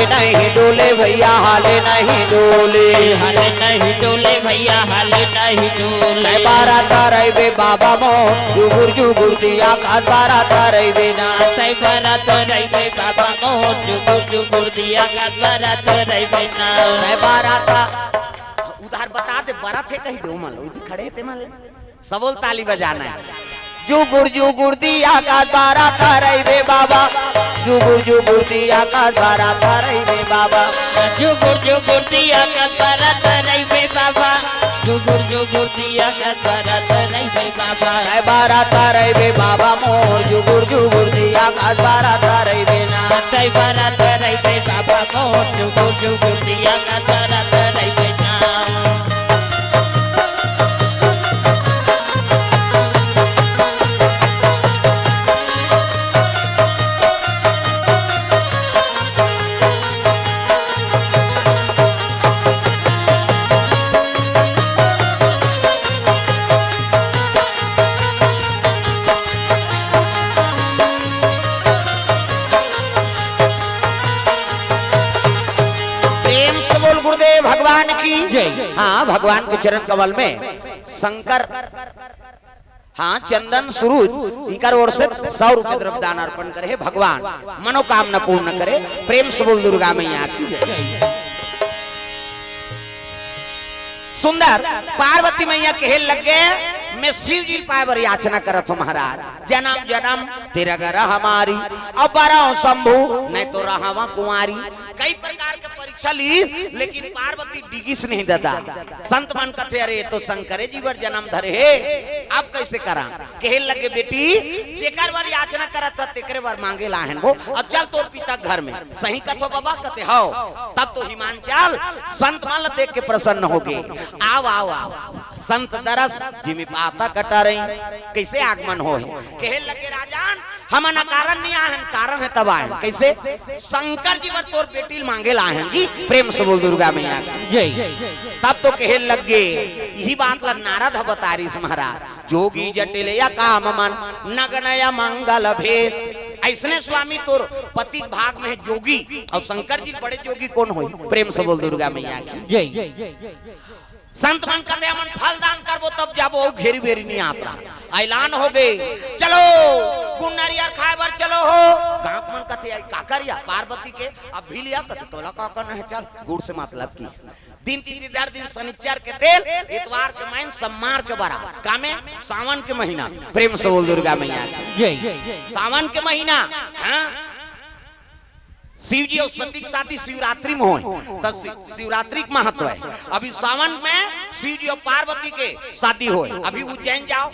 नहीं डोले भैया, हाले नहीं डोले। हाले नहीं डोले भैया, हाले नहीं डोले। कै बारा तरई बे बाबा मोर, जुगुर जुगुर दिया का बारा तरई बे ना। कै बारा तरई बे बाबा मोर, जुगुर जुगुर दिया का बारा तरई बे ना। कै बारा ता-, उधार बता दे, बरत हे कही दे, ओ मन लो, इति खड़े हे ते मन ले। सबोल ताली बजाना है। जुगुर जुगुर दिया का बारा तरई बे बाबा, जुगुर जुगुर दिया का बारा तरई बे बाबा। जुगुर जुगुर दिया का बारा तरई बे बाबा, जुगुर जुगुर दिया का बारा तरई बे बाबा। कै बारा तरई बे बाबा मोर, जुगुर जुगुर दिया का बारा तरई बे ना। कै बारा तरई बे बाबा मोर, जुगुर जुगुर दिया का बारा तरई बे ना। प्रेम से बोल गुरुदेव भगवान की। जय। हाँ, भगवान के चरण कमल में शंकर, हाँ, चंदन सुरुज, इकर ओर से सौ रुपये द्रव्य दान अर्पण करे हे भगवान, मनोकामना पूर्ण करे। प्रेम से बोल दुर्गा मैया की जय। सुंदर पार्वती मैया कहे लगे, मैं शिव जी पाए बर याचना करत हूँ महाराज, जन्म जन्म तेरा गर हमारी, अब बरव शंभू, नहीं तो रहवा कुंवारी। कई प्रकार के परीक्षा ली, लेकिन पार्वती डिगिस नहीं दादा। संत मन कथे, अरे, ये तो शंकरे जी बर जन्म धरे हे, अब कैसे करा? कहे लगे, बेटी, जेकर बर याचना करत ह, तेकरे बर मांगे ला हन वो, अब चल तोर पिता घर में। सही कथो बाबा? कथे, हव। तब तो हिमांचल संत मन ला देख के प्रसन्न होगे। आव, आव, आव। संत दरस जिमि पाता कटारई। कैसे आगमन होहे? कहे लगे, राजन, हमन अकारण नहीं आए हन, कारण हे तब आए हन। कैसे? शंकर जी बर तोर बेटी ल मांगे ला आए हन जी। प्रेम से बोल दुर्गा मैया की। जय। तब तो कहे लगे, यही बात ला नारद ह बतारिस महाराज, जोगी जटिल या काम मन, नगन या मंगल भेष। ऐसने स्वामी तोर पति के भाग में हे जोगी, अउ शंकर जी बड़े जोगी कोन होही? प्रेम से बोल दुर्गा मैया की। जय। संत मन कथे, हमन फल दान करबो तब जाबो, अउ घेरी बेरी नहीं आत रहा। ऐलान होगे, चलो गुड़ नरियर खाए बर चलो हो। गांव के मन कथे, "आई काकर या पार्वती के अब भी लिया?" कथे, "तोला का करना हे, चल।" गुड़ से मतलब की दिन तीन दर दिन शनिचर के दिन, इतवार के माइन, सम्मार के बरात। का में? सावन के महीना। प्रेम से बोल दुर्गा मैया की। जय। सावन के महीना, हाँ? शिव जी अउ सती के शादी शिवरात्रि में होय, त शि-, शिवरात्रि के महत्व हे। अभी सावन में शिव जी अउ पार्वती के शादी होय। अभी उज्जैन जाव,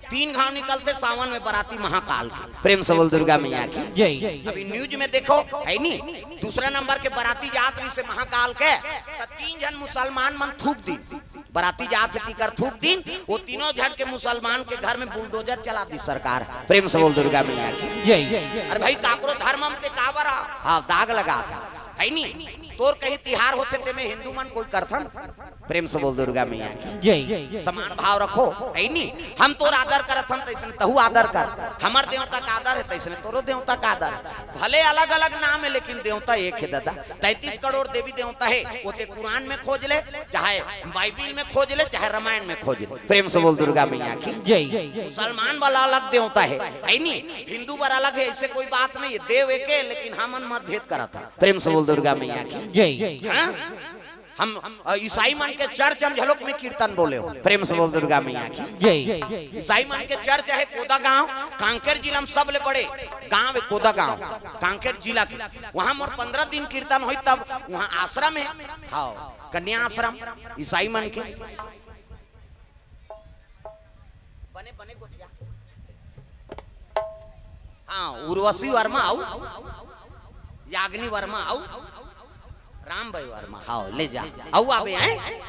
तीन घांव निकलथे सावन में बराती महाकाल के। प्रेम से बोल दुर्गा मैया की। जय। अभी news में देखो, हे नी, दूसरा नंबर के बराती जात रहिसे महाकाल के, त तीन झन मुसलमान मन थूक दिन। बराती जात हे, तीकर थूक दिन, वो तीनों झन के मुसलमान के घर में बुलडोजर चला दिस सरकार। प्रेम से बोल दुर्गा मैया की। जय। अरे भाई, काकरो धर्म में ते काबर आ? हाँ, दाग लगात हे, हे नी? तोर कहीं तिहार होथे, ते में हिंदू मन कोई करथन? प्रेम से बोल दुर्गा मैया की। जय। समान भाव रखो, हे नी? हम तोर आदर करत हन, तइसने तहू आदर कर। हमर देवता का आदर हे, तइसने तोरो देवता का आदर हे। भले अलग-अलग नाम हे, लेकिन देवता एक हे दादा। तैंतीस करोड़ देवी देवता हे, वो ते कुरान में खोज ले, चाहे बाइबिल में खोज ले, चाहे रामायण में खोज ले। प्रेम से बोल दुर्गा मैया की। जय। मुसलमान वाला अलग देवता हे, हे नी? हिंदू बर अलग हे, ऐसे कोई बात नहीं हे। देव एके, लेकिन हमन मतभेद करत हन। प्रेम से बोल दुर्गा मैया की। जय। हाँ? हम, अ, ईसाई मन के चर्च हम झलोक में कीर्तन बोले हो। प्रेम से बोल दुर्गा मैया की। जय। ईसाई मन के चर्च हे कोदा गांव, कांकेर जिला में सबले बड़े गांव हे कोदा गांव, कांकेर जिला के। वहां मोर पंद्रह दिन कीर्तन होई, तब वहां आश्रम हे, हाँ, कन्या आश्रम ईसाई मन के। बने, बने गोठिया। हाँ, उर्वशी वर्मा आऊ, याग्नि वर्मा आऊ, राम भाई वर्मा, हाँ, ले जा। आऊ आबे, हैं?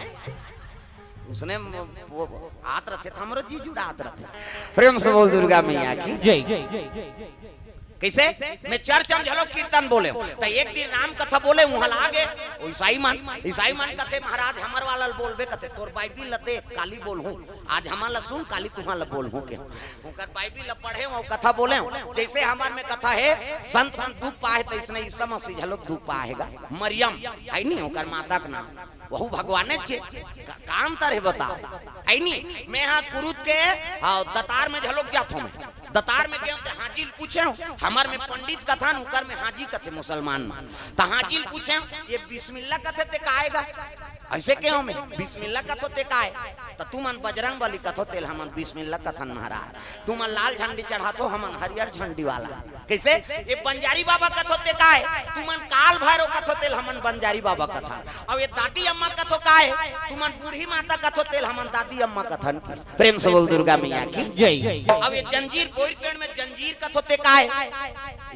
उसने म-, वो आत रथे, त हमरो जी जुड़ात रथे। प्रेम से बोल दुर्गा मैया की। जय। कइसे? मैं चर्च म घलो कीर्तन बोलेंव, त एक दिन राम कथा बोलेंव, उहाँ ला आगे। ओ ईसाई मन, ईसाई मन कथे, "महाराज, हमर वाला ल बोलबे," कथे, "तोर बाइबिल ल दे, काली बोलहूँ, आज हमन ल सुन, काली तुँहर ल बोलहूँ," के। ओकर बाइबिल ल पढ़ेंव, ओ कथा बोलेंव, जइसे हमर में कथा हे, संत मन दुख पाए हे, तइसने ईसा मसीह घलो दुख पाए हे गा। मरियम, हे नी, ओकर माता के नाम, वहू भगवानेच हे। का, का अंतर हे बताव? हे नी, मैं हा कुरुद के, हाँ, दतार में घलोक जाथों मैं। दतार में गेंव ते हाजी ल पूछेंव, हमर में पंडित कथन, उकर में हाजी कथे मुसलमान मन। त हाजी ल पूछेंव, "ये बिस्मिल्ला कथे ते काय गा?" अइसे केहेंव मैं, "बिस्मिल्ला कथो ते काय?" "त तुमन बजरंग बली कथो तेल हमन बिस्मिल्ला कथन महाराज। तुमन लाल झंडी चढ़ाथो, हमन हरियर झंडी वाला।" कइसे? "ये बंजारी बाबा कथो ते काय?" "तुमन काल भैरव कथो तेल हमन बंजारी बाबा कथन।" "अउ ये दादी अम्मा कथो काय?" "तुमन बूढ़ी माता कथो तेल हमन दादी अम्मा कथन।" प्रेम से बोल दुर्गा मैया की। जय। "अउ ये जंजीर बोइर पेड़ में जंजीर कथो ते काय?"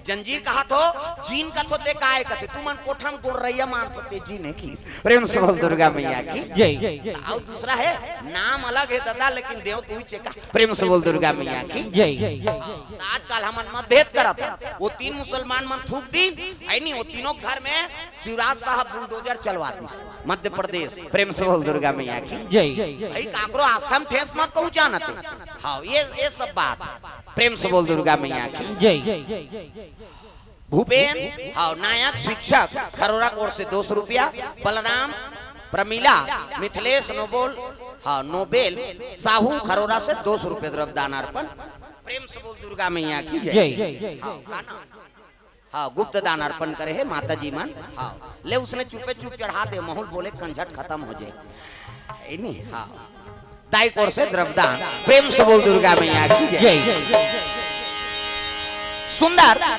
"जंजीर कहत हो, जीन कथो ते काय?" कथे, "तुमन कोठा म गोर्रइया मानथो ते जीन हे किस।" प्रेम से बोल दुर्गा मैया की। जय। अउ दूसरा हे, नाम अलग हे दादा, लेकिन देव तू चेका। प्रेम से बोल दुर्गा मैया की। जय। त आजकल हमन मतभेद करत हन। ओ तीन मुसलमान मन थूक दिन, हे नी, ओ तीनों घर में शिवराज साहब बुलडोजर चलवा दिस, मध्य प्रदेश। प्रेम से बोल दुर्गा मैया की। जय। भाई, काकरो आस्था म ठेस मत पहुंचाना ते। हाँ, ये, ये सब बात। प्रेम से बोल दुर्गा मैया की। जय। भूपेन, हाँ, नायक, शिक्षक, खरोरा कोर से दो सौ रुपया, बलराम, प्रमिला, मिथिलेश, नोबोल, हाँ, नोबेल, साहू, खरोरा से दो सौ रुपया द्रव्य दान अर्पण। प्रेम से बोल दुर्गा मैया की जय। जय। हाँ, का नाम? हाँ, गुप्त दान अर्पण करे हे माता जी मन। हाँ, ले उसने चुपे चुप चढ़ा दे, महूँ ल बोले कंझट खतम हो जाय। हे नी? हाँ। दाई कोर से द्रव्यदान। प्रेम से बोल दुर्गा मैया की जय। जय। सुंदर।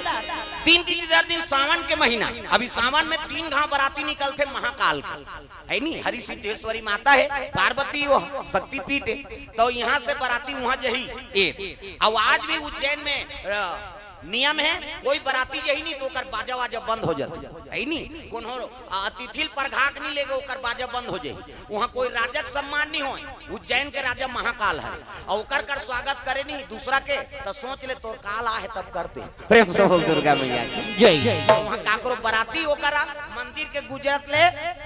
तीन तीन चार दिन सावन के महीना, अभी सावन में तीन घांव बराती निकलथे महाकाल के, हे नी? हरि सिद्धेश्वरी माता हे, पार्वती वो शक्तिपीठ हे, त इहाँ से बराती उहाँ जही। ए, अउ आज भी उज्जैन में, अ, नियम हे, कोई बराती जही नी त ओकर बाजा वाजा बंद हो जाथे, हे नी? कोनो, अ, अतिथि ल परघा के नी लेगे, ओकर बाजा बंद हो जाही। उहाँ कोई राजा के सम्मान नी होय। उज्जैन के राजा महाकाल हरे, अउ ओकर कर स्वागत करे नी दूसरा के, त सोच ले तोर काल आहे तब करते। प्रेम से बोल दुर्गा मैया की। जय। उहाँ काकरो बराती ओकरा मंदिर के गुजरत ले,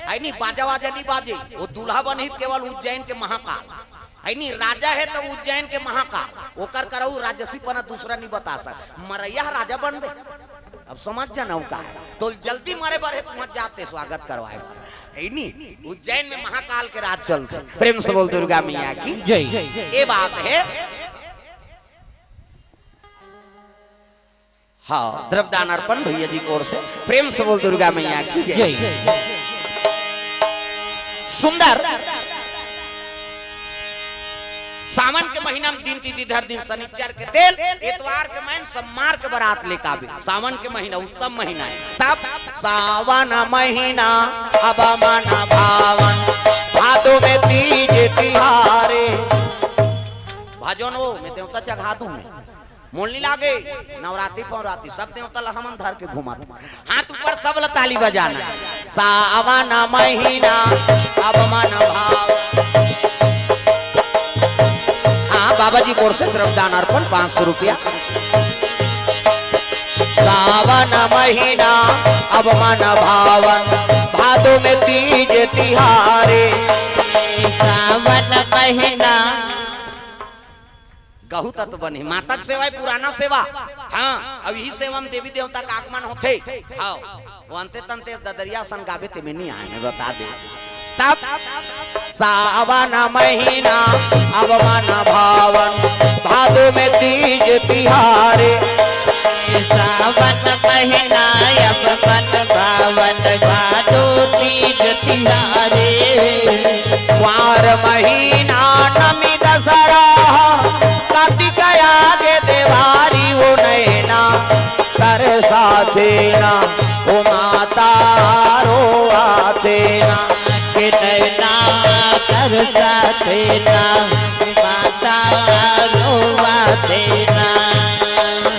हे नी, बाजा वाजा नी बाजे। वो दूल्हा बनही केवल उज्जैन के महाकाल। हे नी, राजा हे त उज्जैन के महाकाल, ओकर करऊ राजसी पना दूसरा नी बता सक। मरैया राजा बनबे, अब समझ जाना का हे। त जल्दी मरे बर हे, पहुंच जाते स्वागत करवाए बर। हे नी, उज्जैन में महाकाल के राज चलथे। प्रेम से बोल दुर्गा मैया की। जय। ये बात हे। हाँ, द्रव्यदान अर्पण भैया जी की ओर से। प्रेम से बोल दुर्गा मैया की जय। जय। सुंदर। सावन के महीना में दिन तिथि धर दिन शनिचर के तेल, एतवार के महीना सोमवार के बरात लेके आबे। सावन के महीना उत्तम महीना हे। तब सावन महीना अब मन भावन, भादो में तीज तिहारे। भजन वो मैं देवता चघा दूं मैं। मोल नी लागे, नवरात्रि पौरात्रि, सब देवता ला हमन धर के घूमत। हाथ ऊपर, सब ला ताली बजाना। सावन महीना, अब मन भाव। हाँ, बाबा जी की ओर से द्रव्यदान अर्पण पाँच सौ रुपया। सावन महीना, अब मन भावन, भादो में तीज तिहारे। सावन महीना। गहू तत्व बने, माता के सेवा हे, पुराना सेवा। हाँ, अब इही सेवा में देवी देवता के आगमन होथे। हाँ, वो अंते तंते ददरिया सन गाबे ते में नी आए, मैं बता दे। तब सावन महीना अब मन भावन, भादो में तीज तिहारे। सावन महीना अब मन भावन, भादो तीज तिहारे। कुंवार महीना नमी दसरा, कार्तिक आगे देवारी ओ नैना, तरसाथे ना ओ माता रोवाथे ना। के नैना तरसाथे ना ओ माता रोवाथे ना।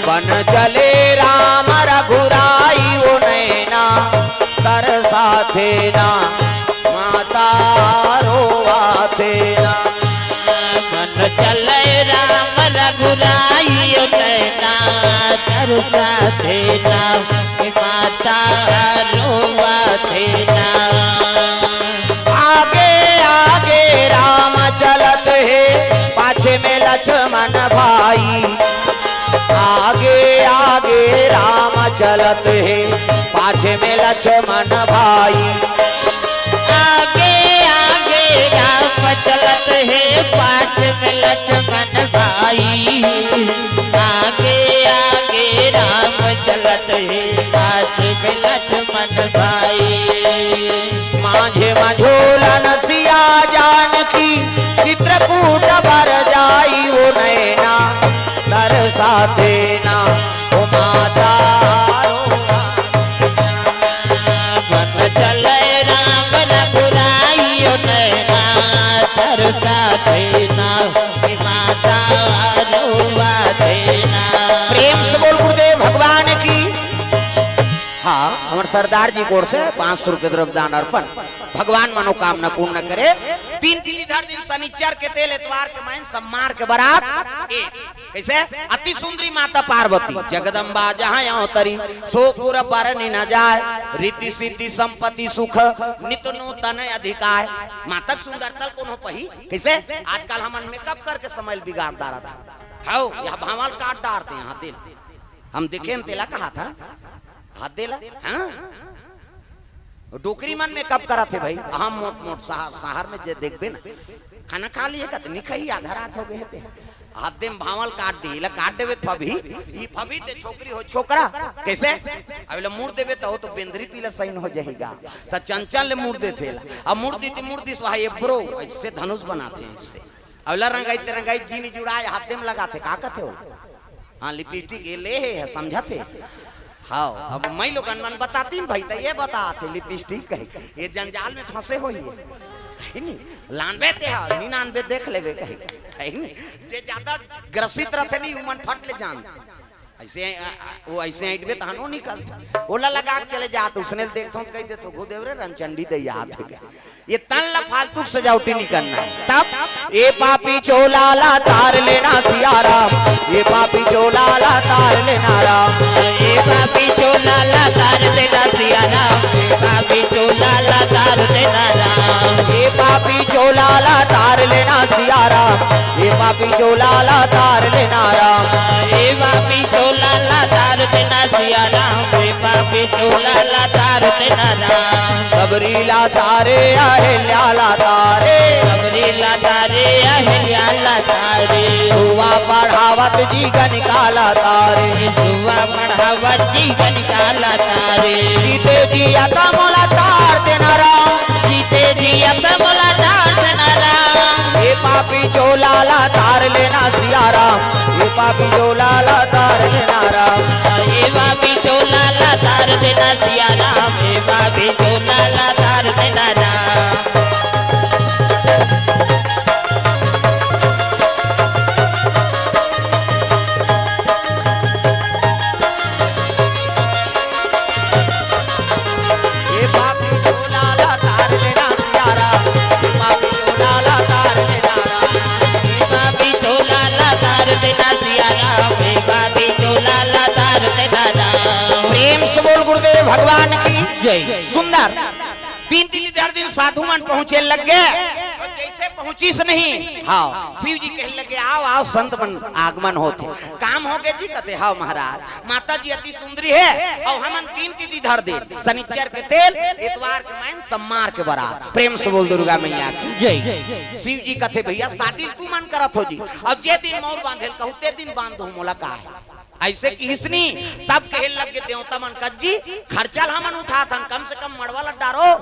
बन चले राम रघुराई ओ नैना, तरसाथे ना माता रोवाथे ना। बन चले राम रघुराई ओ नैना, तर साथे ना, ए माता रोवा थे ना। आगे आगे राम चलत हे, पाछे में लक्ष्मण भाई। आगे आगे राम चलत हे, पाछे में लक्ष्मण भाई। आगे आगे राम चलत हे, पाछे में लक्ष्मण भाई। आगे आगे राम चलत हे, पाछे में लक्ष्मण भाई। माझे मझोलन सिया जानकी, चित्रकूट बर जाई ओ नैना, तरसा थे ना ओ माता रो। बन चले राम रघुराई ओ नैना, तरसा थे ना ओ माता रोवा थे ना। प्रेम से बोल गुरुदेव भगवान की। हाँ, हमर सरदार जी की ओर से पाँच सौ रुपये द्रव्य दान अर्पण। भगवान मनोकामना पूर्ण करे। तीन तिथि धर दिन शनिचर के तेल, एतवार के मैन, सम्मार के बरात। ए, कैसे? अति सुंदरी माता पार्वती, जगदम्बा जहाँ अवतरी, सो पुर बरनि न जाय, रिद्धि सिद्धि संपत्ति सुख, नित नूतन अधिकार। माता के सुंदरता ल कोनो पही? कैसे? आजकल हमन मेकअप करके समय ल बिगाड़ डारत हन। हौ, यह भांवल काट डारथे, यहाँ दिल। हम देखेन तेला कहाथन। हद दे ला, हाँ? डोकरी मन मेकअप करत हे भाई। हम मोट मोट शहर, शहर में जे देखबे ना, खाना खा लिए कत, नी खही, आधा रात हो गए हे ते। हद दे में भांवल काट दी, ला काट देबे फभी, ई फभी ते छोकरी हो छोकरा, कैसे? अब ला मुड़ देबे त ओ तो बेंदरी पीला सही हो जाही गा। त चंचल ले मुड़ देथे ला। अब मुड़ दी ते मुड़ दिस, वहाँ ये ब्रो, ऐसे धनुष बनाथे इससे। अब ला रंगाई ते रंगाई जीनी जुड़ाए, हद दे में लगाथे, का कथे ओला? हाँ, लिपस्टिक ये ले हे, समझत हे। हाँ, अब मैं लोगन मन बतातिन भाई, त ये बतात हे लिपस्टिक कहे। ये जंजाल में फंसे होही। है नी? लानबे ते हा, नी लानबे देख लेबे कहे। है नी? जे ज्यादा ग्रसित रथे नी, उमन फट ले जानथे। ऐसे, अ, अ, वो ऐसे ऐंठबे तहन वो निकलथे। ओला लगा के चले जात, उसने देखथों त कहि देथों, "गुरुदेव रे, रनचंडी दई आत हे।" ये तन ला फालतू के सजावटी नी करना हे। तब ए पापी चोला ला तार लेना सिया राम, ए पापी चोला ला तार लेना राम। ए पापी चोला ला तार देना सिया राम, ए पापी चोला ला तार देना राम। ए पापी चोला ला तार लेना सिया राम, ए पापी चोला ला तार लेना राम। ए पापी चोला ला तार देना सिया राम, ए पापी चोला ला तार देना राम। सबरी ला तारे, अहिल्या ला तारे। सबरी ला तारे, अहिल्या ला तारे। सुवा पढ़ावत जी गणिका ला तारे। सुवा पढ़ावत जी गणिका ला तारे। जीते जी आता मोला तार देना राम। जीते जी आता मोला तार देना राम। ए पापी चोला ला तार लेना सिया राम। ए पापी चोला ला तार देना राम। ए पापी चोला ला तार देना सिया राम, ए पापी चोला ला तार देना राम। ए पापी चोला ला तार लेना सिया राम, ए पापी चोला ला तार देना राम। ए पापी चोला ला तार देना सिया राम, ए पापी चोला ला तार देना राम। प्रेम से बोल गुरुदेव भगवान की जय। सुंदर। तीन तिथि धर दिन साधु मन पहुंचे लग गे। अउ जैसे पहुंचिस नहीं, हाँ, शिव जी कहे लगे, "आओ, आओ, संत मन आगमन होथे।" काम हो गे जी, कथे, "हाँ महाराज, माता जी अति सुंदरी हे, अउ हमन तीन तिथि धर दिन, शनिचर के तेल, एतवार के मैन, सम्मार के बरात।" प्रेम से बोल दुर्गा मैया की जय। शिव जी कथे, "भैया, शादी तुमन करत हो जी, अब जे दिन मौर बांधे ल कहू, ते दिन बांध दो, मोला का हे?" ऐसे किहिस नी, तब कहे लग गे देवता मन, "कज्जी, खर्चा ल हमन उठाथन, कम से कम मड़वा ल डारो।"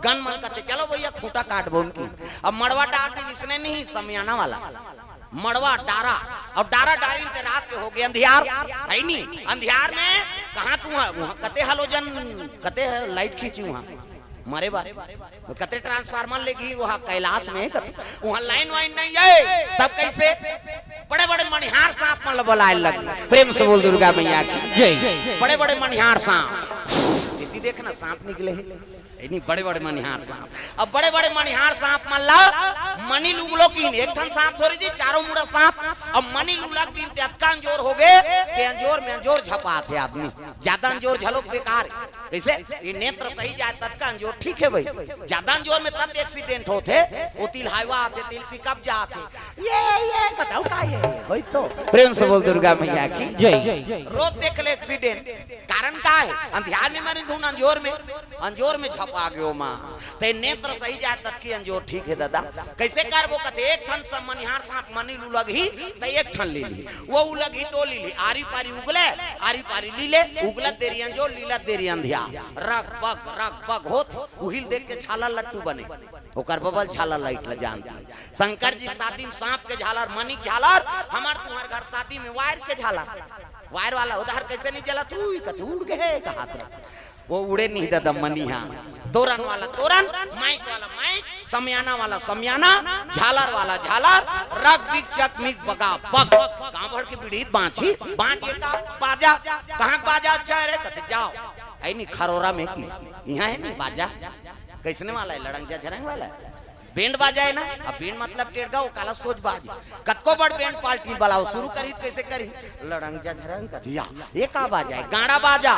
गन मन कथे, "चलो भैया, खूंटा काटबो उनकी।" अब मड़वा डार दिन, इसने नहीं, समियाना वाला मड़वा डारा, अउ डारा डारिन ते रात के हो गे अंधियार, है नी? अंधियार में कहाँ के उहाँ, उहाँ कते हलोजन, कते ह-, लाइट खींची उहाँ। मरे बा। कते ट्रांसफार्मर लेगी वहाँ कैलाश में, कते वहाँ लाइन वाइन नहीं है, तब कैसे? बड़े बड़े मणिहार सांप मन ल बलाए लग। प्रेम से बोल दुर्गा मैया की जय। बड़े बड़े मणिहार सांप। दीदी देखना, सांप निकले हे। नहीं, बड़े बड़े मनिहार सांप। अब बड़े बड़े मनिहार सांप मन ला मनी ल उगलो किन, एक ठन सांप थोड़ी जी, चारों मुड़ा सांप। अब मनी ल उलग दिन ते अतका अंजोर हो गे, ते अंजोर में अंजोर झपाथे आदमी। ज्यादा अंजोर झलोक बेकार हे। कइसे? ये नेत्र सही जाय ततका अंजोर ठीक हे भाई। ज्यादा अंजोर में तत एक्सीडेंट होथे, ओ तिल हाईवा आथे, तिल पिकअप जाथे। ये, ये, बताओ का ये, ये, होई तो। प्रेम से बोल दुर्गा मैया की। जय। रोज देख ले एक्सीडेंट। कारण का हे? अंधियार में मरिन धुन अंजोर में, अंजोर में झपा गयो माँ। ते नेत्र सही जाय ततकी अंजोर ठीक हे दादा। कइसे करबो कथे, एक ठन स-, मनिहार सांप मनी ल उलगही, त एक ठन ले लिही, वो उलगही तो ले लिही, आरी पारी उगले, आरी पारी लीले, उगलत देरी अंजोर, लीलत देरी अंधियार, रग बग, रग बग होत, उही ल देख के छाला लट्टू बने, ओकर बबल छाला लाइट ल जानथे। शंकर जी शादी में सांप के झालर, मनी के झालर, हमर तुंहर घर शादी में वायर के झालर। वायर वाला उधार कइसे नहीं जलत, रुई कथे उड़ गे हे, कहात रथे। वो उड़े नहीं दादा मनी हा। तोरन वाला तोरन, माइक वाला माइक, समियाना वाला समियाना, झालर वाला झालर, रग बिग चक मिग बगा बग। गांव भर के पीढ़ी बांची, बांच ये का बाजा, कहाँ के बाजा अच्छा हे रे, कथे जाव। हे नहीं खरोरा में की, इहाँ हे नहीं बाजा, कइसने वाला हे, लड़ंग जा झरंग वाला हे। बैंड बाजा हे ना, अब बैंड मतलब टेड़गा, ओ काला सोज बाज। कतको बड़ बैंड पार्टी बलाव, शुरू करही त कइसे करही? लड़ंग जा झरंग कथिया, ये का बाजा हे? गाड़ा बाजा,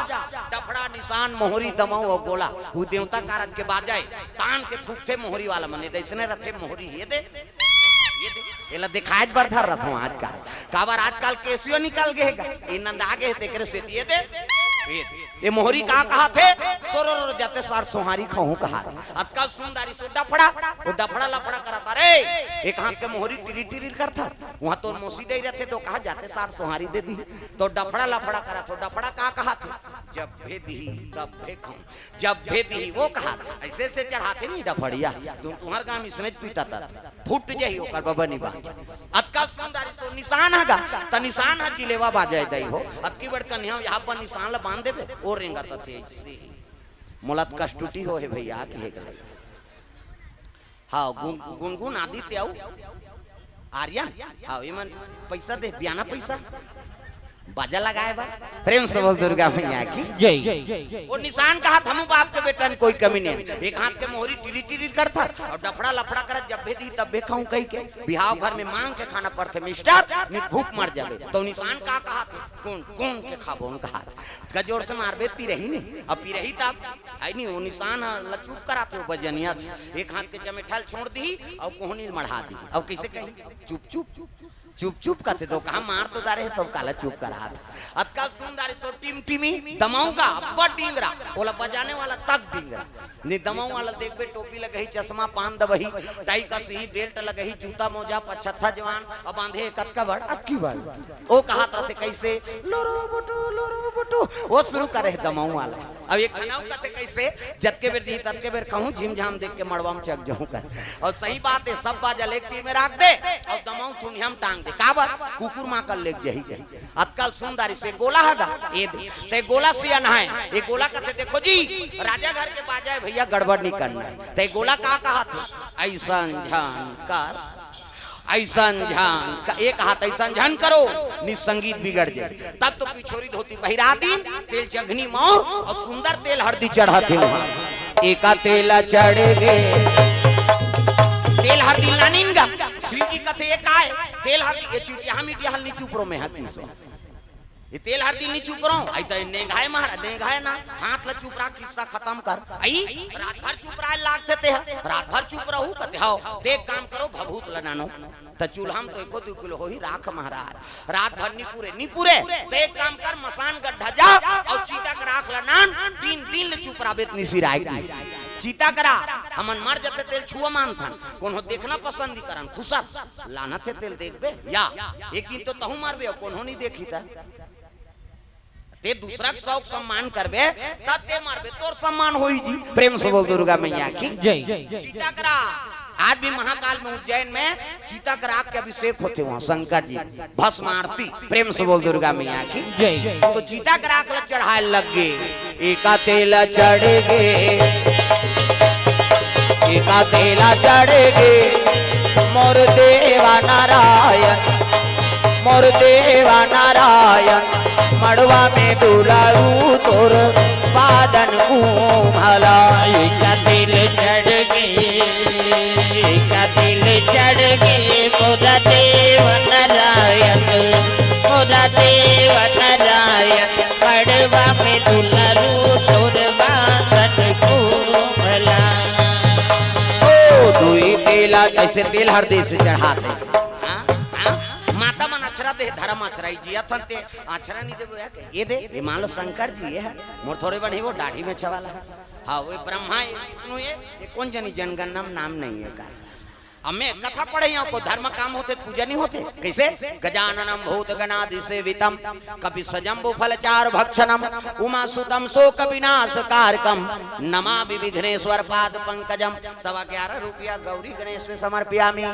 डफड़ा, निसान, मोहरी, दमऊ अउ गोला। उ देवता कारज के बाजा हे, तान के फूकथे मोहरी वाला मन, ए दे अइसने रथे मोहरी, ये दे, ये दे, एला देखायच बर धर रथों आजकल। काबर आजकल केसियो निकल गे हे गा, ए नंदा गे हे, तेकरे सेती ये दे, ये दे। ये मोहरी का कहाथे? सोरो रो जाते सार सोहारी खाहूं कहा। अतका सुंदरी सो डफड़ा, वो डफड़ा लफड़ा करत हे रे। एक हाथ के मोहरी टिरी टिरी करत हे, उहाँ तोर मौसी दे रथे तो कहा जाते सार सोहारी दे दी। तो डफड़ा लफड़ा करत हो, डफड़ा का कहाथे? जब भे दिही तब भे खाऊं, जब भे दिही वो कहा। अइसे से चढ़ाथे नहीं डफड़िया, तुम तुंहर गांव में इसने पीटा था। फूट जाही ओकर बबा नी बांच। अतका सुंदर सो निसान ह गा, त निसान ह जिलेवा बाजा दई हो। अतकी बड़ कन्या यहाँ पर निसान ल बांध देबे, ओ रेंगत थे अइसे। मोला त कष्टुटी हो हे भैया, के हे गले। हाँ, गुन-, गुनगुन आदित्य अउ आर्यन, हाँ, ये मन पैसा दे, बियाना पैसा। बाजा लगाए बा। प्रेम से बोल दुर्गा मैया की। जय। वो निसान कहाथे हमू बाप के बेटन कोई कमी नहीं। एक हाथ के मोहरी टिरी टिरी करत हे अउ डफड़ा लफड़ा करत, जब भे दिही तब भे खाऊं कहि के। बिहाव घर में मांग के खाना पड़थे मिस्टर, नहीं भूख मर जाबे। तो निसान का कहाथे? कौन, कौन के खाबो उन कहा। गजोर से मारबे पिरही नहीं, अब पिरही तब हे नहीं, वो निसान ह ल चुप कराथे, वो बजनिया छ। एक हाथ के चमेठा ल छोड़ दिही अउ कोहनी ल मढ़ा दिही। अब कइसे कही? चुप चुप। चुप चुप कथे तो कहा मार तो डारे हे, सब काला चुप करा। अतका सुंदर सो टिमटिमी दमऊ गा, अब्बड़ डिंगरा, ओला बजाने वाला तक डिंगरा। नहीं दमऊ वाला देखबे, टोपी लगही, चश्मा, पान दबही, टाई कस ही, बेल्ट लगही, जूता मोजा, पछत्था जवान, अब बांधे कतका बड़, अतकी बड़। ओ कहात रथे कइसे, लोरो बुटू, लोरो बुटू, वो शुरू करे हे दमऊ वाला। अब एक घनऊ कथे कइसे, जतके बेर दिही ततके बेर खाहूं, झिमझाम देख के मड़वा में चक जाहूं कहे। अउ सही बात हे, सब बाजा ल एक तीर में राख दे अउ दमऊ थुनिया में टांग दे। काबर? कुकुर माकल लेग जाही कही। अतका ल सुंदरी से गोला ह गा, ए दे, ते गोला से अनहाय, ये गोला कथे, देखो जी, राजा घर के बाजा हे भैया, गड़बड़ नहीं करना हे। ते गोला का कहाथे? अइसन झन कर, अइसन झन क-, एक हाथ अइसन झन करो, नहीं संगीत बिगड़ जाय। तब तो पिछोरी धोती पहिरा दिन, तेल चघनी मौर अउ सुंदर तेल हरदी चढ़ाथे उहाँ। एका तेला चढ़ गे। तेल हरदी लानिन गा। शिव जी कथे, ये काय? तेल हरदी, ये चुटिया मिटिया हल नहीं चुप रो में हा किसे। ये तेल हरदी नहीं चुप रो। आई तो नेंगाय महाराज, नेंगाय ना। हाथ ला चुप रख, किस्सा खतम कर। आई, रात भर चुप रहे लागथे ते ह। रात भर चुप रहू कथे हव। ते एक काम करो, भभूत ल नानो। त चूल्हा म तो एको दू किलो होही राख महाराज। रात भर निपुरे, निपुरे। त एक काम कर, मसान गड्ढा जा अउ चिता के राख ल नान, तीन दिन ले चुप रहिबे त निसिराय की। चिता के राख, हमन मर जथे तेल छुआ मानथन, कोनो देखना पसंद ही करन, खुसर। लानथे तेल देखबे या, एक दिन तो तहूँ मरबे अउ कोनो नहीं देखी त। ते दूसरा के शौक सम्मान करबे, तब ते मरबे, तोर सम्मान होई जी। प्रेम से बोल दुर्गा मैया की। जय। चिता के राख, आज भी महाकाल में उज्जैन में चिता के राख के अभिषेक होथे उहाँ शंकर जी, भस्म आरती। प्रेम से बोल दुर्गा मैया की। जय। तो चिता के राख ल चढ़ाय लग गे, एका तेला चढ़ गे, एका तेला चढ़ गे, मोर देवा नारायण, मोर देवा नारायण, मड़वा में दुलारू तोर बादन घूमला। एका दुलरू तोर बात को भला। ओ दुई तेला जैसे तेल हरदी से चढ़ाते। हाँ? हाँ? माता मन अछरा दे, धर्म अछरा ही जिया थन ते अछरा नहीं देबो या के? ये दे, ये मान लो शंकर जी ये है, मोर थोड़े बन ही वो दाढ़ी में छवाला है। हाँ, वो ब्रह्मा ये, विष्णु ये, ये कौन जनी जनगणना में नाम नहीं है कर। अब मैं कथा पढ़े यहाँ को धर्म काम होते, पूजा नहीं होते। कैसे? गजाननम भूत गणादि सेवितम, कपि सजम्बु फल चार भक्षणम, उमा सुतम शोक विनाश कारकम, नमामि विघ्नेश्वर पाद पंकजम। सवा ग्यारह रुपया गौरी गणेश में समर्पयामी।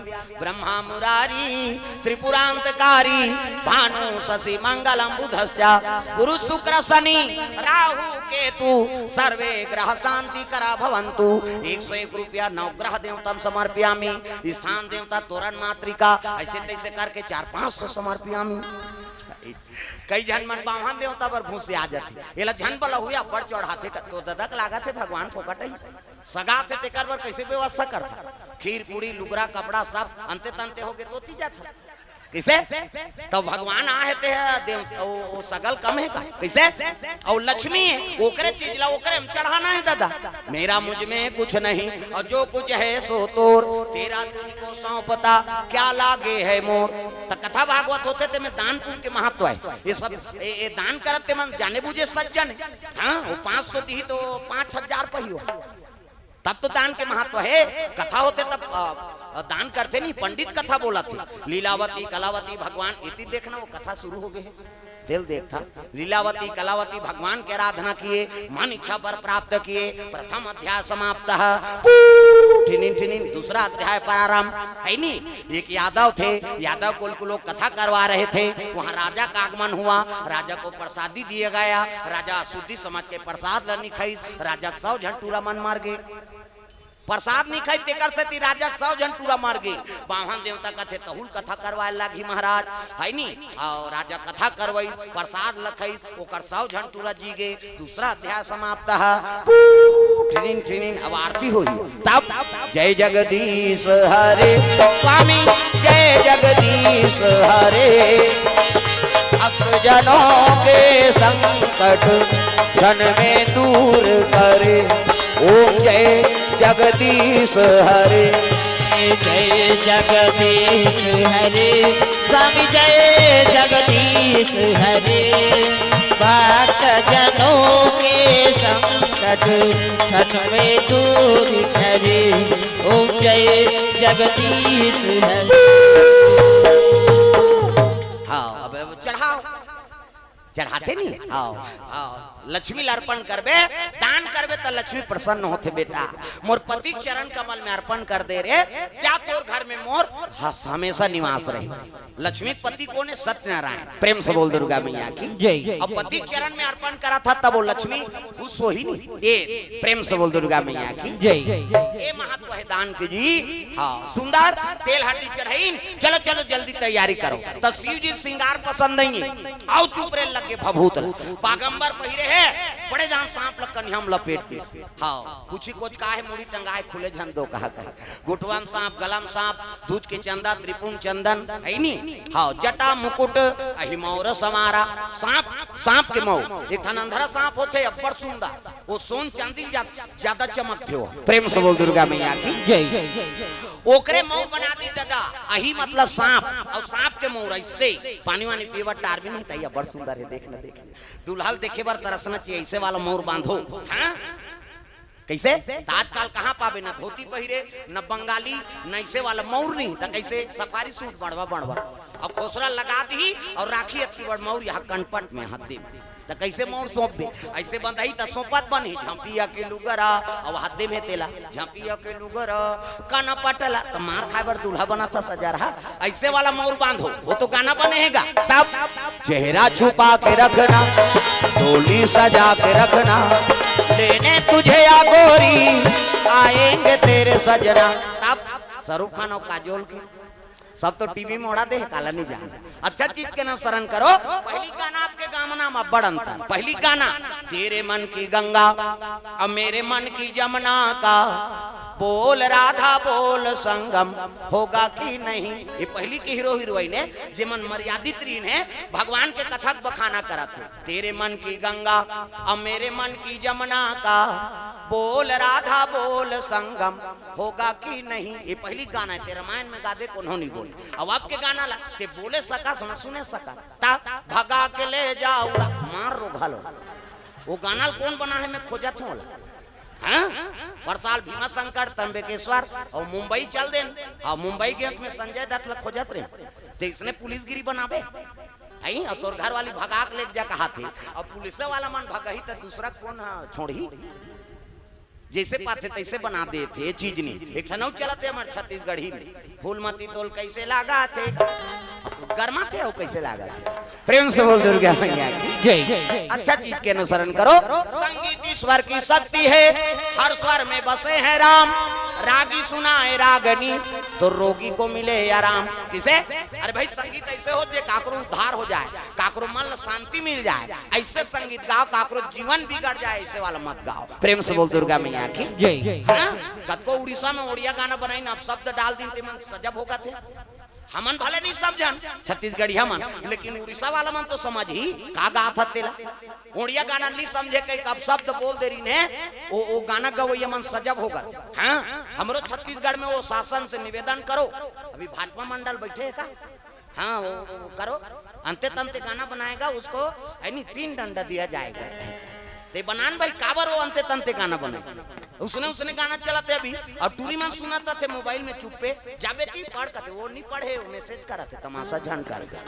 ब्रह्मा मुरारी त्रिपुरांतकारी, भानु शशि मंगलम बुधस्य, गुरु शुक्र शनि राहु केतु, सर्वे ग्रह शांति करा भवंतु। एक सौ एक रुपया नवग्रह देवतम समर्पयामी। स्थान देवता तोरण मातृका, ऐसे तैसे करके चार पाँच सौ समर्पयामी। कई झन मन बाम्हन देवता बर भूसे आ जाथे। एला झन बला हुआ बड़ चढ़ाथे क-, तो ददक लागत हे भगवान फोकट ही। सगा थे तेकर बर कैसे व्यवस्था करथा? खीर पूड़ी लुगरा कपड़ा सब अंते तंते होगे तो ती जाथा। कैसे? तो भगवान आहे ते ह, देव, ओ, ओ सगल कम है का? कैसे? और लक्ष्मी ओकरे चीज ला ओकरे में चढ़ाना है दादा। मेरा मुझ में कुछ नहीं और जो कुछ है सो तोर, तेरा तुझको सौंपता क्या लागे है मोर। त कथा भागवत होते ते में दान पुण्य के महत्व है। ये सब, ये, ये दान करत ते मन जाने बुझे सज्जन है। हाँ, वो पाँच सौ दी तो पाँच हजार पहियो। तब तो दान के महत्व है। कथा होते तब, अ, अ, दान करते नहीं, पंडित कथा बोला थे। लीलावती कलावती भगवान इति देखना, वो कथा शुरू हो गए है। दिल देखता, लीलावती कलावती भगवान की आराधना किए, मन इच्छा वर प्राप्त किए। प्रथम अध्याय समाप्त। पू, ठिनिन ठिनिन, दूसरा अध्याय प्रारंभ। है नी? एक यादव थे, यादव कुल के लोग कथा करवा रहे थे। वहाँ राजा का आगमन हुआ, राजा को प्रसादी दिया गया। राजा अशुद्धि समझ के प्रसाद ल नी खाइस। राजा के सौ झन टूरा मन मर गे। प्रसाद नी खाई, तेकर सेती राजा के सौ झन टूरा मर गे। बाम्हन देवता कथे, तहुल कथा करवाए लागी महाराज, है नी? और राजा कथा करवाइस, प्रसाद ल खाइस, ओकर सौ झन टूरा जी गे। दूसरा अध्याय समाप्त है। पू, ठिनिन, ठिनिन, अब आरती होही। तब जय जगदीश हरे, स्वामी जय जगदीश हरे, भक्त जनों के संकट क्षण में दूर करे। ओम जय जगदीश हरे। जय जगदीश हरे, स्वामी जय जगदीश हरे। भक्त जनों के संकट क्षण में दूर करे। ओम जय जगदीश हरे। हाँ, अब, अब चढ़ाओ। चढ़ाते नहीं? हाँ, हाँ। लक्ष्मी ला अर्पण करबे, दान करबे त लक्ष्मी प्रसन्न होथे बेटा। मोर पति चरण कमल में अर्पण कर दे रे, जा तोर घर में मोर ह-, हमेशा निवास रहे। लक्ष्मी के पति कोन हे? सत्यनारायण। प्रेम से बोल दुर्गा मैया की जय। अब पति चरण में अर्पण करा था तब वो लक्ष्मी खुश होही नहीं। ए, प्रेम से बोल दुर्गा मैया की जय। ए महत्व है दान के जी। हाँ, सुंदर तेल हरदी चढ़ाइन। चलो, चलो, जल्दी तैयारी करो। त शिव जी के श्रृंगार पसंद नहीं है। आओ चुप रे लगे भभूत ला। बागंबर पहिरे है, बड़े जान सांप ल कनिहा म लपेट दिस। हाँ, पूछी कोच का है, मुड़ी टंगा है, खुले झन दो कहा कहे। गोटवा म सांप, गला म सांप, दूध के चंदा, त्रिपुंड चंदन, है नी? हाँ, जटा मुकुट, अहि मौर समारा। सांप, सांप के मौर। एक ठन अंधरा सांप होथे, अब्बड़ सुंदर। वो सोन चांदी ल जा-, ज्यादा चमकथे हो। प्रेम से बोल दुर्गा मैया की जय। ओकरे मौर बना दी दादा, अहि मतलब सांप, और सांप के मौर ऐसे पानी वानी पीवत टार भी नहीं, तैया बड़ सुंदर है, देख न देख। दुल्हा ल देखे बर तरसना चाहिए, ऐसे वाला मौर बांधो। हाँ? कैसे? त आजकल कहाँ पाबे, न धोती पहिरे, न बंगाली, न ऐसे वाला मौर नहीं, त कैसे सफारी सूट बढ़वा बढ़वा, और खोसरा लगा दी और राखी अतकी बड़ मौर यहाँ कनपट में हद्दी में। त कैसे मौर सौंपबे? ऐसे बंधही त सौंपत बनही, झंपिया के लुगरा, अब हद्दे में तेला, झंपिया के लुगरा, कनपट ला, त मार खाए बर दूल्हा बना था सजा रहा। ऐसे वाला मौर बांधो, वो तो गाना बने है गा। तब चेहरा छुपा के रखना, डोली सजा के रखना, लेने तुझे या गोरी, आएंगे तेरे सजना। तब शाहरुख खान और काजोल के सब तो टीवी में ओढ़ा दे, काला नहीं जान। अच्छा चीज के नाम शरण करो। पहली गाना आपके गाना में बड़ अंतर। पहली गाना, तेरे मन की गंगा, अब मेरे मन की जमुना का बोल राधा बोल संगम होगा कि नहीं। ये पहिली के हीरो हीरोइन हे, जेमन मर्यादित रहिन हे, भगवान के कथा के बखाना करत हे। तेरे मन की गंगा और मेरे मन की जमुना का, बोल राधा बोल संगम होगा कि नहीं। ये पहिली गाना हे, ते रामायण में गा दे, कोनो नहीं बोले। अब आपके गाना ला, ते बोले सका, समझ सुने सका, ता भगा के ले जाऊंगा, मार रो घालो। वो गाना ल कोन बनाए हे, मैं खोजत हूँ ओला। हाँ? पर साल भीमा शंकर, त्र्यंबकेश्वर और मुंबई चल देन। हाँ, मुंबई गेंत में संजय दत्त ला खोजत रहे, ते इसने पुलिसगिरी बनाबे। हैं? और तोर घर वाली भगा के लेके जा कहा थे, और पुलिस वाला मन भगही तो दूसरा कोन हा छोड़ही? जैसे पाथे तैसे बना देथे, ये चीज नहीं। एक ठन अउ चलत हे हमर छत्तीसगढ़ी में, फूलमती तोल कैसे लागा थे, गरमा थे, वो कैसे लागा थे। प्रेम से बोल दुर्गा मैया की। जय। अच्छा चीज के अनुसरण करो। संगीत ईश्वर की शक्ति है, हर स्वर में बसे हैं राम। रागी सुनाए रागनी, तो रोगी को मिले आराम। किसे? अरे भाई, संगीत ऐसे हो जे काकरो उद्धार हो जाए, काकरो मन ल शांति मिल जाए। ऐसे संगीत गाओ, काकरो जीवन बिगड़ जाए, ऐसे वाला मत गाओ। प्रेम से बोल दुर्गा मैया की। जय। हाँ? कतको उड़ीसा में ओड़िया गाना बनाइन, अब शब्द डाल दिन, ते मन सजब होगा थे। हमन भले नहीं समझन छत्तीसगढ़िया मन, लेकिन उड़ीसा वाला मन तो समझही का गात हत तेला। ओड़िया गाना नहीं समझे कहीं, अब शब्द बोल दे रहिन हे, वो, वो गाना गवैया मन सजब होगा। हाँ, हमरो छत्तीसगढ़ में वो शासन से निवेदन करो, अभी भाजपा मंडल बैठे हे का? हाँ, वो, वो करो, अंते तंते गाना बनाएगा, उसको यानी तीन डंडा दिया जाएगा। ते बनान भाई, काबर वो अंते तंते गाना बने? उसने, उसने गाना चलाते अभी, और टूरी मन सुनाता थे मोबाइल में चुप्पे, जा बेटी पढ़ कथे, वो नहीं पढ़े, वो मैसेज करत हे, तमाशा झन कर दे।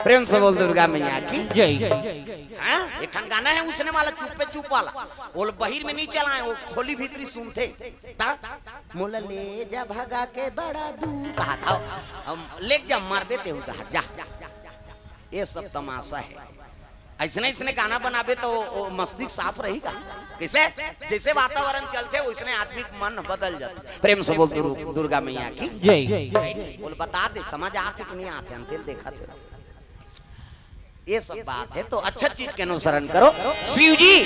प्रेम से बोल दुर्गा मैया की। जय। हाँ, एक ठन गाना है उसने वाला, चुप्पे चुप वाला, वो लोग बहिर में नहीं चलाए, वो खोली भीतरी सुनते। ता मोला ले जा भगा के बड़ा दूर, कहा था, हम ले जा, मारबे ते उधर जा। ये सब तमाशा है। ऐसने, ऐसने गाना बनाबे तो वो, वो मस्तिष्क साफ रही का? कैसे? जैसे वातावरण चलथे, वैसने आदमी के मन बदल जाथे। प्रेम से बोल दुर्-, दुर्गा मैया की। जय। बोल, बता दे, समझ आथे कि नहीं आथे, अंतेल देखा थे। ये सब बात है, तो अच्छा चीज के अनुसरण करो। शिव जी,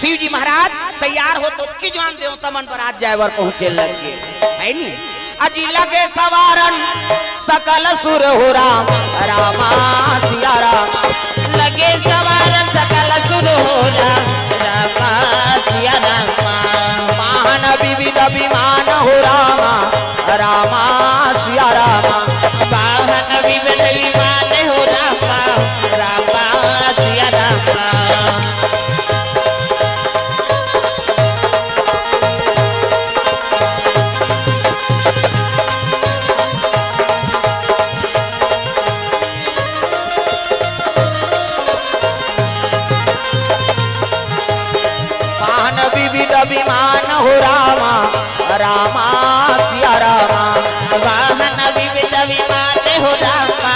शिव जी महाराज तैयार हो तो की जवान देवता मन बरात जाए बर पहुंचे लग गे, है नी? अजी लगे सवारन सकल सुर हो राम, रामा सिया राम। लगे सवारन सकल सुर हो राम, रामा सिया राम। वाहन विविध विमान हो रामा, रामा सिया रामा। वाहन विविध विमान हो रामा, रामा सिया रामा। वाहन विविध विमान हो रामा, रामा सिया रामा। वाहन विविध विमान हो रामा,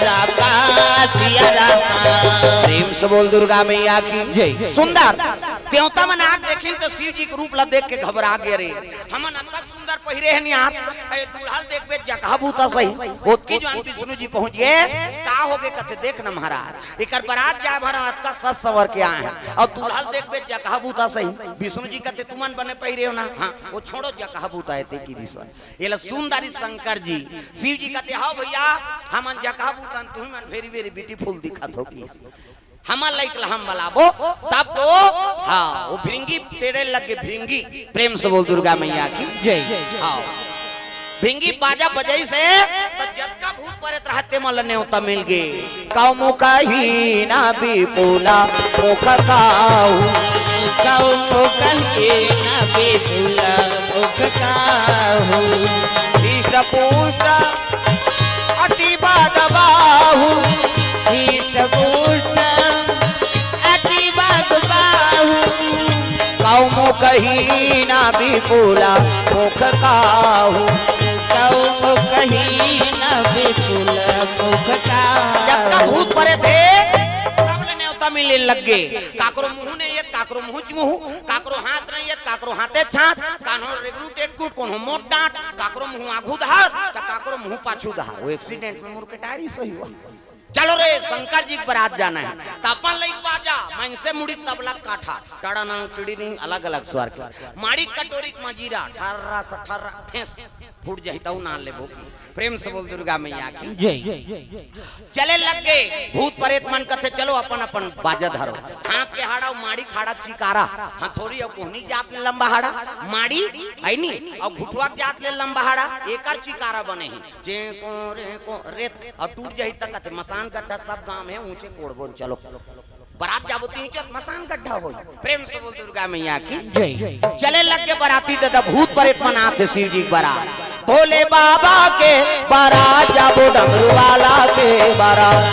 रामा सिया रामा। प्रेम से बोल दुर्गा मैया की। जय। सुंदर देवता मन आके देखिन तो शिव जी के रूप ला देख के घबरा गे रे। हमन अतक सुंदर पहिरे हन यार, अरे दूल्हा ल देखबे जगह बूता सही। ओतकी जवान विष्णु जी पहुंच गे, का हो गे कथे, देख न महाराज, एकर बरात जाए भर अतका सज संवर के आए हैं, और दूल्हा ल देखबे जगह बूता सही। विष्णु जी कथे, तुमन बने पहिरे हो ना? हाँ, वो छोड़ो जगह बूता है ते की दिस। ये ला सुंदरी शंकर जी, शिव जी कथे, हाँ भैया, हमन जगह बूतन, तुमन very very beautiful दिखत हो की। हमर लइक ला हम बलाबो, तब तो, हाँ, वो भिंगी तेरे लगे भिंगी। प्रेम से बोल दुर्गा मैया की। जय। हाँ, भिंगी बाजा बजाइस हे, त जतका भूत परेत रहत हे, तेमन ल नेवता मिल गे। कौमु कही ना विपुला मुख काहू। कौमु कही ना विपुला मुख काहू। हृष्ट पुष्ट अति बद बाहु। हृष्ट पुष्ट अति बद बाहु। कौमु कही ना विपुला मुख काहू। कौमु कही ना विपुला मुख काहू। जतका भूत परेत हे, सबले नेवता मिले लग गे। काकरो मुंह नहीं हे, काकरो मुंह च मुंह, काकरो हाथ नहीं हे, काकरो हाथे च हाथ, कान्हो रेगरू टेटकू, कोनो मोट डांट, काकरो मुंह आघू धार, त काकरो मुंह पाछू धार। वो accident में मुड़ के टायरी सही हुआ। चलो रे, शंकर जी के बरात जाना है, त अपन लइक बाजा, मैं से मुड़ी तबला काठा, टड़ाना टिड़ीनी, अलग-अलग स्वर के। माड़ी कटोरी के मजीरा, ठर्रा से ठर्रा, फेंस, फूट जाही तऊ ना लेबो की। प्रेम से बोल दुर्गा मैया की। जय। चले लग गे, भूत परेत मन कथे, "चलो अपन अपन बाजा धरो।" हाथ के हाड़ा, माड़ी खाड़ा चिकारा, हथोरी अउ कोहनी जात ले लंबा हाड़ा, माड़ी, है नी, अउ घुटवा के जात ले लंबा हाड़ा, एकर चिकारा बने ही। जे को रे को रेत, अउ टूट जाही त कथे, "मसान गड्ढा सब गांव हे, ऊंचे कोड़बोन, चलो।" बरात जाबो तीन चौक मसान गड्ढा होई। प्रेम से बोल दुर्गा मैया की। जय। चले लग गे बराती दादा, भूत परेत मन आथे शिव जी के बरात। भोले बाबा के बरात जाबो डमरू वाला के बरात।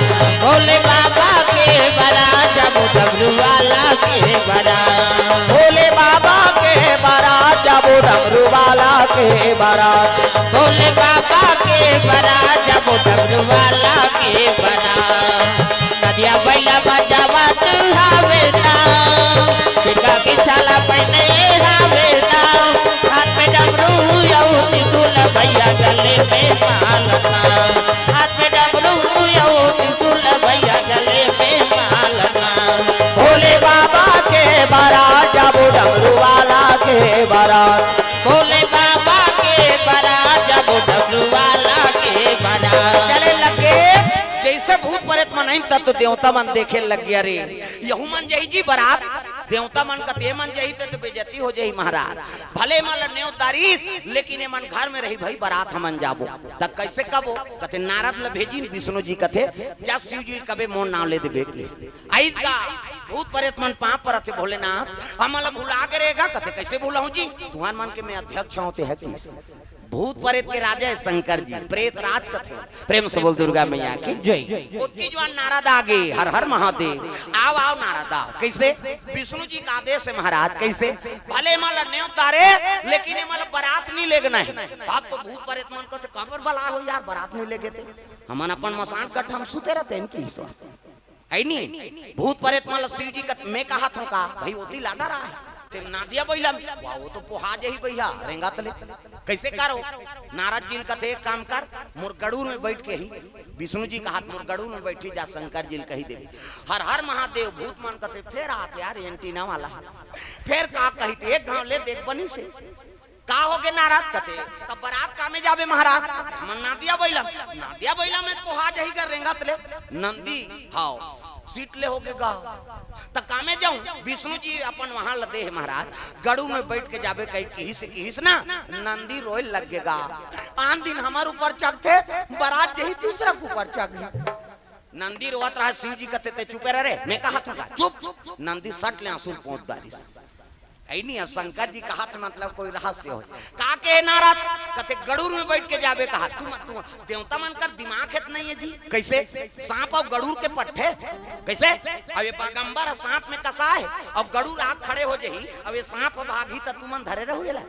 भोले बाबा के बरात जाबो डमरू वाला के बरात। भोले बाबा के बरात जाबो डमरू वाला के बरात। भोले बाबा के बरात जाबो डमरू वाला के बरात। नदिया बैला बजावत हवे ना, बिरगा के छाला पहिने हवे ना, हाथ में डमरू अउ त्रिशूल भैया गले में माला ना, हाथ में डमरू अउ त्रिशूल भैया गले में माला ना। भोले बाबा के बरात जाबो डमरू वाला के बरात। भोले बाबा के बरात जाबो डमरू वाला के बरात। चले लग गे, जइसे भूत परेत मन आइन, तब तो देवता मन देखे लग गे, अरे, यहू मन जाही जी बरात, देवता मन कथे, "ए मन जाही त, त बेइज्जती हो जाही महाराज। भले एमन ल नेवत डारिस, लेकिन एमन घर में रही भई, बरात हमन जाबो।" त कइसे कबो? कथे, "नारद ल भेजिन।" विष्णु जी कथे, "जा शिव जी ल कबे मोर नांव ले देबे।" आइस गा, भूत परेत मन पांव परत हे, "भोलेनाथ, हमन ल भुला गे रे गा।" कथे, "कइसे भुलाहूं जी? तुंहर मन के मैं अध्यक्ष हंव, तेहा किस।" भूत परेत के राजा हे शंकर जी, परेत राज कथे। प्रेम से बोल दुर्गा मैया की। जय। ओतकी जुवार नारद आगे, "हर हर महादेव।" "आव, आव नारद, आव।" कइसे? "विष्णु जी के आदेश हे महाराज।" कइसे? "भले एमन ल नेवत डारे, लेकिन एमन ल बरात नइ लेगना हे।" तब तो भूत परेत मन कथे, "काबर बलाय हो यार, बरात नइ लेगे ते? हमन अपन मसान गड्ढा म सुते रहितेन किस।" है नी? भूत परेत मन ल शिव जी कथे, "मैं कहत हंव का भई, ओती लादा रहा हे। ते नदिया बइला में।" "वाह, ओ तो पोहा जाही भैया, रेंगत ले।" कइसे करो? नारद जी ल कथे, "एक काम कर, मोर गड़ूर में बइठ के ही।" विष्णु जी कहत, "मोर गड़ूर में बइठी जा, शंकर जी ल कहि देबे, 'हर हर महादेव।'" भूत मन कथे, "फेर आत यार, एंटीना वाला। फेर का कहित, एक घांव ले देख बनिस हे।" "का होगे नारद?" कथे, "तब बरात कामे जाबे महाराज?" "हमन नदिया बइला में।" "नदिया बइला में पोहा जाही गा रेंगत ले?" "नंदी, हव, सीट ले होगे गा।" "त कामे जांव?" "विष्णु जी अपन वहां ल दे हे महाराज, गड़ूर में बइठ के जाबे कहि किहिस, किहिस ना।" नंदी रोय लग गे गा। आन दिन हमर ऊपर चघथे, बरात जाही दूसरा के ऊपर चघही। नंदी रोवत रहा, शिव जी कथे, "ते चुपे रह रे, मैं कहत हंव का, चुप।" नंदी सट ले आंसू ल पोंछ डारिस। है नी, अब शंकर जी कहत मतलब कोई रहस्य होय। "का कहे नारद?" कथे, "गड़ूर में बइठ के जाबे कहत।" तू, तू देवता मन कर दिमाग हे त नइ हे जी। कइसे? सांप अउ गड़ूर के पट्ठे। कइसे? अब ये बागंबर ह सांप में कसा हे, अउ गड़ूर आके खड़े हो जाही, अब ये सांप भागही त तुमन धरे रहू एला?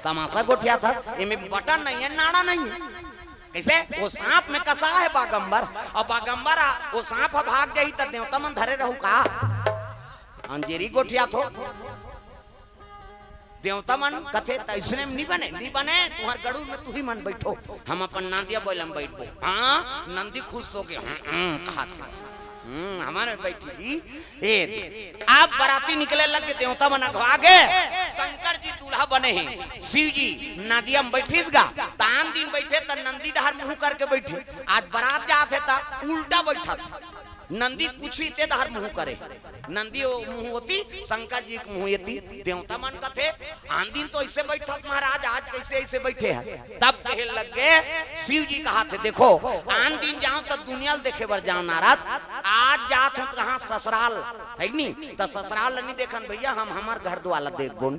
तमाशा गोठियाथस, एमे बटन नइ हे, नाड़ा नइ हे। कइसे? ओ सांप में कसा हे बागंबर, अउ बागंबर ह, ओ सांप ह भाग जाही त देवता मन धरे रहू का? अंजेरी गोठियाथो। देवता मन कथे, "त अइसने में नइ बने, नइ बने, तुंहर गड़ूर में तुही मन बइठो, हम अपन नदिया बइला में बइठबो।" हाँ, नंदी खुश होगे, "हम्म, हम्म," कहत हे, "हम्म, हमर में बइठी जी।" ए, अब बराती निकले लग गे, देवता मन अघवा गे, शंकर जी दूल्हा बने हे, शिव जी नदिया में बइठिस गा, त आन दिन बइठे त नंदी डहर मुंह करके बइठे, आज बरात जात हे त उल्टा बइठत हे। नंदी कुछ ही ते डहर मुंह करे, नंदी ओ मुंह ओती, शंकर जी के मुंह एती। देवता मन कथे, "आन दिन तो अइसे बइठस महाराज, आज कइसे अइसे बइठे हे?" तब कहे लग गे, शिव जी कहत हे, "देखो, आन दिन जांव त दुनिया ल देखे बर जांव नारद, आज जात हंव त कहां ससुराल, हे कि नी? त ससुराल ल नइ देखन भैया, हम हमर घर दुवार ल देखबोन।"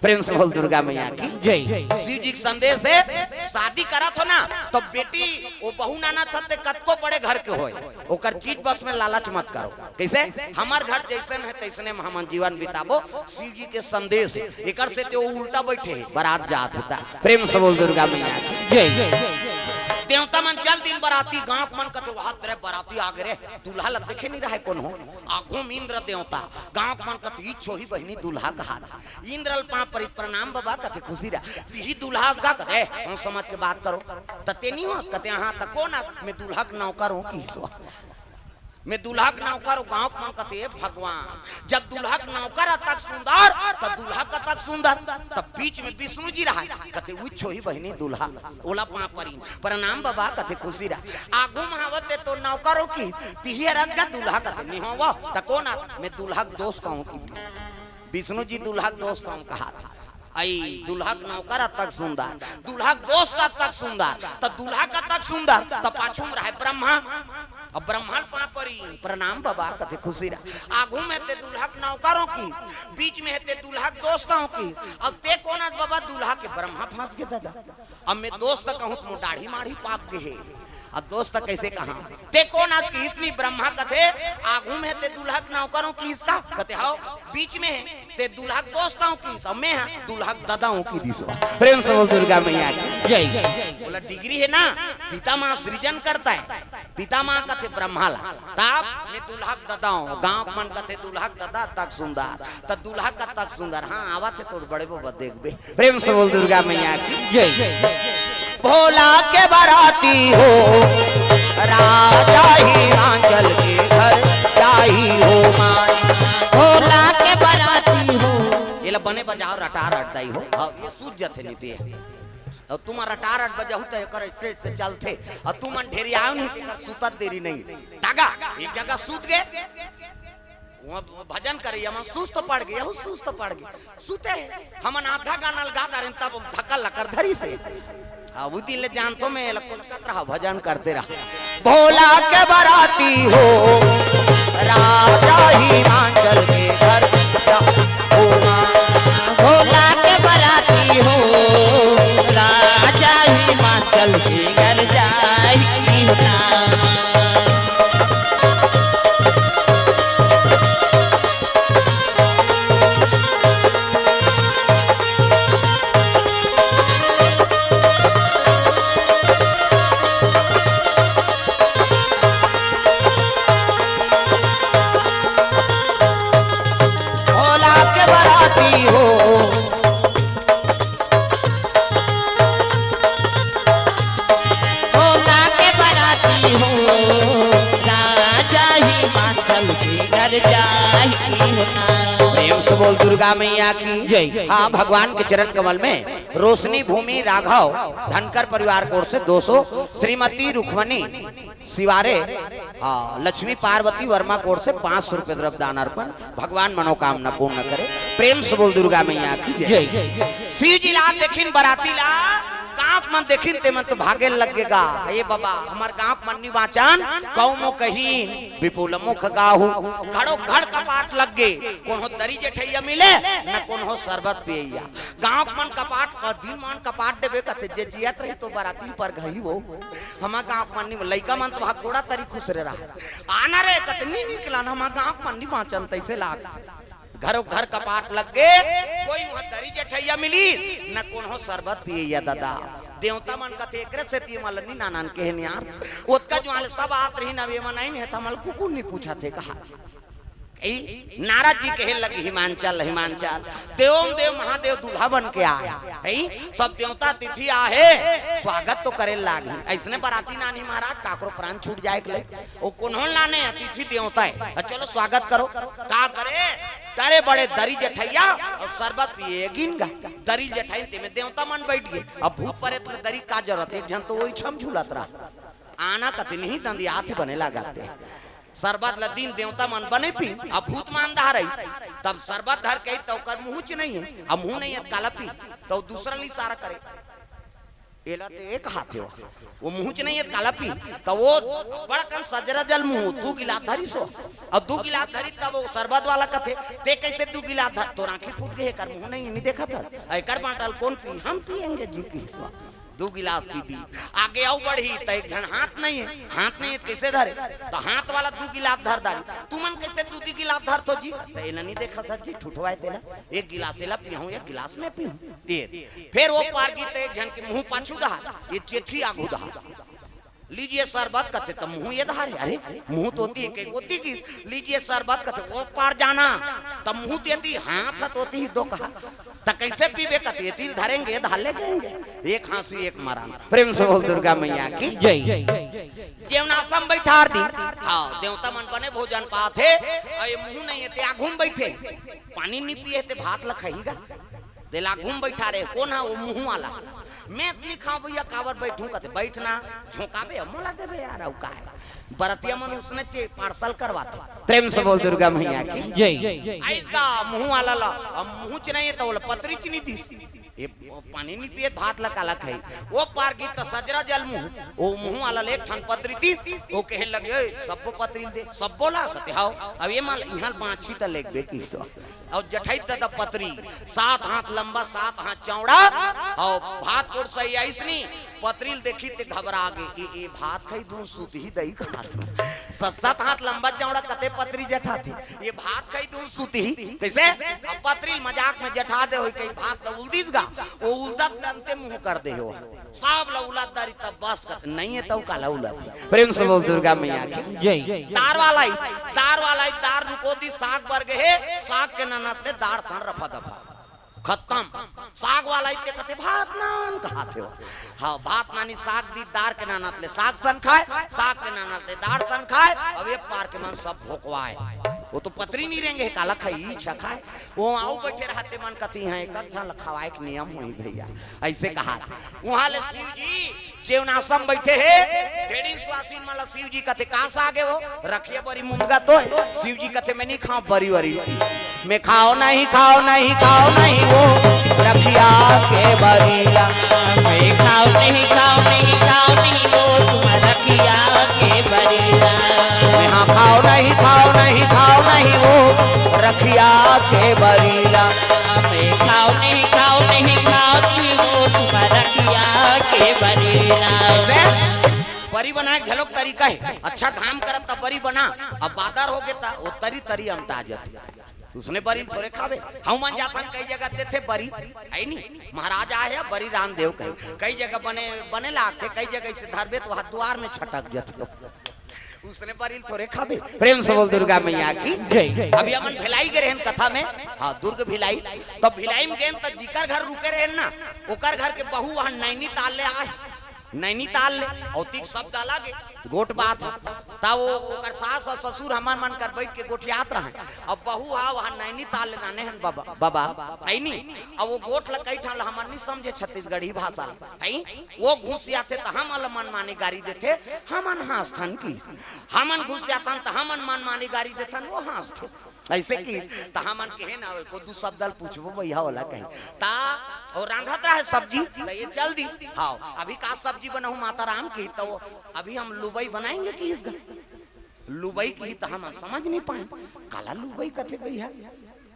प्रेम से बोल दुर्गा मैया की। जय। शिव जी के संदेश हे, शादी करत हो ना, त बेटी ओ बहू नानत हे ते कतको बड़े घर के होय, ओकर चीज बस में लालच मत करो। कइसे? हमर घर जइसन हे तइसने में हमन जीवन बिताबो। शिव जी के संदेश हे, एकर सेती ओ उल्टा बइठे हे, बरात जात हे त। प्रेम से बोल दुर्गा मैया की। जय। देवता मन चल दिन बराती, गांव के मन कथे, "वाह रे, बराती आगे रे, दूल्हा ल देखे नइ रहय कोनो।" आघू म इंद्र देवता, गांव के मन कथे, "इच होही बहिनी दूल्हा कहात।" इंद्र ल पांव परी, "प्रणाम बबा," कथे, "खुशी रह, तिही दूल्हा हस गा?" कथे, "सोच समझ के बात करो, त ते नइ होस?" कथे, "हां, त कोन अस?" "मैं दूल्हा के नौकर हंव," किहिस ओ। मैं दूल्हा के नौकर हूँ, गाँव के मन कथे, "ए भगवान, जब दूल्हा के नौकर अतक सुंदर, तब दूल्हा कतक सुंदर।" तब बीच में विष्णु जी रहा, कथे, "उच्छो ही बहिनी दूल्हा।" ओला पाँव परी, "प्रणाम बाबा," कथे, "खुशी रहा।" आगू में आवत ते तो नौकर हो कि, "तिही अरज गा दूल्हा," कथे, "निहोवा।" त कोन आ, "मैं दूल्हा के दोस्त हूँ," कि दिस। विष्णु जी दूल्हा के दोस्त हूँ कहा, आई दूल्हा के नौकर अतक सुंदर, दूल्हा के दोस्त अतक सुंदर, त दूल्हा कतक सुंदर, त पाछू में रहे ब्रह्मा। अब ब्रह्मा ल पाँव परी, "प्रणाम बाबा," कथे, "खुशी रहा।" आगू में ते दूल्हा के नौकर हो कि, बीच में हे ते दूल्हा के दोस्त हो कि, अब ते कोन अस बाबा दूल्हा के? ब्रह्मा फंस गे दादा। अब मैं दोस्त कहूँ त मोर दाढ़ी माढ़ी पाक गे हे, अब दोस्त कैसे कहा? ते कोन अस किहिस नी ब्रह्मा कथे, आगू में हे ते दूल्हा के नौकर हो किहिस का? कथे, "हव।" बीच में हे ते दूल्हा के दोस्त हो किहिस, अब मैं हा दूल्हा के ददा हो कि दिस। प्रेम से बोल दुर्गा मैया की। जय। बोला, डिग्री हे ना, पितामह सृजन करता है, पितामह कथे ब्रह्मा ला, तब मैं दूल्हा के ददा हो, गाँव के मन कथे दूल्हा के ददा तक सुंदर, त दूल्हा कतक सुंदर, हाँ, आवत हे तोर बड़े बबा, देखबे। प्रेम से बोल दुर्गा मैया की। जय। भोला के बराती हो, राजा हिमाचल के घर जाई हो माँ। भोला के बराती हो। एला बने बजाव, रटारट दाई हो। हाँ, ये सूझ जथे नीति हे। अउ तुमन रटारट बजाहू त एकर ऐसे ऐसे चलथे। अउ तुमन ढेरियाव नहीं, तेकर सुतत देरी नहीं। दागा, एक जगह सूत गे। वहाँ भजन करे, हमन सुस्त पड़ गे, यहू सुस्त पड़ गे। सुते हे, हमन आधा गाना ल गा डारेन, तब धक्का लकर धरिस हे। हाँ, वो दिन ले जानथों मैं, एला कोचकत रहा, भजन करते रहा। भोला के बराती हो, राजा हिमाचल के घर जा हो माँ। भोला के बराती हो, राजा हिमाचल के घर जाई हो ना। भोला के बराती हो, भोला के बराती हो, राजा हिमाचल के घर जाई हो ना। प्रेम से बोल दुर्गा मैया की। जय। हाँ, भगवान के चरण कमल में रोशनी भूमि राघव धनकर परिवार की ओर से दो सौ, श्रीमती रुक्मणी शिवारे, हाँ, लक्ष्मी पार्वती वर्मा की ओर से पाँच सौ रुपये द्रव्य दान अर्पण। भगवान मनोकामना पूर्ण करे। प्रेम से बोल दुर्गा मैया की जय। जय। शिव जी ला देखिन बराती ला, गाँव के मन देखिन ते मन तो भागे लग गे गा। ए बाबा, हमर गाँव के मन नी बाँचन, कऊ मो कहिन, विपुल मुख गाहू। घड़ो घड़ कपाट लग गे, कोनो दरी जेठैया मिले, न कोनो शरबत पियैया। गाँव के मन कपाट, का दिन मन कपाट देबे कथे, जे जियत रही तो बराती पर गही हो। हमर गाँव के मन नी, लइका मन तो वहाँ कोड़ा तरी खुसरे रहा। आना रे, कतनी निकलन, हमर गाँव के मन नी बाँचन, तैसे लाग। घरो घर कपाट लग गे, कोई वहाँ दरी जेठैया मिली, न कोनो शरबत पियैया दादा। देवता मन कथे, "एकरे सेती हमला नी नानन के हे नियार। ओतका जुआले सब आत रही, न वे मन आइन हे, त हमला कुकुर नी पूछत हे," कहा। ई नारद जी कहे लगे, "हिमांचल, हिमांचल, देवों देव महादेव दूल्हा बन के आए, है? सब देवता अतिथि आहे, स्वागत तो करे लागी। ऐसने बराती नानी महाराज, काकरो प्राण छूट जाए के ले, वो कोन्हो लाने अतिथि देवता है। अ, चलो स्वागत करो।" का करे? तरे बड़े दरी जेठैया अउ शरबत पिए गिन गा। दरी जेठैया ते में देवता मन बैठ गे। अब भूत परेत में दरी का जरूरत? एक झन तो वही छम झूलत रहा। आना कतिन ही दंदियात बने लागत हे। शरबत ल दिन देवता मन बने पी, अब भूत मान दहा रही। तब शरबत धर के तो ओकर मुँह च नहीं है, अब मुँह नहीं है, काला पी, तो दूसरा ल इशारा करे। एला ते एक हाथ हे, वो मुँह च नहीं है, काला पी, तो वो बड़कन सजरा जल मुँह, दू गिलास धरी सो, अब दू गिलास धरी, तब वो शरबत वाला कथे, "ते कैसे दू गिलास धर, तोर आँखी फूट गे, एकर मुँह नहीं, नहीं देखत हे, एकर बाँटल कोन पी, हम पिएंगे जी," किहिस। दू गिलास पी दी। आगे अउ बढ़ी त एक झन हाथ नहीं है, हाथ नहीं है त कैसे धरे? त हाथ वाला दू गिलास धर डारी। तुमन कैसे दू दू गिलास धरथो जी? त एला नहीं देखत हस जी, ठुठवाए तेला। एक गिलास एला पीहूँ, एक गिलास मैं पीहूँ। ये। फिर वो पार गी त एक झन के मुँह पाछू डहार, ये चेथी आगू डहार। "लीजिए शरबत," कथे त मुँह ये डहार हे। अरे, मुँह तो ओती हे, कहीं ओती की, "लीजिए शरबत," कथे, "वो पार जाना," त मुँह तो एती, हाथ तो ओती ही दो कहा। त कैसे पीबे? कथे, "एती ल धरेंगे, धार ले जाएंगे।" एक हाँसी, एक मरान। प्रेम से बोल दुर्गा मैया की। जय। जेवनासम बइठार दी। हाँ, देवता मन बने भोजन पात हे, अउ ये मुहूं नहीं हे ते आघू म बइठे, पानी नी पिए हे ते भात ल खही गा। तेला आघू म बइठारे, कोन हे वो मुहूं वाला? मैं त नी खांव भइया, काबर बइठूं कथे, बइठ ना, झोंकाबे, मोला देबे यार, अउ का हे? बरतिया मन उसने चे पार्सल करवाथे। प्रेम से बोल दुर्गा मैया की। जय। आइस गा मुहूं वाला ल, अब मुहूं च नहीं हे त ओला पतरी च नी दिस। ये पानी नी पिए, भात ल काला खही। वो पार गे त सजरा जल मुहूं, वो मुहूं वाला ल एक ठन पतरी दिस, वो कहे लगे, "ओए, सब्बो पतरी ल दे, सब्बो ला?" कथे, "हव।" अब ये माल इहां बांची त लेगबे किसो। अउ जठई त पतरी, सात हाथ लंबा, सात हाथ चौड़ा, अउ भात कोड़ सही आइस नी, पतरी ल देखी ते घबरा गे, "ए, ए भात खही धुन सुतही दई खात।" सात, सात हाथ लंबा चौड़ा कते पतरी जठाथे, "ये भात खही धुन सुतही।" कइसे? अब पतरी ल मजाक में जठा दे होही, कहीं भात ल उलदिस गा, वो उलदत ले अंते मुहूं कर दे हो। सब ल उलद डारी तब बस कथे, नहीं हे त काला उलद। प्रेम से बोल दुर्गा मैया की। जय। दार वाला ही, दार वाला ही, दार रुको दी, साग बर गे हे, साग के ननत ले दार सन रफा दफा। खतम। साग वाला ही ते कथे, "भात नान" कहाथे हो। हाँ, भात नानी साग दी, दार के ननत ले साग सन खाय, साग के ननत ले दार सन खाय, अब ये पार के मन सब भोकवाय। वो तो पतरी नी रेंगे, काला खही, इच्छा खाय। वो अउ बइठे रहते मन कथी हैं, "एक झन ल खवाय के नियम होही भइया।" अइसे कहाथे। उहां ले शिव जी जेवनासम बइठे हे, ढेड़िन सुवासिन मन ल शिव जी कथे, "का साग हे वो?" "रखिया बरी मुनगा तो हे।" शिव जी कथे, "मैं नी खांव बरी वरी, मैं खांव नहीं, खांव नहीं, खांव नहीं वो रखिया के बरी ला।" मैं खांव नहीं, खांव नहीं, खांव नहीं वो तुम रखिया के बरी ला। मैं हाँ खांव नहीं, खांव नहीं, खांव नहीं वो रखिया के बरी ला। मैं खांव नहीं, खांव नहीं, खांव नहीं वो तुम रखिया के बरी ला। बरी बनाय के घलोक तरीका हे। अच्छा घाम करत त बरी बना, अब बादर होगे त वो तरी तरी अमटा जाथे। उसने बरी ल थोरे खाबे। हमन जाथन कई जगह देथे बरी, हे नी? महाराज आय हे, बरी रांध देव कही। कई जगह बने, बने लागथे, कई जगह अइसे धरबे त वहां दुवार में छटक जाथे। उसने बरी ल थोरे खाबे। प्रेम से बोल दुर्गा मैया की। जय। अभी हमन भिलाई गे रहेन कथा में, हाँ, दुर्ग भिलाई। त भिलाई में गेन त जिकर घर रुके रहेन ना, ओकर घर के बहू वहां नैनीताल ले आय। नैनीताल ले, अउ तीक शब्द अलग हे, गोठ बात हे। त वो ओकर सास अउ ससुर हमर मन कर बइठ के गोठियात रहय। अब बहू हा वहां नैनीताल ले लाने हन बबा, बबा, हे नी? अब वो गोठ ल कई ठन ल हमर नी समझे छत्तीसगढ़ी भाषा ल, हे? वो घुसियाथे त हमन ल मनमानी गारी देथे, हमन हांसथन कि। हमन घुसियाथन त हमन मनमानी गारी देथन, वो हांसथे। अइसे कि त हमन कहे ना, "ओए, को दू शब्द ल पूछबो भइया, ओला कही।" त वो रांधत रहय सब्जी, त ये चल दिस। "हाव, अभी का सब्जी बनाहूं माता राम की?" त वो, "अभी हम लुबई बनाएंगे" किहिस गा। लुबई किहिस त हमन समझ नी पाएन, काला लुबई कथे भइया,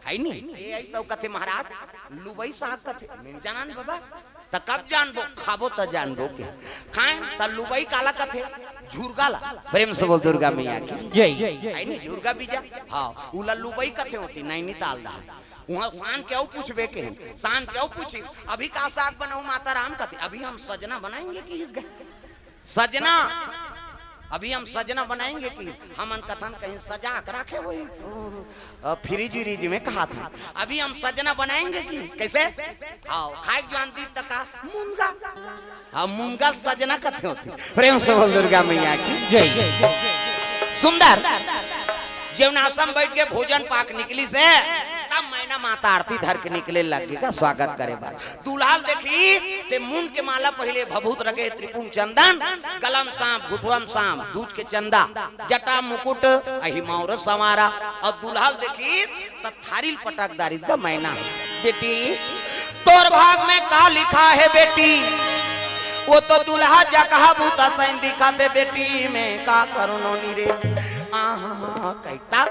हे नी? त ये अइसे कथे, "महाराज, लुबई साग कथे।" मैं नी जानन बबा। त कब जानबो? खाबो त जानबो के। खाए त लुबई काला कथे? झुरगा ला। प्रेम से बोल दुर्गा मैया की। जय। हे नी, झुरगा बीजा? हाँ, उला लुबई कथे होती, नैनीताल डहर। उहां शान के अउ पूछबे के, शान के अउ पूछी, "अभी का साग बनाहूं माता राम?" कथे, "अभी हम सजना बनाएंगे" किहिस गा। सजना, अभी हम सजना बनाएंगे कि हमन कथन कहीं सजा के राखे होही, अ, फ्रिज व्रिज में कहाथे। अभी हम सजना बनाएंगे कि कइसे? हाव, खाए के जुआन दी त का मुनगा। हाव, मुनगा सजना कथे होती। प्रेम से बोल दुर्गा मैया की। जय। सुंदर। जेवनासम बइठ के भोजन पाक निकलिस हे, तब मैना माता आरती धर के निकले लग गे का स्वागत करे बर। दूल्हा ल देखिस ते मुंड के माला पहिले भभूत रखे, त्रिपुंड चंदन, गला म सांप, घुटवा म सांप, दूज के चंदा, जटा मुकुट, अहि मौर संवारा। अउ दूल्हा ल देखिस त थारी ल पटक डारिस गा मैना। बेटी, तोर भाग में का लिखा हे बेटी? वो तो दूल्हा जकहा भूत सैन दिखत हे बेटी, मैं का करूं नोनी रे। आहा, कहिता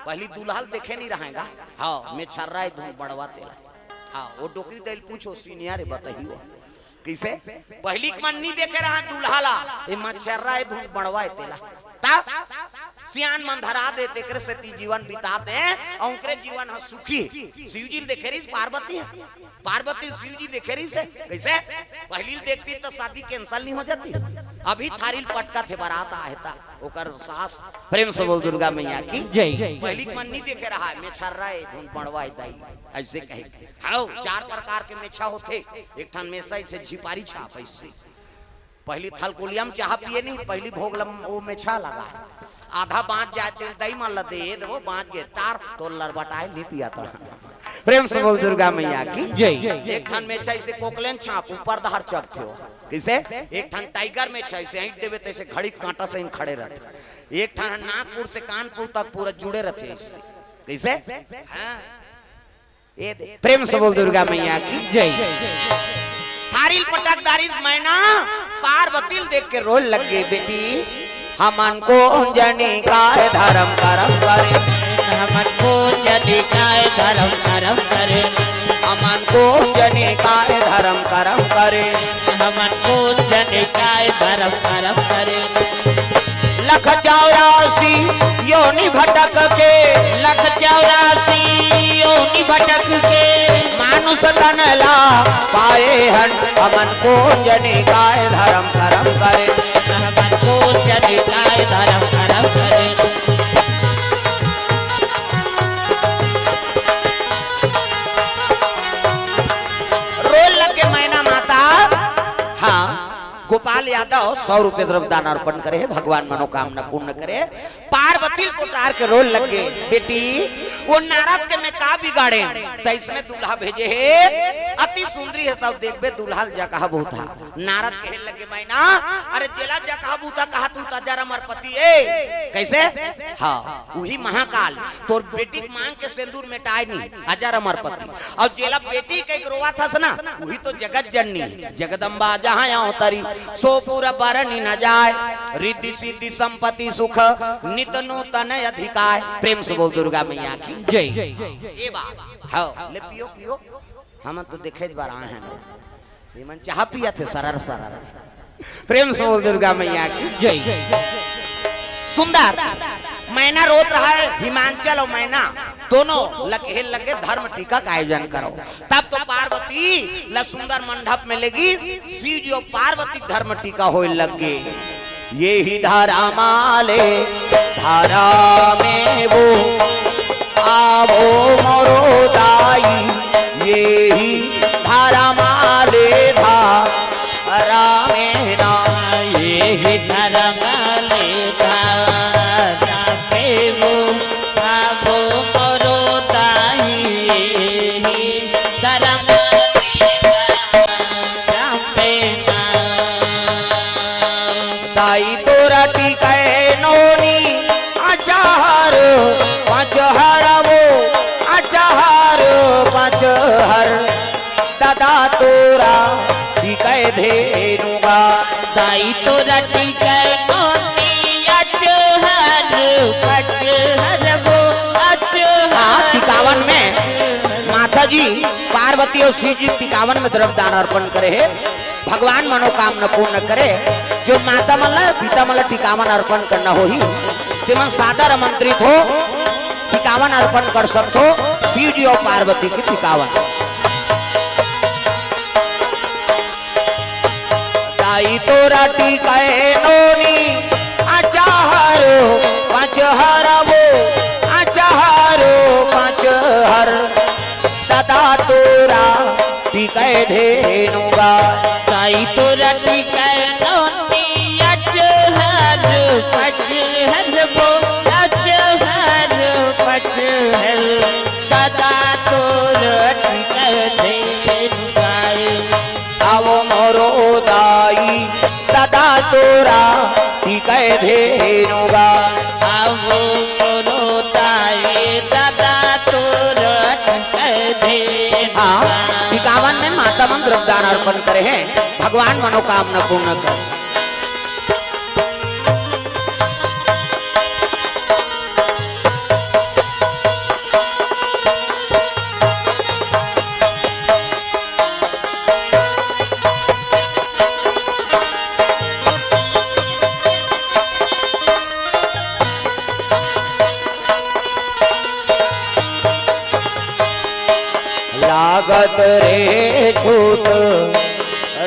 पहिली दूल्हा ल देखे नी रहय गा। हाव, मैं छर्रा ए धुन बड़वा तेला। हाव, वो डोकरी दाई ल पूछो, senior ए, बताही वो। कइसे? पहिली के मन नी देखे रहय दूल्हा ला, ए मच्छर्रा ए धुन बड़वा ए तेला। त सियान मन धरा दे, तेकरे सेती जीवन बितात हे, अउ ओकरे जीवन ह सुखी हे। शिव जी ल देखे रहिस पार्वती ह, पार्वती ल शिव जी देखे रहिस हे। कइसे? पहिली ल देखतिस त शादी cancel नी हो जातिस। अभी थारी ल पटकत हे, बरात आहे त। ओकर सास, प्रेम से बोल दुर्गा मैया की। जय। पहिली के मन नी देखे रहय, मेछर्रा ए धुन बड़वा ए दाई, अइसे कहे। हाव, चार प्रकार के मेछा होथे, एक ठन मेछा अइसे झिपारी छाप अइसे। पहली थलकुलिया म चाहा पिए नहीं, पहली भोग ल वो मेछा लगा। आधा बाँच जाए, तेल दई मन ल दे दे, वो बाँच गे, टार तोर लरबटाए नहीं पिया तो। प्रेम से बोल दुर्गा मैया की जय। एक ठन मेछा इसे कोकलेन छाप ऊपर दहर चघथे हो। कइसे? एक ठन टाइगर मेछा इसे ऐंठ देबे तइसे घड़ी कांटा सही खड़े रहिथे। एक ठन नागपुर से कानपुर तक पूरा जुड़े रहिथे इससे। कइसे? हाँ। ए दे। प्रेम से बोल दुर्गा मैया की जय। थारिल पटक दारिस मैना पार्वतील देख के रोए लगे, बेटी हमन कोन जनी काय धरम करम करे। हमन कोन जनी काय धरम करम करे। हमन कोन जनी काय धरम करम करे। हमन कोन जनी काय धरम करम करे। लख चौरासी योनि भटक के। लख चौरासी योनि भटक के। मानुष तन ला पाए हन। हमन कोन जनी काय धरम करम करे। हमन कोन जनी काय धरम करम करे। रोए लगे मैना माता। हाँ, गोपाल यादव सौ रुपये द्रव्य दान अर्पण करे हे, भगवान मनोकामना पूर्ण करे। पार्वती ल पोटार के रोए लगे, बेटी, वो नारद के मैं का बिगाड़े, तइसने दूल्हा भेजे हे, अति सुंदरी हे, सब देखबे, दूल्हा ल जगह बहुत हा। नारद कहे लगे, मैना, अरे जेला जगह बहुत हा, कहा तू त अजर अमर पति ए, कइसे? हाँ, उही महाकाल, तोर बेटी के मांग के सेंदूर मेटाए नहीं, अजर अमर पति। अउ जेला बेटी कहिके रोवत हस ना, उही तो जगत जननी, जगदम्बा जहाँ अवतरी, सो पुर बरनि न जाय, रिद्धि सिद्धि संपत्ति सुख, नित नूतन अधिकार। प्रेम से बोल दुर्गा मैया की जय। ए बाबा, हाँ, ले पियो, पियो। हमन तो देखे बर आए हन। एमन चाहा पियत हे सरर सरर। प्रेम से बोल दुर्गा मैया की जय। सुंदर मैना रोत रहा हे, हिमांचल अउ मैना दोनों ल कहे लगे धर्म टीका का आयोजन करो। तब तो पार्वती ल सुंदर मंडप में लेगिस, शिव जी अउ पार्वती धर्म टीका होए लगे। एही धरम ले धरमे वो, आवो मोरो दाई, एही धरम ले धरमे ना। एही धरम ले धरमे वो, आवो मोरो दाई, एही धरम ले धरमे ना। दाई तोरा टीकै नोनी अचहर पचहर वो, अचहर पचहर। दादा तोरा टीकै धेनु गा। दाई तोरा टीकै नोनी अचहर पचहर वो, अचहर। हाँ, टिकावन में माता जी पार्वती अउ शिव जी टिकावन में द्रव्य दान अर्पण करे हे। भगवान मनोकामना पूर्ण करे। जो माता मन ला, पिता मन ला टिकावन अर्पण करना होही, तेमन सादर आमंत्रित हो, टिकावन अर्पण कर सकथो, शिव जी अउ पार्वती के टिकावन। दाई तोरा टीकै नोनी अचहर पचहर वो, अचहर पचहर। दादा तोरा टीकै धेनु गा। दाई तोरा टीकै नोनी अचहर पचहर वो, अचहर पचहर। दादा तोरा टीकै धेनु गाय। आवो मोरो दाई, दादा तोरा टीकै धेनु गा। आवो मोरो दाई, दादा तोरा टीकै धेनु गा। हाँ, टिकावन में माता मन द्रव्य दान अर्पण करे हे, भगवान मनोकामना पूर्ण करे। लागत रे छूट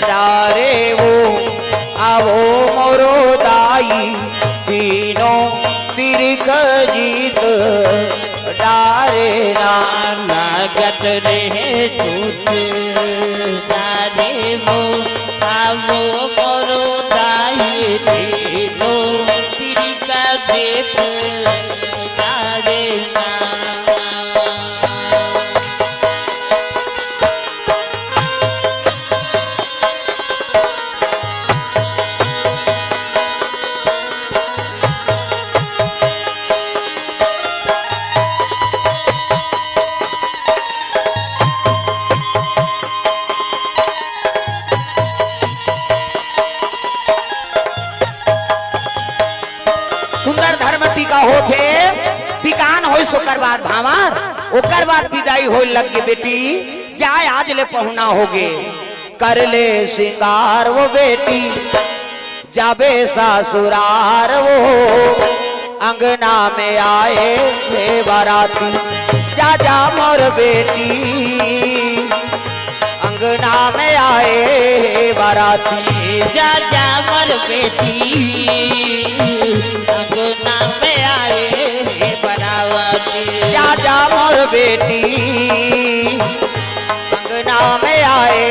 डारे वो, आवो मोरो दाई, तीनों तिरिक जीत डारे ना। लागत रे छूट डारे वो, आवो मोरो लो, तेरी का देत तारे ना। सुंदर धर्म टीका होथे, टिकान होइस ओकर बाद भांवर, ओकर बाद बिदाई होय लग गे, बेटी जाय आज ले पहुना होगे, कर ले सिंगार वो बेटी, जाबे ससुरार वो, अंगना में आए हे बाराती, जा जा मोर बेटी, अंगना में आए हे बाराती। जा जा मोर बेटी, अंगना में आए हे बाराती। जा जा मोर बेटी, अंगना में आए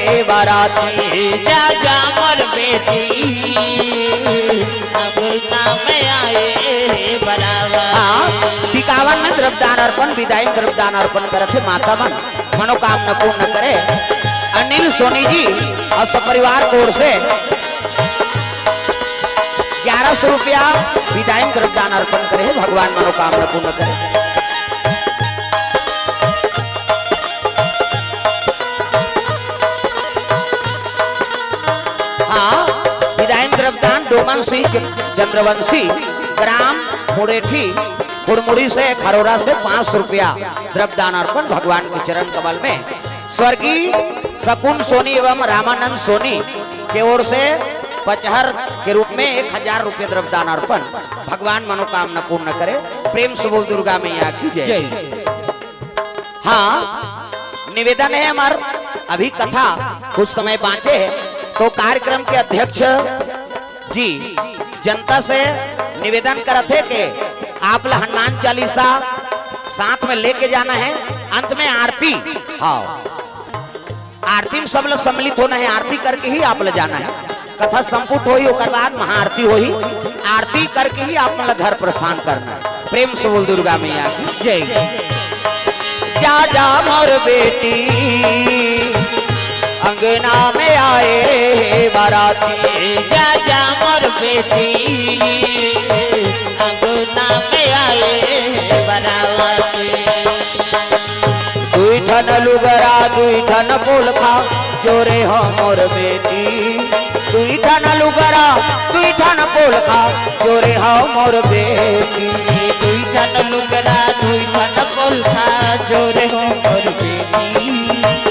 हे बाराती। जा जा मोर बेटी, अंगना में आए हे बाराती। हाँ, टिकावन में द्रव्यदान अर्पण, बिदाई में द्रव्यदान अर्पण करत हे माता मन। मनोकामना पूर्ण करे। अनिल सोनी जी अउ सपरिवार के ओर से ग्यारह सौ रुपया बिदाई में द्रव्यदान अर्पण करे हे, भगवान मनोकामना पूर्ण करे। हाँ, बिदाई में द्रव्यदान डोमन सिंह च-, चंद्रवंशी, ग्राम मुड़ेठी, हुड़मुड़ी से, खरोरा से पाँच सौ रुपया द्रव्यदान अर्पण भगवान के चरण कमल में। स्वर्गीय शकुन सोनी एवं रामानंद सोनी के ओर से पचहर के रूप में एक हजार रुपये द्रव्यदान अर्पण। भगवान मनोकामना पूर्ण करे। प्रेम से बोल दुर्गा मैया की जय। जय। हाँ, निवेदन है हमार, अभी कथा कुछ समय बाँचे हे, तो कार्यक्रम के अध्यक्ष जी जनता से निवेदन करत हे कि आप ला हनुमान चालीसा साथ में लेके जाना है। अंत में आरती, हाँ, आरती में सब ला सम्मिलित होना है, आरती करके ही आप ला जाना है। कथा संपुट होही, ओकर बाद महाआरती होही, आरती करके ही आप मन ला घर प्रस्थान करना है। प्रेम से बोल दुर्गा मैया की जय। जा जा मोर बेटी, अंगना में आए हे बाराती। जा जा मोर बेटी, अंगना में आए हे बाराती। दुई ठन लुगरा, दुई ठन पोलखा, जोरे हो मोर बेटी। दुई ठन लुगरा, दुई ठन पोलखा, जोरे हो मोर बेटी। दुई ठन लुगरा, दुई ठन पोलखा, जोरे हो मोर बेटी।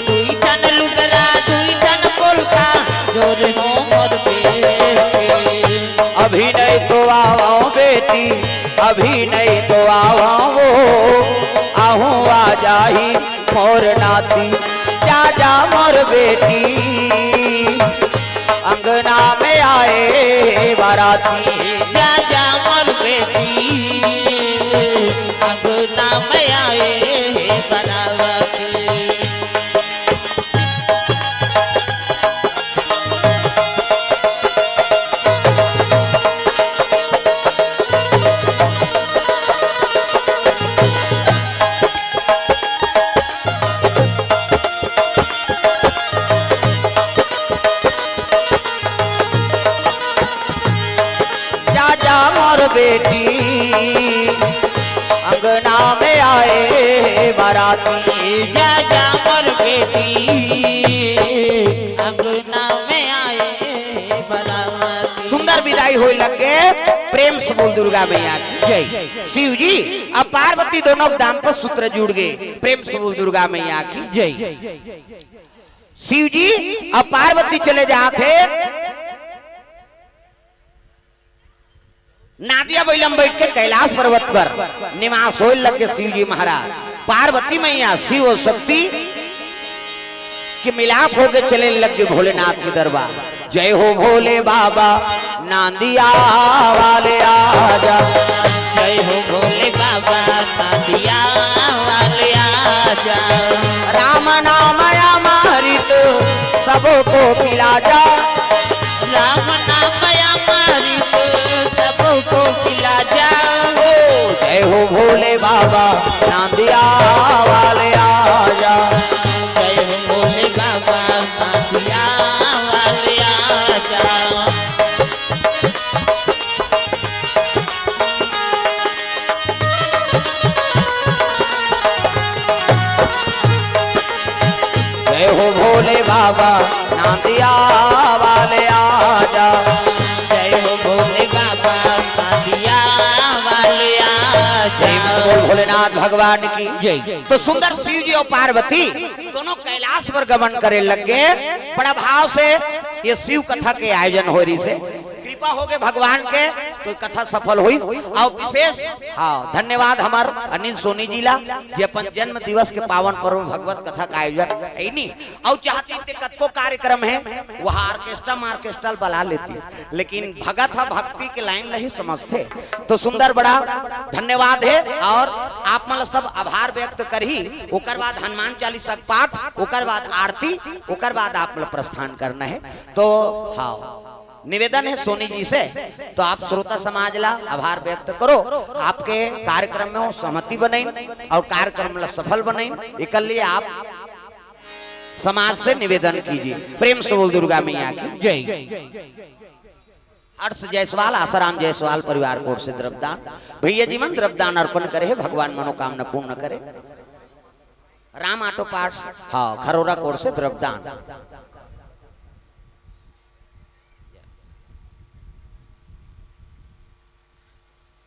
दुई ठन लुगरा, दुई ठन पोलखा, जोरे हो मोर बेटी। अभी नहीं तो आवो बेटी, अभी नहीं तो आवो, आहूँ आ जाही मोर नाती। जा जा मोर बेटी, अंगना में आए बाराती। जा जा मोर बेटी, अंगना में आए बाराती। जा जा मोर बेटी, अंगना में आए बाराती। जा जा मोर बेटी, अंगना में आए बाराती। सुंदर बिदाई होय लग गे। प्रेम से बोल दुर्गा मैया की जय। शिव जी अउ पार्वती दोनों के दाम्पत्य सूत्र जुड़ गे। प्रेम से बोल दुर्गा मैया की जय। शिव जी अउ पार्वती चले जात हे नादिया बइला म बइठ के कैलाश पर्वत पर निवास होय लग गे शिव जी महाराज। पार्वती मैया, शिव अउ शक्ति के मिलाप होके चले लग गे भोलेनाथ के दरबार। जय हो भोले बाबा, नांदिया वाले आजा। जय हो भोले बाबा, नांदिया वाले आजा। राम नाम अमृत सबको पिला जा। राम नाम अमृत सबको खिला जा। ओ, जय हो भोले बाबा, नांदिया वाले आजा। जय हो भोले बाबा, नांदिया वाले आजा। जय हो भोले बाबा, नांदिया वाले आजा। जय हो भोले बाबा, नांदिया वाले आजा। प्रेम से बोल भोलेनाथ भगवान की। जय। तो सुंदर शिव जी और पार्वती दोनों कैलाश पर गमन करे लग गए। बड़ा भाव से ये शिव कथा के आयोजन हो रही से कृपा हो गए भगवान के, तो कथा सफल हुई। और विशेष, हाँ, धन्यवाद हमार अनिल सोनी जी ला, जे अपन जन्म दिवस के पावन पर्व में भगवत कथा का आयोजन है नी। और चाहती ते कतको कार्यक्रम है, वहाँ ऑर्केस्ट्रा मार्केस्ट्रा बला लेती, लेकिन भगत हा भक्ति के लाइन नहीं समझते। तो सुंदर बड़ा धन्यवाद है। और आप मन सब आभार व्यक्त करही, ओकर बाद हनुमान चालीसा के पाठ, ओकर बाद आरती, ओकर बाद आप मन प्रस्थान करना है। तो हाँ, निवेदन है सोनी जी से, तो आप श्रोता समाज ला आभार व्यक्त करो, आपके कार्यक्रम में वो सहमति बनाइन और कार्यक्रम ला सफल बनाइन, एकर लिए आप समाज से निवेदन कीजिए। प्रेम से बोल दुर्गा मैया की। जय। हर्ष जायसवाल, आसाराम जायसवाल परिवार की ओर से द्रव्यदान। भैया जी मन द्रव्यदान अर्पण करे है, भगवान मनोकामना पूर्ण करे। राम ऑटो पार्ट्स, हाँ, खरोरा की ओर से द्रव्यदान।